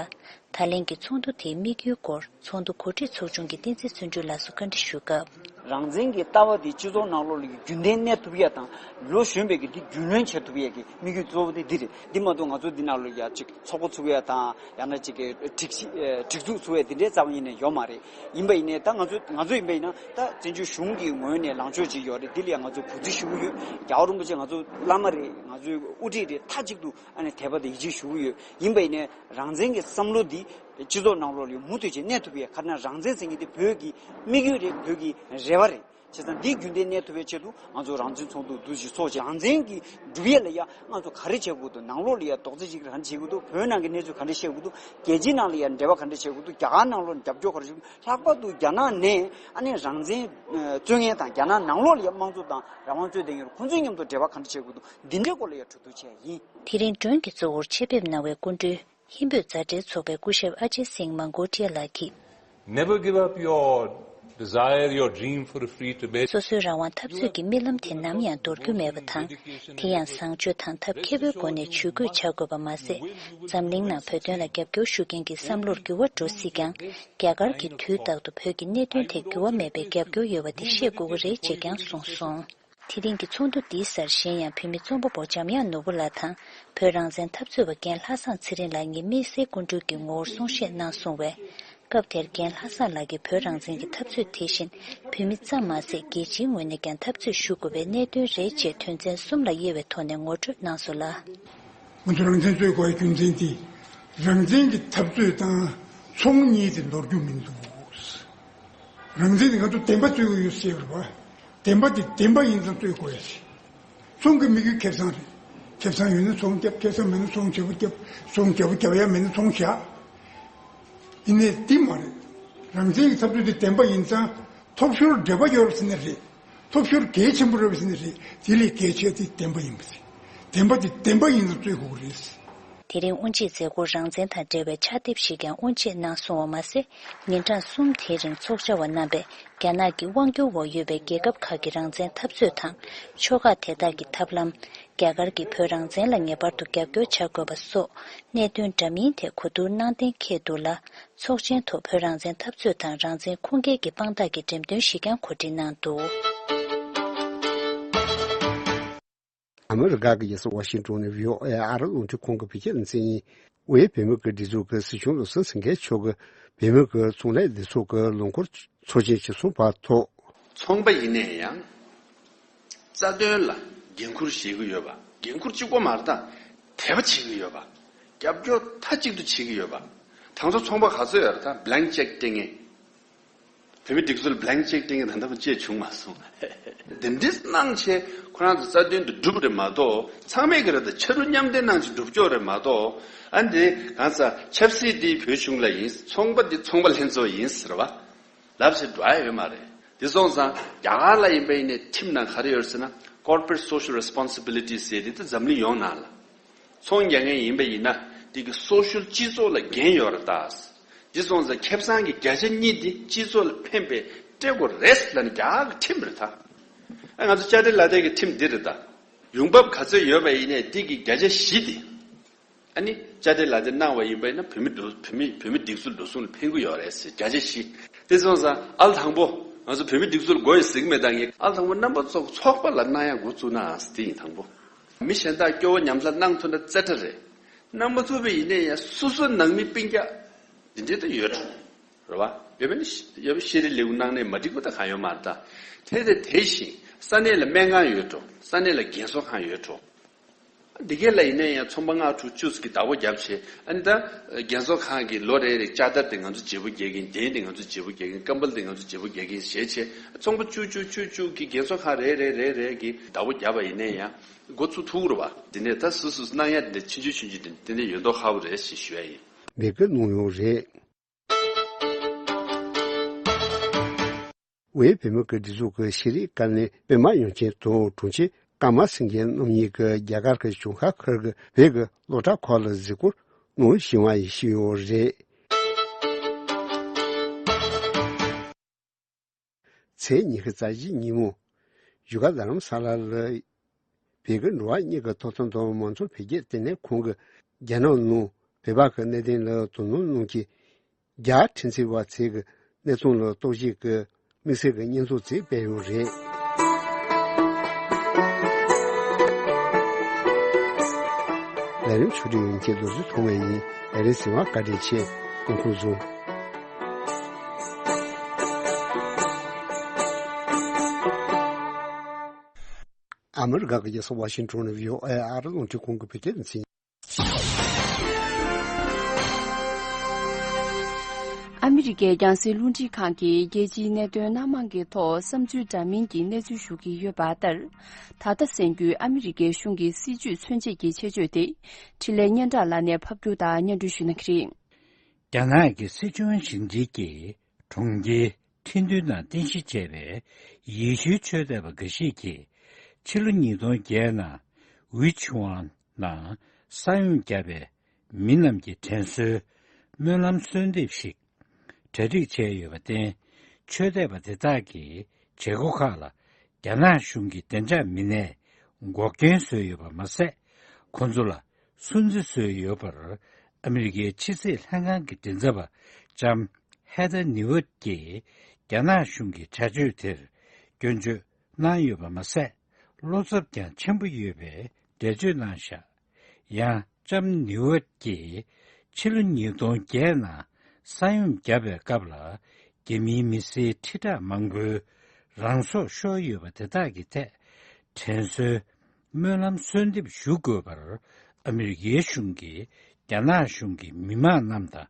ད་ལན་གྱི་ཚོགས་འདུ་དེའི་དམིགས་ཡུལ་སྐོར་ཚོགས་འདུ་གོ་སྒྲིག་ཚོགས་ཆུང་གི་བསྟན་འཛིན་བརྩོན་འགྲུས་ལགས་སུ་བཀའ་འདྲི་ཞུས་སྐབས། རང་བཙན་གྱི་ལྟ་བ་དེ་སྤྱི་ཚོགས་ནང་ལོགས་ལ་རྒྱུན་ལྡན་གནས་ཐུབ་ཡ་དང་། ལོ་གཞོན་པའི་གི་དེ་རྒྱུས་ལོན་བྱེད་ཐུབ་ཡ་གི་དམིགས་ཡུལ་གཙོ་བོ་དེ་འདི་རེད། འདི་མ་གཏོགས་ང་ཚོ་འདི་ནང་ལོགས་ཡ་ཅིག་ཚོགས་པ་ཚུགས་ཡ་དང་། ཡང་ན་ཅིག་གི་སྒྲིག་གཞི་ཨེ་སྒྲིག་འཛུགས་ཚུགས་ཡ་དེ་འདྲའི་རྩ་བ་ཉིད་ནས་ཡོད་མ་རེད། ཡིན་པ་ཡིན་ནའི་ད་ང་ཚོ་ང་ཚོ་ཡིན་པ་ཡིན་ན་ད་བཙན་བྱོལ་གཞུང་གི་ངོས་ནས་ལངས་ཕྱོགས་ཅིག་ཡོད་རེད། འདི་ལ་ཡ་ང་ཚོ་གུས་བརྩི་ཞུ་གི་ཡོད། རྒྱལ་བ་རིན་པོ་ཆེ་ང་ཚོ་བླ་མ་རེད། ང་ཚོའི་དབུ་ཁྲིད་རེད། མཐའ་གཅིག་ཏུ་ཨ་ནི་དད་པ་དང་ཡིད་ཆེས་ཞུ་གི་ཡོད། ཡིན་པ་ཡིན་ནའི་རང་བཙན་གྱི་བསམ་བློ་འདི་སྤྱི་ཚོགས་ནང་ལོགས་ལ་མུ་མཐུད་ཅིག་གནས་ཐུབ་པའི། ག་རེ་ན་རང་བཙན་ཟེར་མཁན་དེ་བོད་ཀྱི་དམིགས་ཡུལ་རེད། བོད་ཀྱི་རེ་བ་རེད། བྱས་ཙང་འདི་རྒྱུན་ལྡན་གནས་ཐུབ་པའི་ཆེད་དུ་ང་ཚོ་རང་བཙན་ཚོགས་འདུ་འདུ་ཞིག་ཚོགས་བྱས། རང་བཙན་གྱི་སྒྲུབ་ཡས་ལ་ཡ་ང་ཚོ་ག་རེ་བྱེད་དགོས་འདུག་ནང་ལོགས་ལ་ཡ་རྡོག་རྩ་གཅིག་སྒྲིལ་ག་འདྲ་བྱེད་དགོས་འདུག་བོད་ནང་གི་གནས་ཚུལ་ག་འདྲ་བཤད་དགོས་འདུག་རྒྱལ་སྤྱིའི་ནང་ལ་ཡ་འབྲེལ་བ་ག་འདྲ་བྱེད་དགོས་འདུག་རྒྱ་གར་ནང་ལོགས་ནས་རྒྱབ་སྐྱོར་ག་རེ་བྱེད་དགོས། ལྷག་པར་དུ་རྒྱ་ནག་ནས་ཨ་ནི་རང་བཙན་རྩོད་མཁན་དང་། རྒྱ་ནག་ནང་ལོགས་ལ་ཡ་དམངས་གཙོ་དང་རང་དབང་རྩོད་བསྡད་མཁན་རེད། ཁོང་ཚོའི་མཉམ་དུ་འབྲེལ་བ་ག་འདྲ་བྱེད་དགོས་འདུག་འདི་འདྲའི་སྐོར་ལ་ཡ་གྲོས་བསྡུར་བྱས་ཡིན། དེ་རིང་མགྲོན་གྱི་གཙོ་བོར་ཆེད་ཕེབས་གནང་བའི་སྐུ་མགྲོན། ཧིན་བོད་མཛའ་འབྲེལ་ཚོགས་པའི་སྐུ་ཞབས་ཨ་ཇེ་སིང་མང་གོ་ཏི་ཡ་ལགས་ཀྱིས། Never give up your desire, your dream for a free Tibet. སོ་སོའི་རང་དབང་འཐབ་རྩོད་ཀྱི་རྨི་ལམ་དེ་ནམ་ཡང་འདོར་རྒྱུ་མེད་པ་དང་། དེ་ཡང་བཟང་སྤྱོད་དང་ཐབས་མཁས་པོའི་སྒོ་ནས་ཇུས་འགོད་བྱ་དགོས་པ་མ་ཟད། འཛམ་གླིང་ནང་བོད་དོན་ལ་རྒྱབ་སྐྱོར་ཞུ་མཁན་གྱི་བསམ་བློར་འགྱུར་བ་འགྲོ་སྲིད་ཀྱང་། རྒྱ་གར་གྱིས་དུས་རྟག་ཏུ་བོད་ཀྱི་གནད་དོན་ཐད་འགྱུར་བ་མེད་པའི་རྒྱབ་སྐྱོར་ཡོད་པ་དེ་ཤེས་དགོས་ཀྱི་རེད་ཅེས་ཀྱང་གསུངས་སོང་། དེ་རིང་གི་ཚོགས་འདུ་འདིའི་སར་གཞན་ཡང་བོད་མི་རྩོམ་པ་པོ་འཇམ་དབྱངས་ནོར་བུ་ལགས་དང་། བོད་རང་བཙན་འཐབ་རྩོད་པ་རྒན་ལྷ་བཟང་ཚེ་རིང་ལགས་གཉིས་དམིགས་བསལ་སྐུ་མགྲོན་གྱི་ངོ་བོར་གསུང་བཤད་གནང་སོང་བས། སྐབས་དེར་རྒན་ལྷ་བཟང་ལགས་ཀྱིས་བོད་རང་བཙན་གྱི་འཐབ་རྩོད་དེ་བཞིན་བོད་མི་ཙམ་མ་ཟད་རྒྱལ་སྤྱིའི་ངོས་ནས་ཀྱང་འཐབ་རྩོད་ཞུ་དགོས་པའི་གནད་དོན་རེད་ཅེས་དོན་ཚན་གསུམ་ལ་དབྱེ་བའི་ཐོག་ནས་ངོ་སྤྲོད་གནང་སོང་ལ། ང་ཚོ་རང་བཙན་རྩོད་དགོས་པའི་རྒྱུ་མཚན་དེ། རང་བཙན་གྱི་འཐབ་རྩོད་དང་ཚོང་གཉིས་དེ་འདོར་རྒྱུ་མི་འདུག་རང་བཙན་དེ་ང་ཚོ་བདེན་པ་རྩོད་ཀྱི་ཡོད་ཟེར་བ་རེད་པ། བདེན་པ་དེ་བདེན་པ་ཡིན་ཙང་རྩོད་དགོས་ཡ་ཞིག་ཚོང་གི་དམིགས་ཡུལ་ཁེ་བཟང་རེད། ཁེ་བཟང་ཡོད་ན་ཚོང་རྒྱབ། ཁེ་བཟང་མེད་ན་ཚོང་བརྗེ་པོ་རྒྱབ། ཚོང་བརྗེ་པོ་རྒྱབ་ཡ་མེད་ན་ཚོང་བཞག་ཡིན་ནའི་འདི་མ་རེད། རང་བཙན་གྱི་འཐབ་རྩོད་དེ་བདེན་པ་ཡིན་ཙང་། ཐོབ་ཤོར་འབྲས་བུ་ཡོད་རེད་ཟེར་ནའི་རེད། ཐོབ་ཤོར་གལ་ཆེན་པོ་རེད་ཟེར་ནའི་རེད། དེ་ལས་གལ་ཆེ་དེ་བདེན་པ་ཡིན་པ་རེད། བདེན་པ་དེ་བདེན་པ་ཡིན་ཙང་རྩོད་དགོས་ཀྱི་རེད། དེ་རིང་དབུ་འབྱེད་མཛད་སྒོར་རང་བཙན་དང་འབྲེལ་བའི་ཕྱག་དེབ་ཞིག་ཀྱང་དབུ་འབྱེད་གནང་སོང་བ་མ་ཟད། ཉིན་གྲངས་གསུམ་དེའི་རིང་ཚོགས་བཅར་བ་རྣམ་པས་རྒྱ་ནག་གི་དབང་སྒྱུར་འོག་ཡོད་པའི་རྒྱལ་ཁབ་ཁག་གི་རང་བཙན་འཐབ་རྩོད་དང་། ཕྱོགས་ཁག་དེ་དག་གི་ཐབས་ལམ། རྒྱ་གར་གྱིས་བོད་རང་བཙན་ལ་ངེས་པར་དུ་རྒྱབ་སྐྱོར་བྱ་དགོས་པ་སོགས་གནད་དོན་འདྲ་མིན་ཐད་གོ་བསྡུར་གནང་གཏན་འཁེལ་འདུག་ལ། ཚོགས་ཆེན་ཐོག་བོད་རང་བཙན་འཐབ་རྩོད་དང་རང་བཙན་ཁུངས་སྐྱེལ་གྱི་དཔང་རྟགས་ཀྱི་འགྲེམས་སྟོན་ཞིག་ཀྱང་གོ་སྒྲིག་གནང་འདུག། ཨ་མི་རི་ཀ་གི་རྒྱལ་ས་ཝ་ཤིང་ཏོན་ནས་བྷི་ཨོ་ཨེ་ཨ་རི་རླུང་འཕྲིན་ཁང་གི་བོད་སྐད་སྡེ་ཚན་ཡིན། དབུས་བོད་མིའི་སྒྲིག་འཛུགས་ཀྱི་སྲིད་སྐྱོང་བློ་བཟང་སེང་གེ་མཆོག་གིས་བོད་མིའི་ཚོང་ལས་སྡེ་ཚོགས་ཀྱི་ལོ་འཁོར་ཚོགས་ཆེན་ཞིག་སོང་བར་ཐོག། ཚོང་པ་ཡིན་ནའི་ཡང་། རྩ་དོན་ལ་འགན་འཁུར་བཞེས་ཀྱི་ཡོད་པ། འགན་འཁུར་གཅིག་པོ་མ་རེད་ད། དད་པ་བྱེད་ཀྱི་ཡོད་པ། རྒྱབ་སྐྱོར་མཐའ་གཅིག་ཏུ་བྱེད་ཀྱི་ཡོད་པ། དང་ཚོ་ཚོང་པ་ག་ཚོད་ཡོད་རེད་ད། བྷི་ལེངྐ་ཅེག་སྤྲད་མཁན། བོད་མི་སྒྲིག་འཛུགས་ལ་བྷི་ལེངྐ་ཅེག་སྤྲད་མཁན་ད་ལྟ་བར་ཅེས་བྱུང་མ་སོང་། དེ་འདྲ་གནང་བྱས་ཁོ་རང་ཚོ་རྩ་དོན་དུ་སྒྲུབ་རེད་མ་གཏོགས། ཚང་མས་ཀྱི་རེད་ད། ཕྱི་རུ་མཉམ་འདེགས་གནང་བྱས་སྒྲུབ་ཕྱོགས་རེད་མ་གཏོགས། ཨ་འདི་གང་ཟག་ཆབ་སྲིད་འདི་བོད་གཞུང་ལ་ཡིན། ཚོང་པ་འདི་ཚོང་པ་ལྷན་ཚོགས་ཡིན་ཟེར་བ། ལབ་བྱས་འགྲོ་ཡ་ཡོད་མ་རེད། དེ་སོང་ཙང་རྒྱ་གར་ལ་ཡིན་པ་ཡིན་ནའི་ཁྲིམས་ནང་ག་རེ་ཡོད་ཟེར་ན། Corporate Social Responsibility ཟེར་དེ་ད་འཛམ་གླིང་ཡོངས་ནང་ལ། ཚོང་རྒྱག་མཁན་ཡིན་པ་ཡིན་ན་དེ་གི་སོ་ཤལ་སྤྱི་ཚོགས་ལ་འགན་ཡོད་རེད་ད། དེ་སོང་ཙང་ཁེ་བཟང་གི་བརྒྱ་ཆ་གཉིས་དེ་སྤྱི་ཚོགས་ལ་ཕན་པའི་སྤྲད་དགོས་རེད་ལབ་ནས་རྒྱ་གར་གི་ཁྲིམས་རེད་ད། ཨ་ང་ཚོ་ཅ་ཏི་ལ་ཏི་གི་ཁྲིམས་འདི་རེད་ད། ཡོང་འབབ་ག་ཚོད་ཡོད་པ་ཡིན་ནའི་དེ་གི་བརྒྱ་ཆ་བཞི་དེ། ཨ་ནི་ཅ་ཏི་ལ་ཏི་གནང་བ་ཡིན་པ་ཡིན་ན་བོད་མི་འགྲོ་བོད་མི་བོད་མི་སྒྲིག་འཛུགས་འགྲོ་སོང་ལ་ཕན་གི་ཡོད་རེད་ཟེར། བརྒྱ་ཆ་བཞི། དེ་སོང་ཙང་ཨ་ལ་དང་པོ་ང་ཚོ་བོད་མི་སྒྲིག་འཛུགས་ལ་དགོས་ཡོད་ཟེར་གི་མེད། ད་ངས་ཨ་ལ་དང་པོ་རྣམ་པ་ཚོ་ཚོགས་པ་ལ་གནང་ཡ་འགོ་བཙུགས་ན་ཟེར། དེ་ཡིན་དང་པོ། མི་གཞན་དག་སྐྱོ་བོ་ཉམས་ལྷ་གནང་ཐུབ་ན་རྩེ་གྲ་རེད། གནང་མ་ཐུབ་པ་ཡིན་ནའི་ཡང་སོ་སོ་ནང་མི་སྤུན་ཀྱག་འདི་འདྲའི་ད་ཡོད་འགྲོ། རེད་བ། ཡོད་པ་ནི་ཡོད་པ་ཤེས་རིག་ལེའུ་གནང་ནས་མ་འགྲིག་པ་ད་གང་ཡོད་མ་རེད་ད། དེ་དེ་དེ་བཞིན་ས་གནས་ལ་སྨན་ཁང་ཡོད་འགྲོ། ས་གནས་ལ་རྒན་གསོ་ཁང་ཡོད་འགྲོ། འདི་གས་ལ་ཡིན་ན་ཡང་ཚོང་པ་ལྔ་དྲུག་བཅུ་ཙམ་གྱིས་བདག་པོ་བརྒྱབ་བྱས། ཨ་ནི་ད་རྒན་གསོ་ཁང་གི་ལོ་རེ་རེ་ལྕགས་དར་དེ་ང་ཚོ་བརྗེ་པོ་རྒྱག་གིན། གདན་དེ་ང་ཚོ་བརྗེ་པོ་རྒྱག་གིན། ཀམ་པལ་དེ་ང་ཚོ་བརྗེ་པོ་རྒྱག་གིན་བྱས་བྱས། ཚོང་པ་བཅུ་བཅུ་བཅུ་བཅུ་གི་རྒན་གསོ་ཁང་རེ་རེ་རེ་རེ་གིས་བདག་པོ་བརྒྱབ་པ་ཡིན་ན་ཡང་འགོ་ཚུགས་ཐུབ་རེད་བ། དེ་ནས་ད་སུ་སུ་གནང་ཡ་དེ་འདྲ་ཆུང་ཆུང་ཆུང་ཆུང་དེ་འདྲ་ཡོད་མདོག་ཁ་པོ་རེད་ཞེས་ཞུ་ཡ་ཡིན། མི་དགེ་གནང་ཡོང་རེད། དབུས་བོད་མི་སྒེར་སྡེ་ཚོགས་ཀྱི་ཤེས་རིག་བཀའ་བློན་པད་མ་དབྱངས་ཅན་དང་དྲུང་ཆེ་ཀརྨ་སེང་གེ་རྣམ་གཉིས་ཀྱིས་རྒྱ་གར་གྱི་ཇོ་ཁ་ཁུལ་གྱི་བོད་ཀྱི་སློབ་གྲྭ་ཁག་ལ་གཟིགས་སྐོར་གནང་བཞིན་པ་ཡིན་ཞུས་ཡོད་རེད། ཚེས་ཉི་ཤུ་རྩ་བཞི་ཉིན་མོ། བཞུགས་སྒར་རྡ་རམ་ས་ལ་ལ། བོད་ཀྱི་འགྲོ་བ་མིའི་ཐོབ་ཐང་དང་མང་གཙོ་འཕེལ་རྒྱས་ལྟེ་གནས་ཁང་གིས་རྒྱ་ནག་ནང་བོད་པ་གི་གནད་དོན་ལ་དོ་སྣང་གནང་མཁན་རྒྱ་ཕྲན་ཚེགས་པ་ཚོས་ཀྱི་གནས་སྟངས་ལ་རྟོག་ཞིབ་ཀྱི་དམིགས་བསལ་གྱི་བརྙན་ཐུང་ཞིག་སྤེལ་ཡོད་རེད། ལས་རིམ་ཕྱོགས་སྒྲིག་ཡོད་མཁན་རྡོ་རྗེ་ཐོགས་མེད་ཡིན། ལས་རིམ་གཟིགས་པར་བཀའ་དྲིན་ཆེ། སྐུ་ཁམས་བཟང་། ཨ་མི་རི་ཀ་གི་རྒྱལ་ས་ཝ་ཤིང་ཊོན་ནས་བྷི་ཨོ་ཨེ་ཨ་རི་རླུང་འཕྲིན་ཁང་གི་བོད་སྐད་སྡེ་ཚན། ཨ་མི་རི་ཀའི་རྒྱང་སྲིང་རླུང་འཕྲིན་ཁང་གིས་རྒྱལ་སྤྱིའི་གནད་དོན་སྣ་མང་གི་ཐོག་བསམ་ཚུལ་འདྲ་མིན་གྱི་གནས་ཚུལ་ཞུ་གི་ཡོད་པ་ལྟར། ད་ལྟ་གསན་རྒྱུའི་ཨ་མི་རི་ཀའི་གཞུང་གི་སྲིད་བྱུས་མཚོན་བྱེད་ཀྱི་ཆེད་བརྗོད་དེ། འཕྲིན་ལས་སྙན་གྲགས་ལགས་ནས་ཕབ་སྒྱུར་དང་སྙན་སྒྲོན་ཞུ་གནང་གི་རེད། རྒྱ་ནག་གི་སྲིད་སྐྱོང་ཞིན་ཅིན་གྱིས་གྲོང་ཁྱེར་ཁྲིན་ཏུའུ་ནང་རྟེན་གཞི་བྱས་པའི་ཡེ་ཤུའི་ཆོས་དད་པ་འགའ་ཞིག་གིས་ཕྱི་ལོ་ཉིས་སྟོང་བརྒྱད་ནང་ཝི་ཆི་ཝང་ནང་ས་ཡོམ་བརྒྱབ་པའི་མི་རྣམས་ཀྱི་དྲན་གསོའི་སྨོན་ལམ་གསོལ་འདེབས་ཤིག་གྲ་སྒྲིག་བྱས་ཡོད་པར་བརྟེན། ཆོས་དད་པ་དེ་དག་གི་བྱེད་སྒོ་ཁག་ལ་རྒྱ་ནག་གཞུང་གི་བདེ་འཇགས་མི་སྣས་འགོག་རྐྱེན་བཟོས་ཡོད་པ་མ་ཟད། ཁོ་ཚོ་ལ་སུན་གཙེར་བཟོས་ཡོད་པར་ཨ་མི་རི་ཀའི་ཕྱི་སྲིད་ལྷན་ཁང་གི་མགྲིན་ཚབ་པ་ལྕམ་ཧེ་ཐར་ནིའུ་ཨར་གྱིས་རྒྱ་ནག་གཞུང་གི་བྱ་སྤྱོད་དེར་སྐྱོན་བརྗོད་གནང་ཡོད་པ་མ་ཟད། བློ་འཚབ་ཀྱང་ཆེན་པོ་ཡོད་པའི་འགྲེལ་བརྗོད་གནང་བཞག་ཡང་ལྕམ་ནིའུ་ཨར་གྱིས་ཕྱི་ལོ་ཉིས་སྟོང་བརྒྱད་ནང་ས་ཡོམ་བརྒྱབ་པའི་སྐབས་ལ་རྒྱ་མིའི་མི་སེར་ཁྲི་ཕྲག་མང་པོའི་རང་སྲོག་ཤོར་ཡོད་པ་དེ་དག་གི་ཐད་དྲན་གསོའི་སྨོན་ལམ་གསོལ་འདེབས་ཞུ་དགོས་པར་ཨ་མི་རི་ཀའི་གཞུང་གིས་རྒྱ་ནག་གཞུང་གི་མི་མང་རྣམས་དང་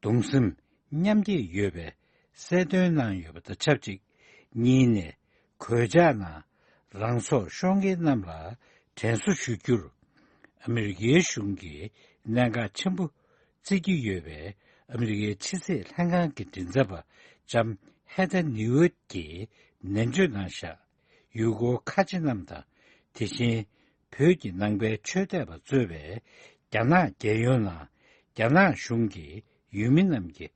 གདུང་སེམས་མཉམ་སྐྱེད་ཡོད་པའི་གསལ་སྟོན་གནང་ཡོད་པ་དང་ཆབས་ཅིག་གཉིས་ནས་གོད་ཆག་ནང་རང་སྲོག་ཤོར་མཁན་རྣམས་ལ་དྲན་གསོ་ཞུ་རྒྱུར་ཨ་མི་རི་ཀའི་གཞུང་གིས་གནད་འགག་ཆེན་པོ་བརྩི་གི་ཡོད་པའི་ཨ་མི་རི་ཀའི་ཕྱི་སྲིད་ལྷན་ཁང་གི་མགྲིན་ཚབ་པ་ལྕམ་ཧེ་ཐར་ནིའུ་ཨར་གྱིས་ནན་བརྗོད་གནང་བཞག་ཡུལ་སྐོར་ཁ་ཆེ་རྣམས་དང་། དེ་བཞིན་བོད་ཀྱི་ནང་པའི་ཆོས་དད་པ་གཙོས་པའི་རྒྱ་ རྒྱ་ནག་རྒྱལ་ཡོངས་ནང་རྒྱ་ནག་གཞུང་གིས་ཡུལ་མི་རྣམས་ཀྱི་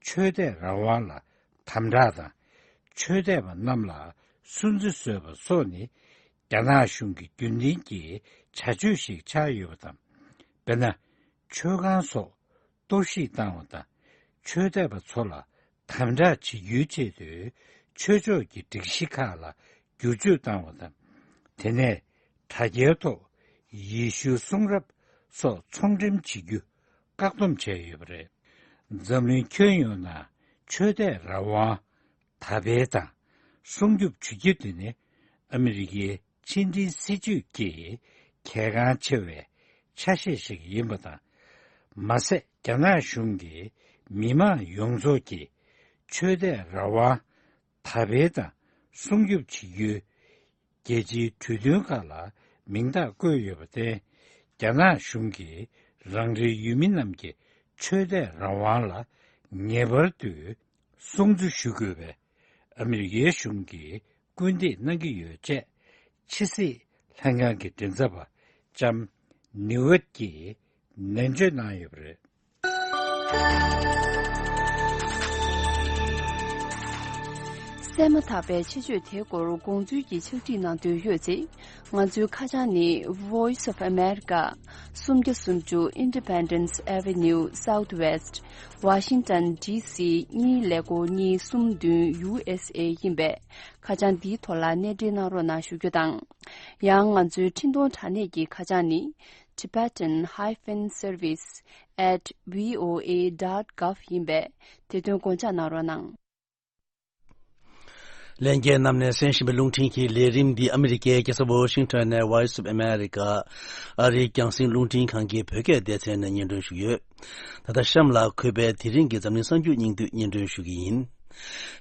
ཆོས་དད་རང་དབང་ལ་དམ་དྲག་དང་། ཆོས་དད་པ་རྣམས་ལ་སུན་གཙེར་བཟོས་པ་སོགས་ནི་རྒྱ་ནག་གཞུང་གི་རྒྱུན་ལྡན་གྱི་བྱ་སྤྱོད་ཞིག་ཆགས་ཡོད་པ་དང་། དཔེར་ན། མཆོད་ཁང་སོགས་གཏོར་བཤིག་བཏང་བ་དང་། ཆོས་དད་པ་ཚོ་ལ་དམ་དྲག་བྱེད་རྒྱུའི་ཆེད་དུ་ཆོས་ཕྱོགས་ཀྱི་སྒྲིག་གཞི་ཁག་ལ་བསྒྱུར་བཅོས་བཏང་བ་དང་། དེ་ནས་དྲ་རྒྱའི་ཐོག་ཡེ་ཤུའི་གསུང་རབ་སོགས་ཚོང་འགྲེམས་བྱེད་རྒྱུ་བཀག་སྡོམ་བྱས་ཡོད་པ་རེད། འཛམ་གླིང་ཁྱོན་ཡོངས་ནང་ཆོས་དད་རང་དབང་དར་སྤེལ་དང་སྲུང་སྐྱོབ་བྱེད་རྒྱུ་དེ་ནི་ཨ་མི་རི་ཀའི་ཕྱི་འབྲེལ་སྲིད་ཇུས་ཀྱི་གལ་འགངས་ཆེ་བའི་ཆ་ཤས་ཤིག་ཡིན་པ་དང་། མ་ཟད། རྒྱ་ནག་གཞུང་གིས་མི་མང་ཡོངས་རྫོགས་ཀྱི་ཆོས་དད་རང་དབང་དར་སྤེལ་དང་སྲུང་སྐྱོབ་བྱེད་རྒྱུའི་རྒྱལ་སྤྱིའི་གྲོས་མཐུན་ཁག་ལ་མིང་རྟགས་བཀོད་ཡོད་པར་བརྟེན། རྒྱ་ནག་གཞུང་གིས་རང་རེའི་ཡུལ་མི་རྣམས་ཀྱི་ཆོས་དད་རང་དབང་ལ་ངེས་པར་དུ་སྲུང་བརྩི་ཞུ་དགོས་པའི་ཨ་མི་རི་ཀའི་གཞུང་གིས་སྐུལ་འདེད་གནང་གི་ཡོད་ཅེས་ཕྱི་སྲིད་ལྷན་ཁང་གི་མགྲིན་ཚབ་པ་ལྕམ་ནིའུ་ཝེད་ཀྱིས་ནན་བརྗོད་གནང་ཡོད་པ་རེད། གསན་མ་ཐག་པའི་ཆེད་བརྗོད་དེའི་སྐོར་དགོངས་ཚུལ་གྱི་ཕྱག་བྲིས་གནང་འདོད་ཡོད་ཚེ། ང་ཚོའི་ཁ་བྱང་ནི། Voice of America། སུམ་བརྒྱ་སུམ་ཅུ། Independence Avenue Southwest། Washington D C གཉིས་ཀླད་ཀོར་གཉིས་གསུམ་བདུན། U S A ཡིན་པས། ཁ་བྱང་འདིའི་ཐོག་ལ་གནས་འབྲེལ་གནང་རོགས་གནང་ཞུ་རྒྱུ་དང་། ཡང་ང་ཚོའི་འཕྲིན་གཏོང་དྲ་གནས་ཀྱི་ཁ་བྱང་ནི། Tibetan hyphen service at V O A dot gov ཡིན་པས། དེ་དོན་དགོངས་འཇགས་གནང་རོགས་གནང་། ལྷན་རྒྱས་རྣམས་ནས་གསན་བཞིན་པའི་རླུང་འཕྲིན་གྱི་ལས་རིམ་འདི་ཨ་མི་རི་ཀའི་རྒྱལ་ས་ཝོ་ཤིང་ཊོན་ནས་Voice of America ཨ་རིའི་རྒྱང་སྲིང་རླུང་འཕྲིན་ཁང་གི་བོད་སྐད་སྡེ་ཚན་ནས་སྙན་སྒྲོན་ཞུ་གི་ཡོད། ད་ལྟ་གཤམ་ལ་འཁོད་པའི་དེ་རིང་གི་འཛམ་གླིང་གསར་འགྱུར་སྙིང་བསྡུས་སྙན་སྒྲོན་ཞུ་གི་ཡིན།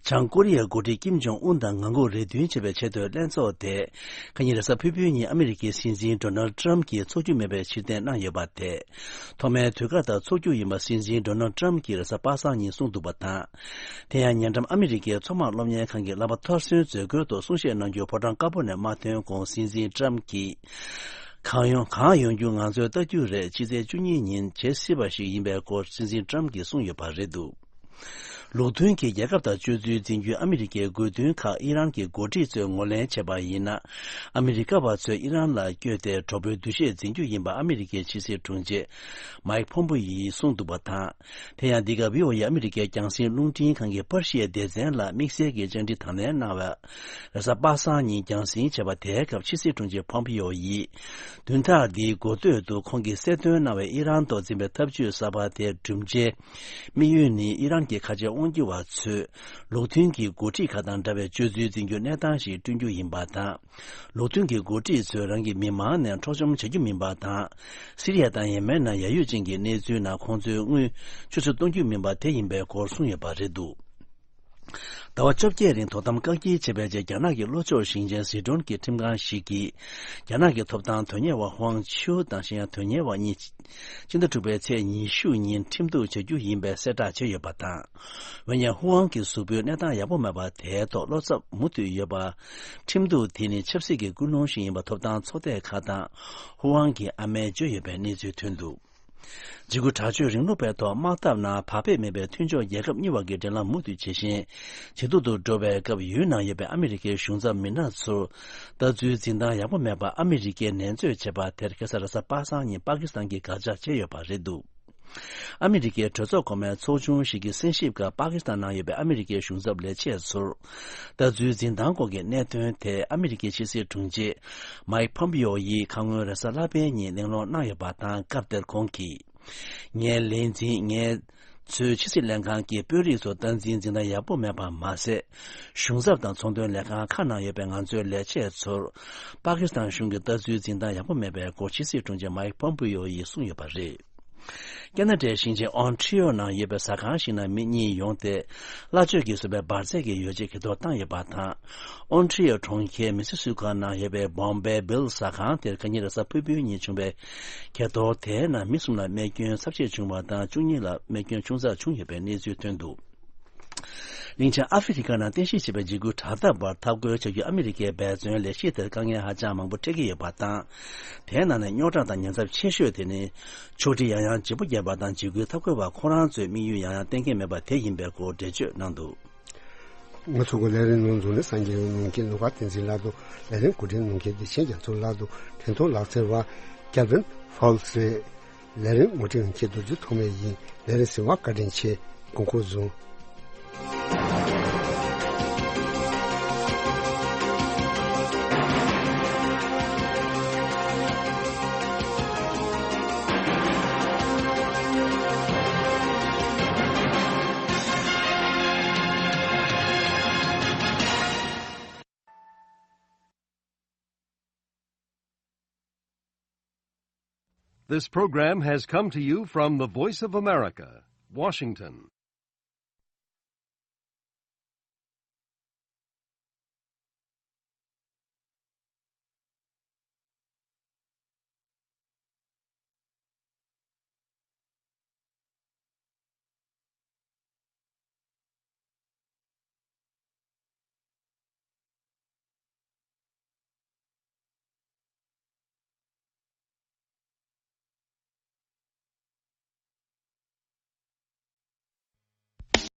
བྱང་ཀོ་རི་ཡའི་འགོ་ཁྲིད་ཀིམ་ཇོང་ཨུན་དང་ངང་སྒུག་རེ་འདུན་བྱེད་པའི་ཆེས་མཐོའི་ལྷན་ཚོགས་དེ། ཁ་ཉིན་རེས་གཟའ་ཕུར་བུའི་ཉིན་ཨ་མི་རི་ཀའི་སྲིད་འཛིན་ཌོ་ནལ་ཊམ་གྱིས་འཚོགས་རྒྱུ་མེད་པའི་ཕྱིར་འཐེན་གནང་ཡོད་པ་དེ། ཐོག་མའི་དུས་བཀག་ལྟར་འཚོགས་རྒྱུ་ཡིན་པ་སྲིད་འཛིན་ཌོ་ནལ་ཊམ་གྱིས་རེས་གཟའ་པ་སངས་ཉིན་གསུངས་འདུག་པ་དང་། དེ་ཡང་ཉེ་འགྲམ་ཨ་མི་རི་ཀའི་མཚོ་དམག་སློབ་གཉེར་ཁང་གི་བསླབ་པ་མཐར་སོན་མཛད་སྒོའི་ཐོག་གསུང་བཤད་གནང་རྒྱུར་ཕོ་བྲང་དཀར་པོ་ནས་མ་ཐོན་གོང་སྲིད་འཛིན་ཊམ་གྱིས། གང་ཡོང་གང་ཡོང་རྒྱུ་ང་ཚོས་ལྟ་རྒྱུ་རེད། ཕྱི་ཚེས་བཅུ་གཉིས་ཉིན་བྱེད་སྲིད་པ་ཞིག་ཡིན་པའི་སྐོར་སྲིད་འཛིན་ཊམ་གྱིས་གསུངས་ཡོད་པ་རེད་འདུག་ལུགས་མཐུན་གྱི་རྒྱལ་ཁབ་དང་སྤྱོད་ཚུལ་འཛིན་རྒྱུའི་ཨ་མི་རི་ཀའི་དགོས་འདུན་ཁག་ཨི་རན་གྱི་འགོ་ཁྲིད་ཚོས་ངོས་ལེན་བྱས་པ་ཡིན་ན། ཨ་མི་རི་ཀ་བ་ཚོས་ཨི་རན་ལ་བསྐྱོད་དེ་གྲོགས་པོའི་འདུ་ཤེས་འཛིན་རྒྱུ་ཡིན་པ་ཨ་མི་རི་ཀའི་ཕྱི་སྲིད་དྲུང་ཆེ་མཱིག་ཕོམ་པོ་ཡིས་གསུངས་འདུག་པ་དང་། དེ་ཡང་འདི་ག་བྷི་ཨོ་ཨེ་ཨ་མི་རི་ཀའི་རྒྱང་སྲིང་རླུང་འཕྲིན་ཁང་གི་པར་ཤིའི་སྡེ་ཚན་ལ་དམིགས་བསལ་གྱི་བཅར་འདྲི་དང་ལེན་གནང་བ། རེས་གཟའ་པ་སངས་ཉིན་རྒྱང་སྲིང་བྱས་པ་དེའི་སྐབས་ཕྱི་སྲིད་དྲུང་ཆེ་ཕོམ་པི་ཨོ་ཡིས། བདུན་ཕྲག་འདིའི་འགོ་སྟོད་དུ་ཁོང་གིས་གསལ་སྟོན་གནང་བའི་ཨི་རན་ཐོག་འཛིན་པའི་འཐབ་ཇུས་གསར་པ་དེའི་གྲུབ་འབྲས། དམིགས་ཡུལ་ནི་ཨི་རན་གྱི་ཁ་ཆེ་དབང་སྒྱུར་བ་ཚོས་ལུགས་མཐུན་གྱི་འགོ་ཁྲིད་ཁག་དང་འདྲ་བའི་སྤྱོད་ཚུལ་འཛིན་རྒྱུའི་གནས་སྟངས་ཤིག་བསྐྲུན་རྒྱུ་ཡིན་པ་དང་། ལུགས་མཐུན་གྱི་འགོ་ཁྲིད་ཚོས་རང་གི་མི་མང་ནས་འཕྲོག་བཅོམ་བྱ་རྒྱུ་མིན་པ་དང་། སི་རི་ཡ་དང་ཡེ་མེན་ནང་ཡ་ཡོད་ཅན་གྱི་གནས་ཚུལ་ནང་ཁོང་ཚོའི་དངུལ་ཆུད་ཟོས་གཏོང་རྒྱུ་མིན་པ་དེ་ཡིན་པའི་སྐོར་གསུངས་ཡོད་པ་རེད་འདུག་ཟླ་བ་བཅོ་བརྒྱད་རིང་དོ་དམ་བཀག་སྐྱིལ་བྱས་པའི་རྗེས་རྒྱ་ནག་གི་ལྷོ་ཕྱོགས་ཞིང་ཆེན་ཟི་ཀྲོན་གྱི་ཁྲིམས་ཁང་ཞིག་གིས། རྒྱ་ནག་གི་ཐོབ་ཐང་དོན་གཉེར་བ་ཧུའང་ཆིའུ་དང་གཞན་ཡང་དོན་གཉེར་བ་གཉིས། སྤྱི་ཟླ་དྲུག་པའི་ཚེས་ཉི་ཤུ་ཉིན་ཁྲིམས་གཏུག་བྱ་རྒྱུ་ཡིན་པའི་གསལ་བསྒྲགས་བྱས་ཡོད་པ་དང་། འོན་ཀྱང་ཧུའང་གི་གཟུགས་པོའི་གནས་སྟངས་ཡག་པོ་མེད་པ་དེའི་ཐོག་བློ་འཚབ་མུ་མཐུད་ཡོད་པ། ཁྲིམས་གཏུག་དེ་ནི་ཆབ་སྲིད་ཀྱི་ཀུན་སློང་ཞིག་ཡིན་པ་ཐོབ་ཐང་ཚོགས་སྡེ་ཁག་དང་ཧུའང་གི་ཨ་མས་བརྗོད་ཡོད་པའི་གནས་ཚུལ་ཐོན་འདུག་འཇིགས་སྐུལ་དྲག་སྤྱོད་རིང་ལུགས་པའི་ཐོག་དམག་འཐབ་ནང་བག་ཕེབས་མེད་པའི་མཐུན་ཕྱོགས་རྒྱལ་ཁབ་གཉིས་བར་གྱི་འབྲེལ་ལམ་མུ་མཐུད་ཇེ་ཞན་ཇེ་སྡུག་ཏུ་འགྲོ་བའི་སྐབས། ཡུལ་ནང་ཡོད་པའི་ཨ་མི་རི་ཀའི་གཞུང་ཚབ་མི་སྣ་ཚོར་ལྟ་ཚུལ་འཛིན་སྟངས་ཡག་པོ་མེད་པ་ཨ་མི་རི་ཀས་ནན་བརྗོད་བྱས་པ་དེར་ཁ་སང་རེས་གཟའ་པ་སངས་ཉིན་པ་ཀི་སི་ཐན་གྱིས་དགག་བྱ་བྱས་ཡོད་པ་རེད་འདུག་ཨ་མི་རི་ཀའི་གྲོས་ཚོགས་གོང་མའི་ཚོགས་ཆུང་ཞིག་གིས་གསན་ཞིབ་སྐབས་པ་ཀི་སི་ཐན་ནང་ཡོད་པའི་ཨ་མི་རི་ཀའི་གཞུང་ཚབ་ལས་བྱེད་ཚོར། ལྟ་ཚུལ་འཛིན་སྟངས་སྐོར་གྱི་གནད་དོན་དེ་ཨ་མི་རི་ཀའི་ཕྱི་སྲིད་དྲུང་ཆེ་མཱིག་ཕོམ་པི་ཨོ་ཡིས་ཁ་སྔོན་རེས་གཟའ་ལྷག་པའི་ཉིན་གླེང་སློང་གནང་ཡོད་པ་དང་། སྐབས་དེར་ཁོང་གིས། ངའི་ལས་འཛིན་ངའི་ཚོའི་ཕྱི་སྲིད་ལྷན་ཁང་གིས་དཔོན་རིགས་ཚོར་སྟངས་འཛིན་འཛིན་སྟངས་ཡག་པོ་མེད་པ་མ་ཟད། གཞུང་ཚབ་དང་ཚོང་དོན་ལས་ཁང་ཁག་ནང་ཡོད་པའི་ང་ཚོའི་ལས་བྱེད་ཚོར་པ་ཀི་སི་ཐན་གཞུང་གི་ལྟ་ཚུལ་འཛིན་སྟངས་ཡག་པོ་མེད་པའི་སྐོར་ཕྱི་སྲིད་དྲུང་ཆེ་མཱིག་ཕོམ་པི་ཨོ་ཡིས་གསུངས་ཡོད་པ་རེད། ཁེ་ན་ཌའི་ཞིང་ཆེན་ཨོན་ཊི་ཨོ་ནང་ཡོད་པའི་ཟ་ཁང་ཞིག་ནང་མི་གཉིས་ཡོང་སྟེ། གླ་ཆོས་ཀྱིས་བཟོས་པའི་འབར་རྫས་ཀྱི་ཡོ་བྱད་གྱེས་གཏོར་བཏང་ཡོད་པ་དང་། ཨོན་ཊི་ཨོ་གྲོང་ཁྱེར་མི་སི་སི་ཀ་ནང་ཡོད་པའི་བོམ་བྷེ་བྷིལ་ཟ་ཁང་དེར་ཁ་ཉིན་རེས་གཟའ་ཕུར་བུའི་ཉིན་བྱུང་བའི་གྱེས་གཏོར་དེའི་ནང་མི་གསུམ་ལ་རྨས་སྐྱོན་ཚབས་ཆེ་བྱུང་བ་དང་། བཅུ་གཉིས་ལ་རྨས་སྐྱོན་ཆུང་ཙག་བྱུང་ཡོད་པའི་གནས་ཚུལ་ཐོན་འདུག་གླིང་ཆེན་ཨ་ཧྥེ་རི་ཁ་ནང་རྟེན་གཞི་བྱས་པའི་འཇིགས་སྐུལ་དྲག་འཐབ་པར་འཐབ་རྒོལ་བྱ་རྒྱུའི་ཨ་མི་རི་ཀའི་འབད་བརྩོན་ལས་གཞི་དེར་དཀའ་ངལ་ཧ་ཅང་མང་པོ་འཕྲད་ཀྱི་ཡོད་པ་དང་། དེའི་ནང་ནས་རྙོག་དྲ་དང་ཉེན་ཚབས་ཆེ་ཤོས་དེ་ནི། ཕྱོགས་སྒྲིག་ཡང་ཡང་ལྗིད་པོ་བརྒྱབ་པ་དང་འཇིགས་སྐུལ་འཐབ་རྒོལ་བ་ཁོ་རང་ཚོའི་དམིགས་ཡུལ་ཡང་ཡང་གཏན་འཁེལ་མེད་པ་དེ་ཡིན་པའི་སྐོར་འགྲེལ་བརྗོད་གནང་འདུག། ང་ཚོ་གི་ལས་རིམ་ནང་འཛུལ་ནས་གསར་འགྱུར་ནང་གི་ནུས་པ་བསྟན་འཛིན་ལགས་དང་ལས་རིམ་གོ་སྒྲིག་གནང་མཁན་བདེ་ཆེན་རྒྱ་མཚོ་ལགས་དང་འཕྲིན་གཏོང་ལག་རྩལ་བ་ཀེལ་ཝིན་ཧྥོལ་སི་རེད། ལས་རིམ་ངོ་སྤྲོད་མཁན་རྡོ་རྗེ་ཐོགས་མེད་ཡིན། ལས་རིམ་གསན་པར་བཀའ་དྲིན་ཆེ། དགོངས་སྐོར་བཟུང་། This program has come to you from the Voice of America, Washington.